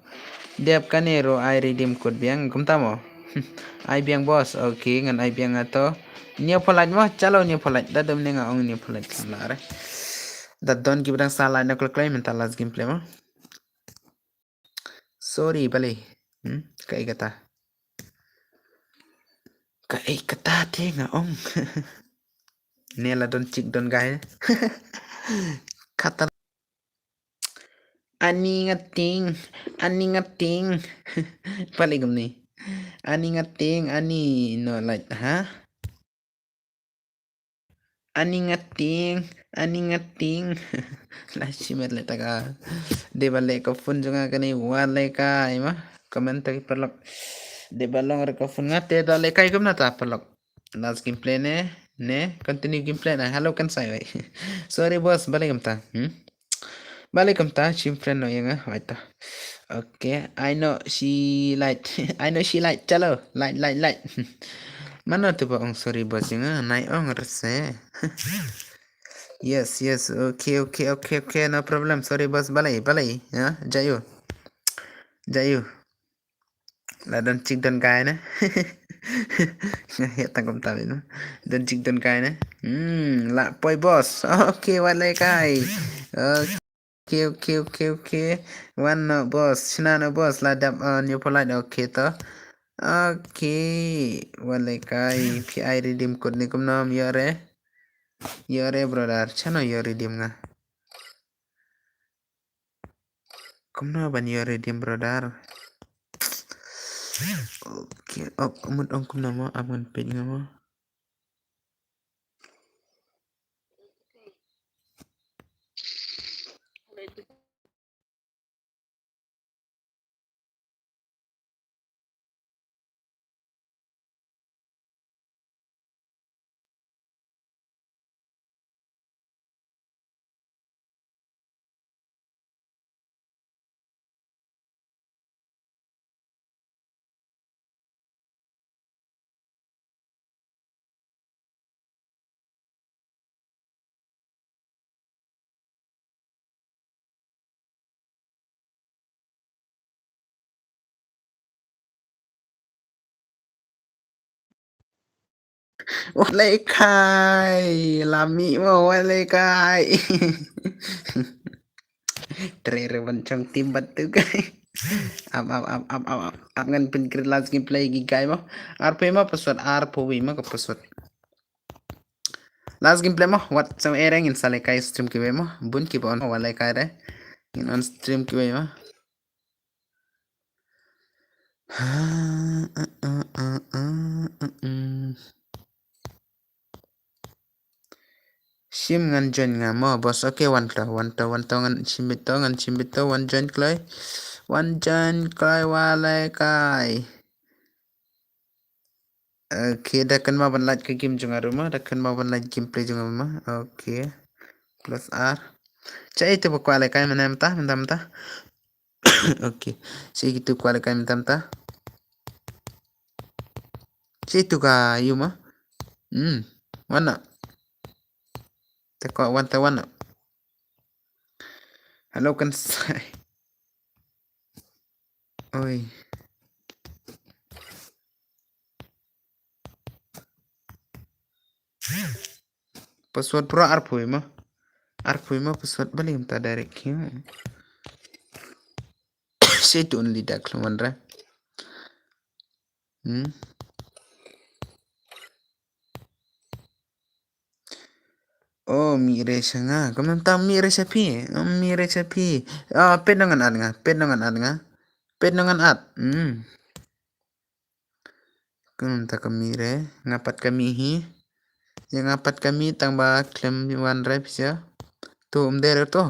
Dep kane ruh ai redeem code biang kumta mo. Ai biang boss. Okay, ngan ai biang ato. New polite mo, chalo new polite. Da dum ne nga ong new polite kam la re. Da don ki ba dang sa lait na kloi kloi mynta last gameplay mo. Sorry, balei. Hmm? Kaei kata. Kaei kata te nga ong. Ne la don chick don guy. Kata. Ani ngating, ani ngating. Balei kumne. Ani ngating, ani no lait, ha? Ani ngating, ani ngating. La shimet le taka. Dei ba leh ka phone jong nga kane wa lehkai ma. Comment ta ki paralok. Dei ba long re ka phone nga te da lehkai kumna ta paralok. Last gameplay ne, ne, continue gameplay ne. Hello kan sai wei. Sorry boss, balei kumta. Hmm? Balei kumta, shim friend no ïa nga, wait ta. Okay, I know she like, I know she like, chalo, like, like, like. Mano tu ba ong sorry boss ïa nga, nai ong rese. Yes, yes, okay, okay, okay, okay, no problem, sorry boss, balei, balei, ya, jayo. Jayo. La don chick don guy ne? Nga heh tang kumta beit mo. Don chick don guy ne? Hmm, la poi boss. Okay, wat leh kai. Okay, okay, okay, okay. Wan noh boss, shna noh boss, la dap, uh, New Polite, okay to. Okay, wat leh kai, phi ai redeem code ne kumno, ym ïoh re. Ïoh re brother, shano ïoh redeem nga. Kumno ban ïoh redeem brother. Okay, oh, mut ong kumno mo, ap ngan peit nga mo. Wat leh kai, la mih mo, wat leh kai. Tre re ban chong team bad tu kai. Ap, ap, ap, ap, ap, ap. Ap ngan pynkhreh last gameplay ki kai mo. Arphew mo password, arphew mo ka password. Last gameplay mo, wat sam ereng in sa leh kai stream kiwei mo. Bun kiba on mo, wat leh kai re. In on stream kiwei mo. Shim ngan join nga mo, boss. Okay, wan to, wan to, wan to, ngan shim beit to, ngan shim beit to, wan join kloi. Wan join kloi, wat leh kai. Okay, da kynmaw ban like ka game jong nga ruh mo, da kynmaw ban like gameplay jong nga ruh mo. Okay. Plus R. Cha ito ba kwah leh kai mynta, mynta, mynta, mynta. Okay. Cha ito kwah leh kai mynta, mynta. Cha ito ka ïu mo. Hmm. Wan noh. Te kwah wan te wan noh. Hello kan sai. Oi. Password pura arphew mo. Arphew mo password, balei mynta direct ki. Say to only dak lawan re. Hmm. Oh, mih re sha nga. Kumno mynta mih re sha phi? Oh, mih re sha phi. Ah, peit noh ngan add nga. Peit noh ngan add nga. Peit noh ngan add. Hmm. Kumno mynta ka mih re? Nga pat ka mih hi. Ïa nga pat ka mih tang ba khlem wan re pisa. To, ym dei re to.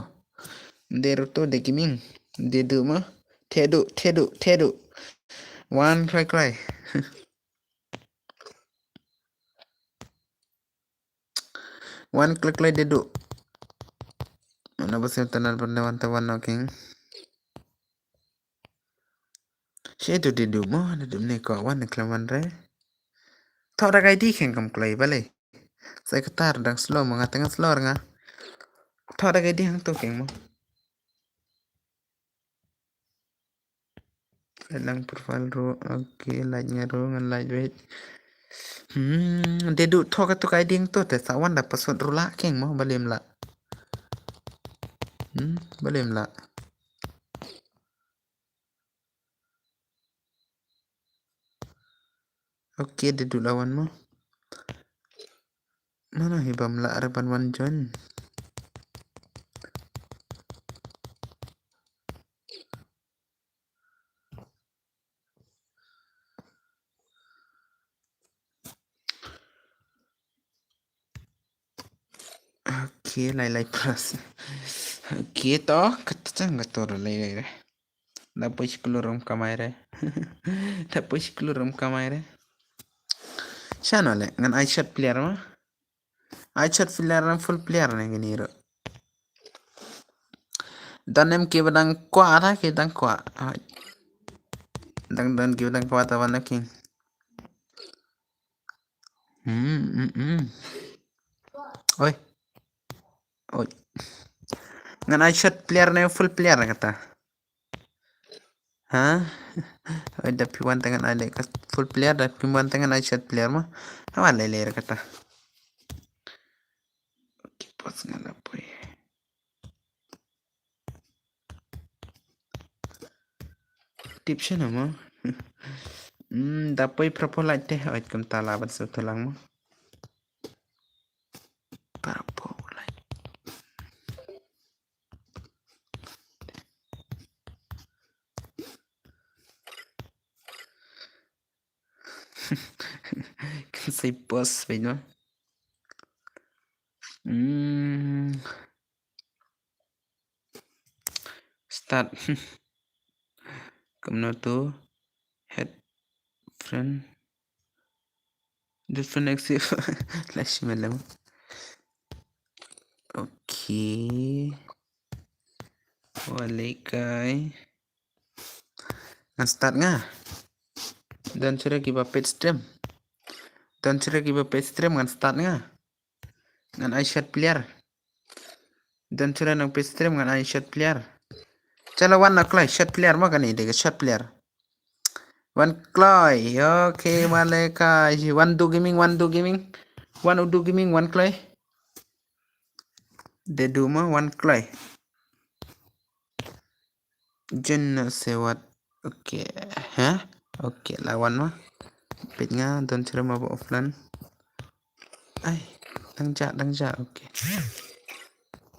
Ym dei re to, dei ki mih. Dei duh mo. Theh duh, theh duh, theh duh. Wan kloi kloi. Wan kloi kloi, dei duh. Mana ba sem tanar ban wan ta wan, okay. Shi tu dei duh mo, dei duh ne ko wan ne khlem wan re. Thoh da ka I D kheng kam kloi balei. Sai kata dang slow mo, nga tang slow nga. Thoh da ka I D hangto kheng mo. Lang profile ruh, okay, like nga ruh, ngan like, wait. Hmm, dei duh thoh kato ka I D hangto te, sa wan da password ruh lah kheng mo, balei em lah. Hmm, balei em lah. Okay, dei duh la wan mo. Mano hi bym lah re ban wan join. Okay, lai lai plus. Okay, to, kata chang kato lai lai re. Da poi shi klur rum kamai re. Da poi shi klur rum kamai re. Shano le, ngan ai shot player ma. Ai shot player ne full player ne kini ruh. Don em kiba dang kwah ta, ki dang kwah. Dang don kiba dang kwah ta wan king. Hmm, hmm, hmm. Oi. Oi. Ngan ai shot player ne full player kata. Ha? Oi, da phi wan te ngan ai leh ka full player, da phi wan te ngan ai short player mo. Ha, wan leh leh kata. Okay, pause nga la poi. Tip shano mo. Hmm, da poi propo lait te, oi, kumta la ban shu tulang mo. Propo lait. Kan sei pause beit mo. Hmm. Start. Kumno to head friend. Different exif. Lashi malam. Okay. Walaikai. Ngan start nga. Don chura kiba pet stream. Don chura kiba pet stream ngan start nga. Ngan ai short player. Don chura nang pet stream ngan ai short player. Chalo wan na kloi short player mo kane de short player. Wan kloi. Okay, walaikai. Wan du gaming, wan du gaming. Wan u du gaming, wan kloi. De du mo, wan kloi. Jen na sewat. Okay. Ha? Okay, lawan ma. Pit nga don chira ma ba offline. Ai, dang ja, dang ja. Okay.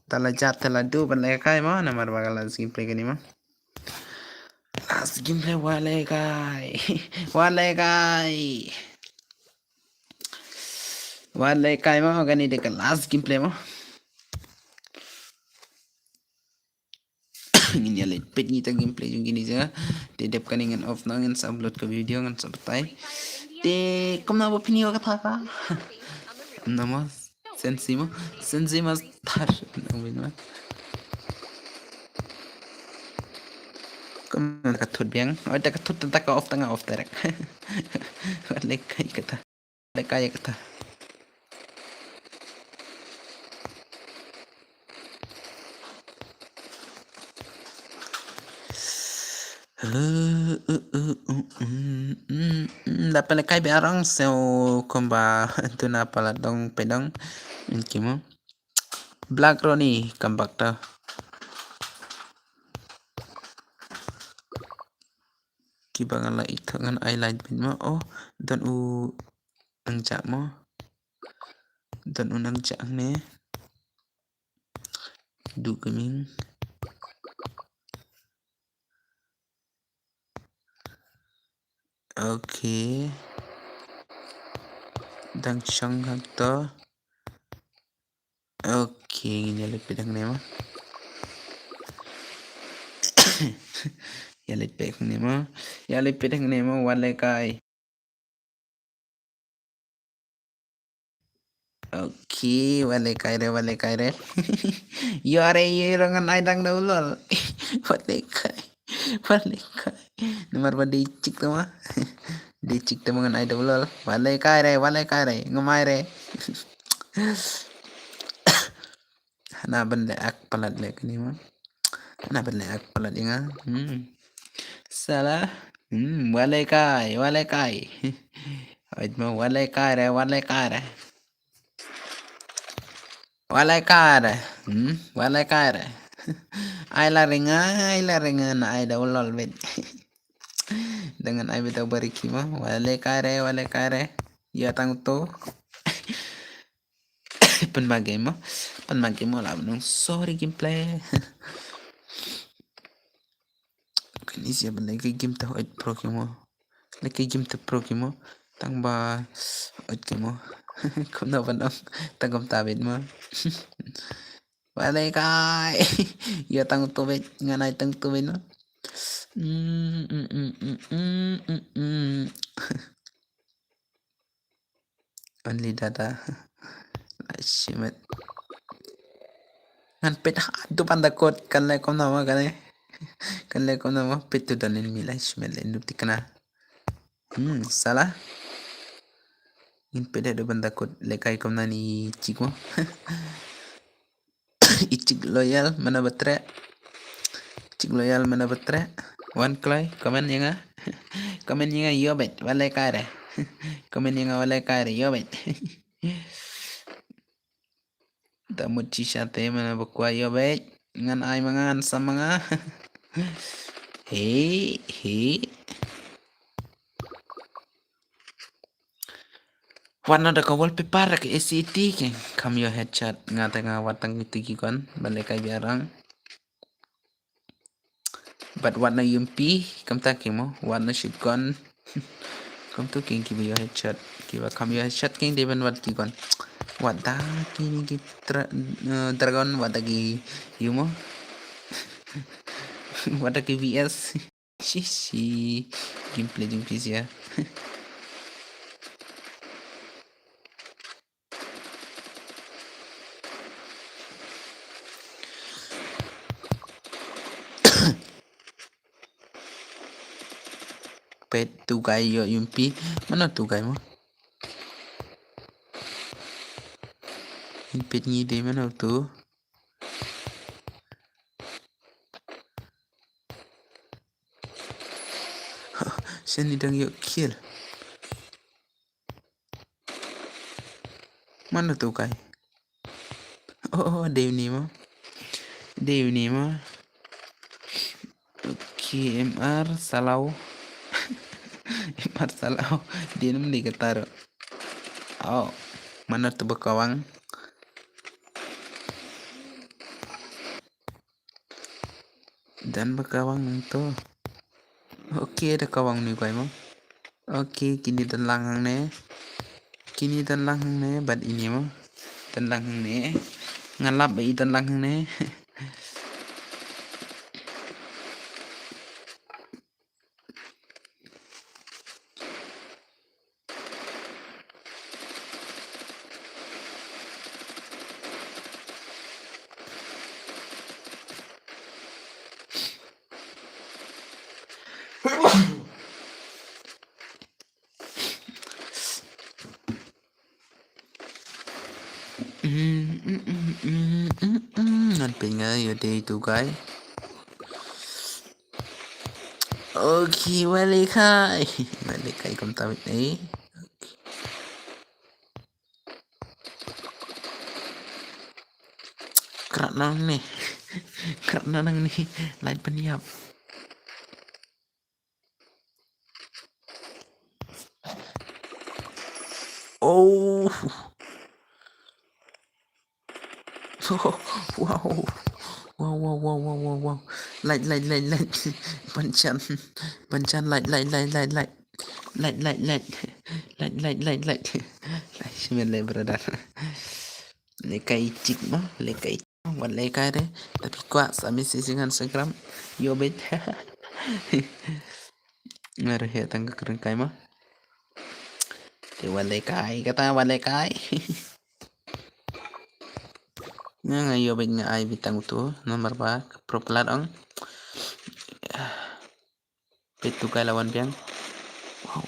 Tala ja, tala du ban le kai ma, namar ba ka last gameplay kani ma. Last gameplay walaikai. Walaikai. Walaikai ma, kani de ka last gameplay ma. Ngin ïa leit peit ngi ta gameplay jong kine jaka. Te dep kane ngan off na, ngan sa upload ka video, ngan sa batai. Te kumno ba pynïoh kata ka. Kumno mo, Sensi mo, Sensi Master. Nang bin ma. Kumno ka thut biang. Oh, ta ka thut ta ka off, ta nga off direct. Wat lek kai kata. Leka ya kata. Dapat lekai biarang seo kumba tu na palat dong pedong. Kimo. Black Ronnie comeback ta. Kiba ngan la ithok ngan ai light bit ma. Oh, don u nang jak mo. Don u nang jak ne. Du gaming. Okay. Dang shong hak to. Okay, ngin ïa leit peit hangne ma. Ïa leit peit hangne ma. Ïa leit peit hangne ma, wan lekai. Okay, wan lekai re, wan lekai re. Ïa re, ïa re ngan ai dang da u lol. Wan lekai. Wan lekai. Namar ba dei chik tama. Dei chik tama ngan ai da u lol. Wan lekai re, wan lekai re. Ngamai re. Hana ban leh ak palat leh kani ma. Hana ban leh ak palat ïa nga. Hmm. Sala. Hmm, wan lekai, wan lekai. Ait ma wan lekai re, wan lekai re. Wan lekai re. Hmm, wan lekai re. Ai la ringa, ai la ringa na ai da u lol bit. Dengan ai bit da u bariki ma. Wan lekai re, wan lekai re. Ïa tang tu. Pynbak game mo. Pynbak game mo la nung sorry gameplay. Kani sia ban leh game ta hoi pro game mo. Leh game ta pro game mo. Tang ba hoi game mo. Kumno ban ong. Tang kum ta bit mo. Wan lekai. Ïa tang tu bit. Ngan ai tang tu bit mo. Mm, mm, mm, mm, mm, mm, mm. Only data. Shimet. Ngan peit ha tu panda kot kan leh kumno ma kan leh. Kan leh kumno ma peit tu dan in mi lai shimet leh nup tikna. Hmm, sala. Ngin peit ha tu panda kot lekai kumno ni chik mo. I chik loyal mana batre. Chik loyal mana batre. Wan kloi, comment ïa nga. Comment ïa nga ïoh beit, wat lehkai re. Comment ïa nga wat lehkai re, ïoh beit. Da mut shisha te mano ba kwah ïoh beit. Ngan ai ma nga, ngan sam ma nga. He, he. Wat na da ka wallpaper ka S C T ke. Kham ïoh headshot, nga te nga wat tang ki tiki kon. Ba lehkai biang. Bad wat na U M P, kumta ki mo, wat na shotgun. Kumta ki kiba ïoh headshot. Kiba kham ïoh headshot ki dei ban wat ki gun. Wat da ki, ki tra-, eh, dragon, wat da ki, ïa mo. Wat da ki V S. Shi, shi. Gameplay jong phi sia. Peit tu guy ïoh U M P. Mano tu guy mo? Peit ngi dei mano tu. Shen ni dang ïoh kill. Mano tu kai? Oh, dei uni mo. Dei uni mo. Okay, M R Salau. M R Salau. Dei nam dei kata ro. Oh, mano tu ba kawang? Don ba kawang nangto. Okay, da kawang ni kai mo. Okay, kine don lang hangne. Kine don lang hangne, bad ine mo. Don lang hangne. Nga lap ba i don lang hangne. Ngan pyngai ïa dei tu kai. Okay, wale kai. Wale kai kumta wit ni. Krat nang ni. Krat nang ni. Lain pynïap. Oh. Wow. Wow, wow, wow, wow, wow, wow. Light, light, light, light. Panchan. Panchan, light, light, light, light, light. Light, light, light. Light, light, light, light. Light, shimel, brother. Lekai chik ma, lekai. Wat lekai re, tapi kwah sa message ngan Instagram. Yo bet. Ngar he tang ka kren kai ma. Te wat lekai, kata wat lekai. Nga nga yo bet nga ai bitang tu, nomor ba, pro plat ong. Peit tu kai la wan biang. Wow.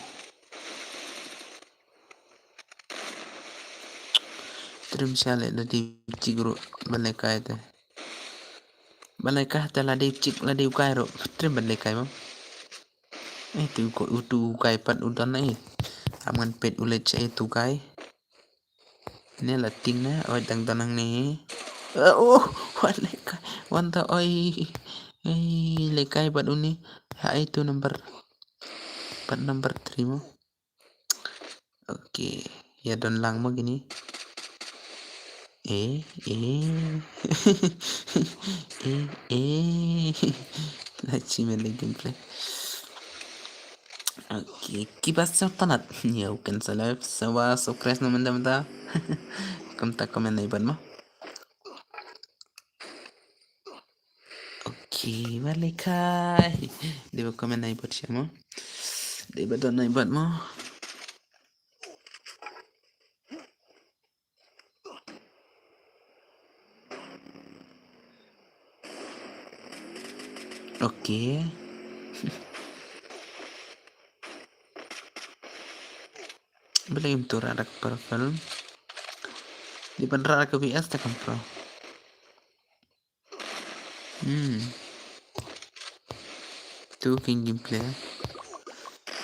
Trim sha le la dei chik ruh ban lekai te. Ban lekai te la dei chik la dei kai ruh. Trim ban lekai mo. Eh tu ko utu kai pat u don eh. Am ngan peit u leit sha eh tu kai. Ne la ting ne, oi dang dang ne. Eh, oh, wan lekai, wan ta oi. Eh, lekai pat uni. Ha ai tu number. Pat number three mo. Okay, ya don lang mo kini. Eh, eh. Eh, eh. Let's see my gameplay. Okay, keep us up on it. Yo, cancel live. Sawa, subscribe na menda menda. Kumta comment na iban mo. Okay, wat lekai. Dei ba comment na iban sha mo. Dei ba don na iban mo. Okay. Beli untuk rak profile. Di ban rak V S tak kan pro. Hmm. Tu king gameplay.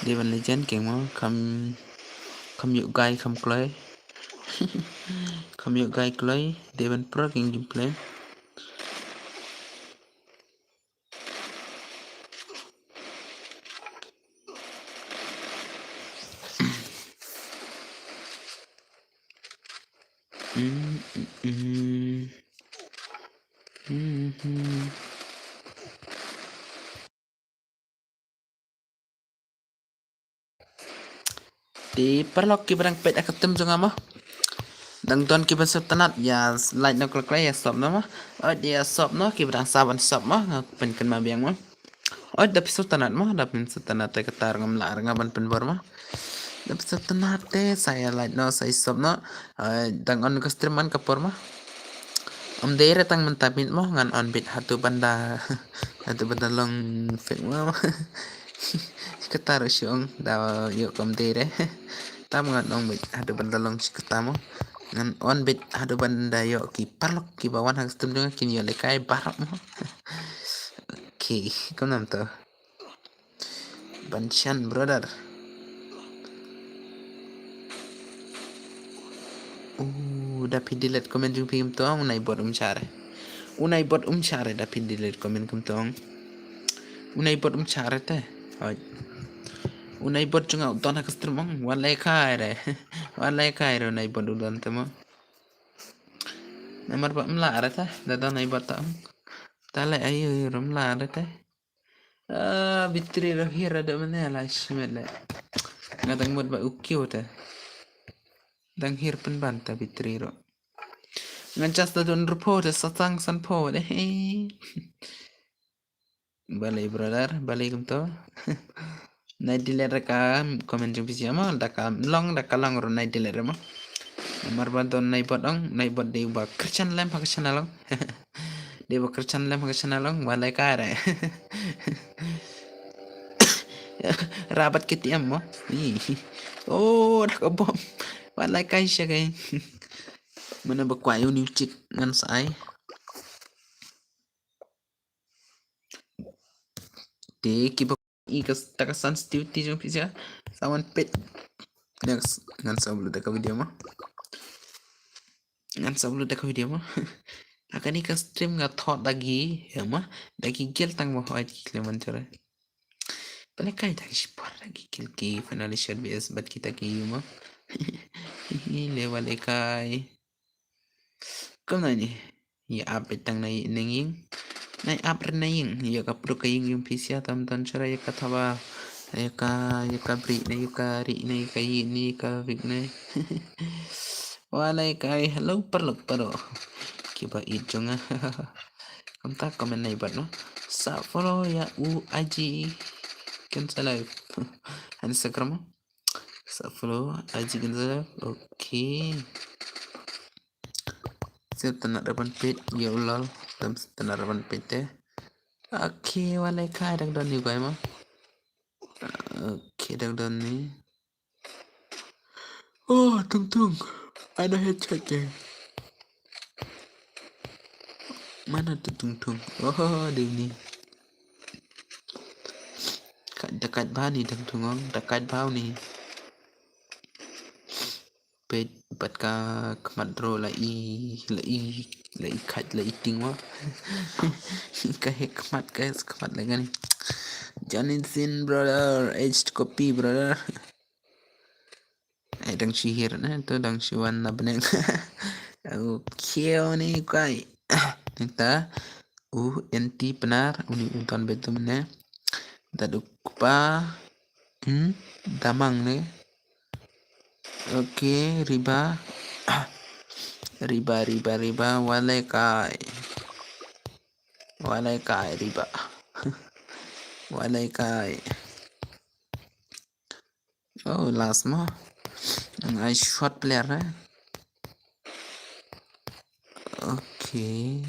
Dei ban legend king mo, kham, kham ïoh gai kham kloi. Kham ïoh gai kloi, dei ban pro king gameplay. Mm, mm, mm. Mm, mm. Te paralok kiba dang peit ha ka stream jong nga mo. Dang don kiba sngewtynnat ïa like noh klik ïa sub noh mo. Oi ïa sub noh kiba dang sa ban sub mo nga pynkynmaw biang mo. Oi da phi sngewtynnat mo, da phi sngewtynnat te kata ngam lah nga ban pynbor mo. Da phi sngewtynnat te sa ïa like noh sa ïa sub noh. Oi dang on ka stream man ka por mo. Ym dei re tang mynta miet mo ngan on beit haduh ban da haduh ban da long fake mo. Kata ruh shu ong da ïoh kam dei re. Tam ngan on beit haduh ban da long shi kata mo. Ngan on beit haduh ban da ïoh ki paralok kiba wan ha ka stream jong nga kin ïoh lehkai baroh mo. Okay, kumno to. Ban shan brother. Uh, da phi delete comment jong phi kumto ong, u Naibot um shah re. U Naibot um shah re da phi delete comment kumto ong. U Naibot um shah re te. Hoi. U Naibot jong nga u don ha ka stream ong. Wan lehkai re. Wan lehkai re u Naibot u don te mo. Namar ba ym lah re te. Da don Naibot ta ong. Ta leh aïu ym lah re te. Ah, battery ruh hiar da mane la shimet le. Nga dang mut ba u kiew te. Dang hiar pynban ta battery ruh. Ngan charge da don ruh phew te sa tang san phew de. Balei brother, balei kumto. Nai delete re ka comment jong phi sha mo, da ka long, da ka long ruh nai delete re mo. Namar ba don Naibot ong, Naibot dei uba kyrchan lem ha ka channel ong. Dei ba kyrchan lem ha ka channel ong, wan lehkai re. Rabat K T M mo. Ih. Oh, da ka bom. Wan lehkai sha kai. Mane ba kwai u new chick ngan sa ai. Te kiba i ka ta ka sensitivity jong phi sha. Sa wan peit. Next ngan sa upload da ka video mo. Ngan sa upload da ka video mo. Ha kane ka stream nga thot da ki ïa mo. Da ki gel tang ba hoi ki kle man chore. Pale kai da ki shipor da ki kill ki finally shot B S bad kita ki ïa mo. Le wale kai. Kumno ni. Ïa ap beit tang na ïing. Na ap re na ïing. Ïa ka pru ka ïing ïing phi sha tam ton chara ïa ka thaba. Ïa ka ïa ka bri na ïa ka ri na ïa ka yi ni ïa ka vik na. Walai kai hello parlok paro. Kiba it jong nga. Kam ta comment na ibat no. Sa follow ïa u aji. Kan sa live. Instagram. Sa follow aji kan sa live. Okay. Sngewtynnat ra ban peit ïa u lol. Dam sngewtynnat ra ban peit te. Okay, walai kai dang don ni kai ma. Okay, dang don ni. Oh, tung tung. Ada headshot ke. Mana tu tung tung? Oh, dia ni. Kat dekat ba ni tung tung ong, dekat ba ni. Peit pat ka khmat ro la i la i la i khat la i ting wa. Ka he khmat ka he khmat la gani. Janin sin brother, aged copy brother. Ai dang shi hir na to dang shi wan na bneng. Okay ni kai. Nang ta u enti penar uni unton betum ne. Dadu kupa. Hmm, damang ne. Okay, riba. Riba, riba, riba, walai kai. Walai kai, riba. Walai kai. Oh, last ma. Nang ai short player eh. Okay.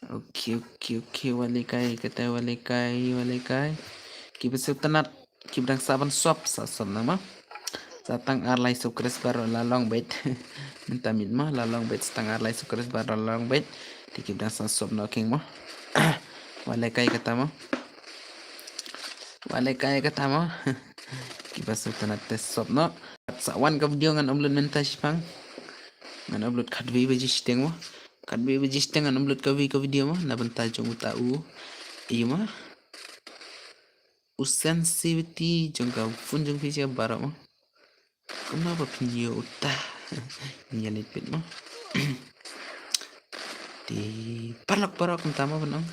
Okay, okay, okay, walai kai, kata walai kai, walai kai. Kiba sngewtynnat, kiba dang sa ban sub, sa sub na ma. Sa tang ar lai subscriber la long beit. Mynta miet ma, la long beit, sa tang ar lai subscriber la long beit. Te kiba dang sa sub no king ma. Walai kai kata ma. Wa leh kai kata mo. Kiba sngewtynnat te sop noh. Sa wan ka video ngan upload mynta shipang. Ngan upload khatwei baje shiteng mo. Khatwei baje shiteng ngan upload kawei ka video mo. Na bynta jong uta u. Ïa mo. U sensitivity jong ka phone jong phi sha baroh mo. Kumno ba phin ïoh uta. Ïa leit peit mo. Te paralok baroh kumta mo ban ong.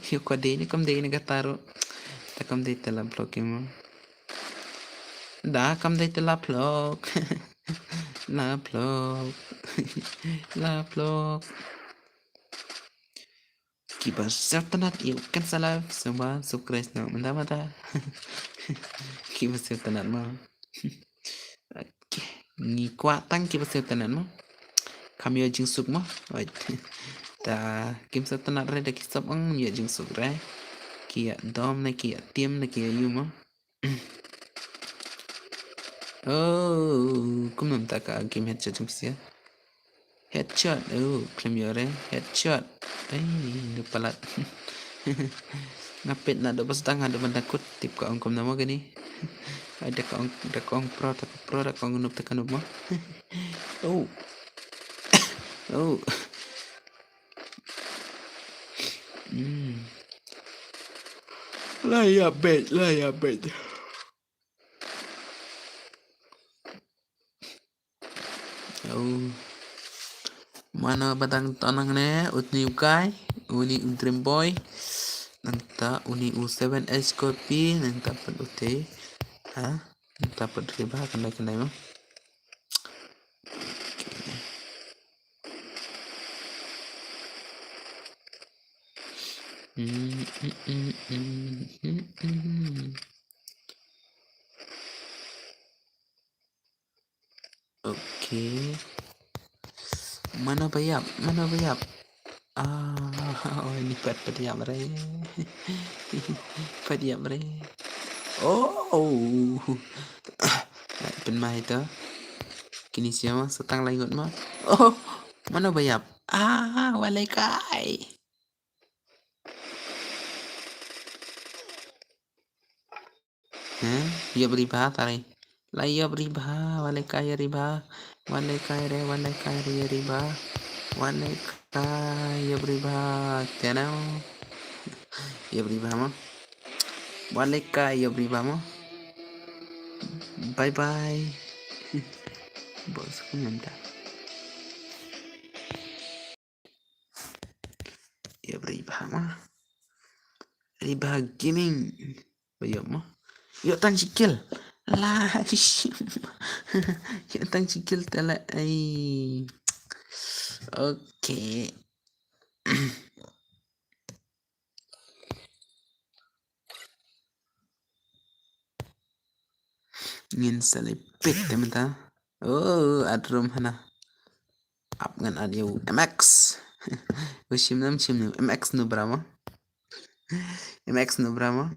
Ïoh ko dei ne kam dei ne kata ruh. Ta kam dei te la vlog mo. Da kam dei te la vlog. La vlog. La vlog. Kiba sngewtynnat ïa u Ken Salai, sngewbha subscribe noh mynta mynta. Kiba sngewtynnat mo. Okay. Ngi kwah tang kiba sngewtynnat mo. Kham ïoh jingsuk mo. Wait. Ta kim sngewtynnat re da ki sop ong ïoh jingsuk re. Ki ïa dom ne ki ïa tiam ne ki ïa ïu mo. Oh, kumno mynta ka game headshot jong phi sha. Headshot. Oh, khlem ïoh re. Headshot. Ai, ndu palat. Nga peit naduh ba sdang haduh ban da kut, tip ka ong kumno mo kane. Ai, da ka ong, da ka ong pro, da ka pro, da ka ong noob, da ka noob mo. Oh. Oh. Hmm. La ïa beit, la ïa beit. Oh. Mano ba dang ton hangne, utni u Kai, uni u Dream Boy, nangta uni u Seven H Copy, nangta pat uti. Ha? Nangta pat riba kandai kandai mo. Okay. Mano ba ïap, mano ba ïap. Ah, oh, ini pat pat ïap re. Pat ïap re. Oh. Pynmai to. Kini siapa? Setang lai ngut ma. Oh, mano ba ïap. Ah, walai kai. Hmm, ïap riba tari. La ïap riba, walai kai ïap riba. Walai kai re, walai kai re ïap riba. Walai kai ïap riba. Tenang. Ïap riba mo. Walai kai ïap riba mo. Bye bye. Bos ku nyanta. Ïap riba mo. Riba gaming. Ba ïap mo. Ïap tang shi kill. La. Ïap tang shi kill tala ai. Okay. Ngin sa leit peit te mynta. Oh, at room hana. Ap ngan at ïa u M X. U shim nam shim nam M X no bra mo. M X no bra mo.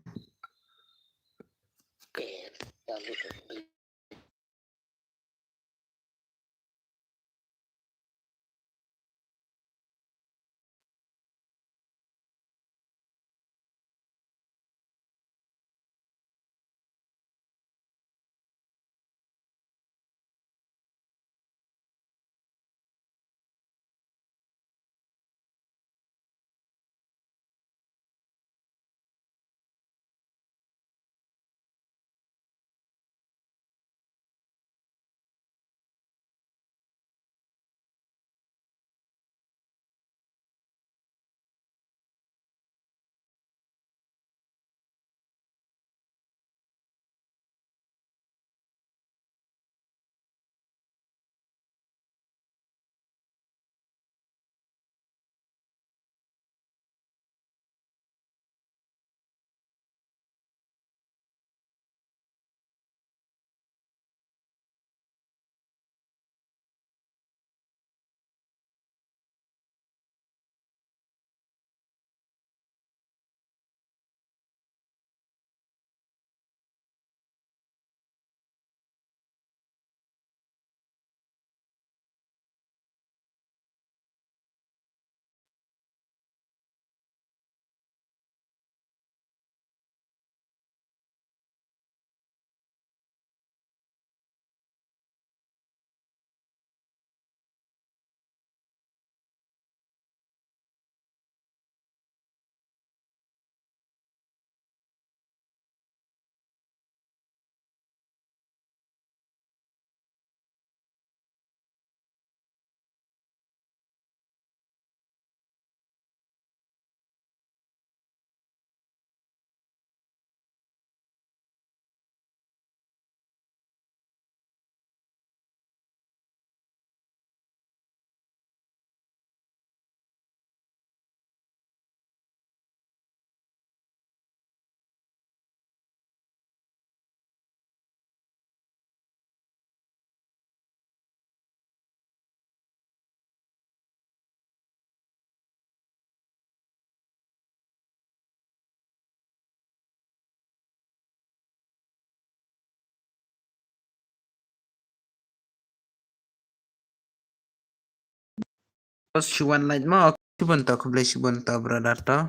Shi wan like mo. Khublei shibun to, khublei shibun to brother to.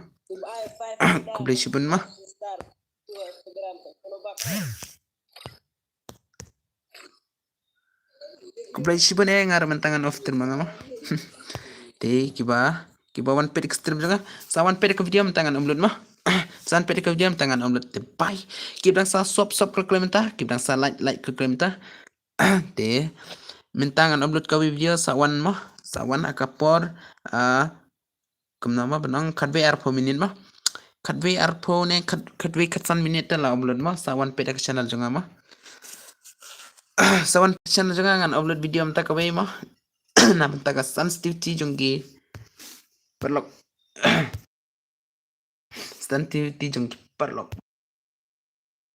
Khublei shibun mo. Khublei shibun eh, nga ruh mynta ngan off stream mo. Te kiba, kiba wan peit ka stream jong nga, sa wan peit ka video mynta ngan upload mo. Sa wan peit ka video mynta ngan upload te bye. Kib dang sa sub sub klik klik mynta, kib dang sa like like klik klik mynta. Te mynta ngan upload ka video sa wan mo, sa wan ha ka por, ah, kumno mo, ban ong khatwei arphew minit mo. Khatwei arphew ne khat, khatwei khatsan minit te la upload mo, sa wan peit ha ka channel jong nga mo. Sa wan peit ha ka channel jong nga, ngan upload video mynta kawei mo. Na mynta ka sensitivity jong ki paralok. Sensitivity jong ki paralok.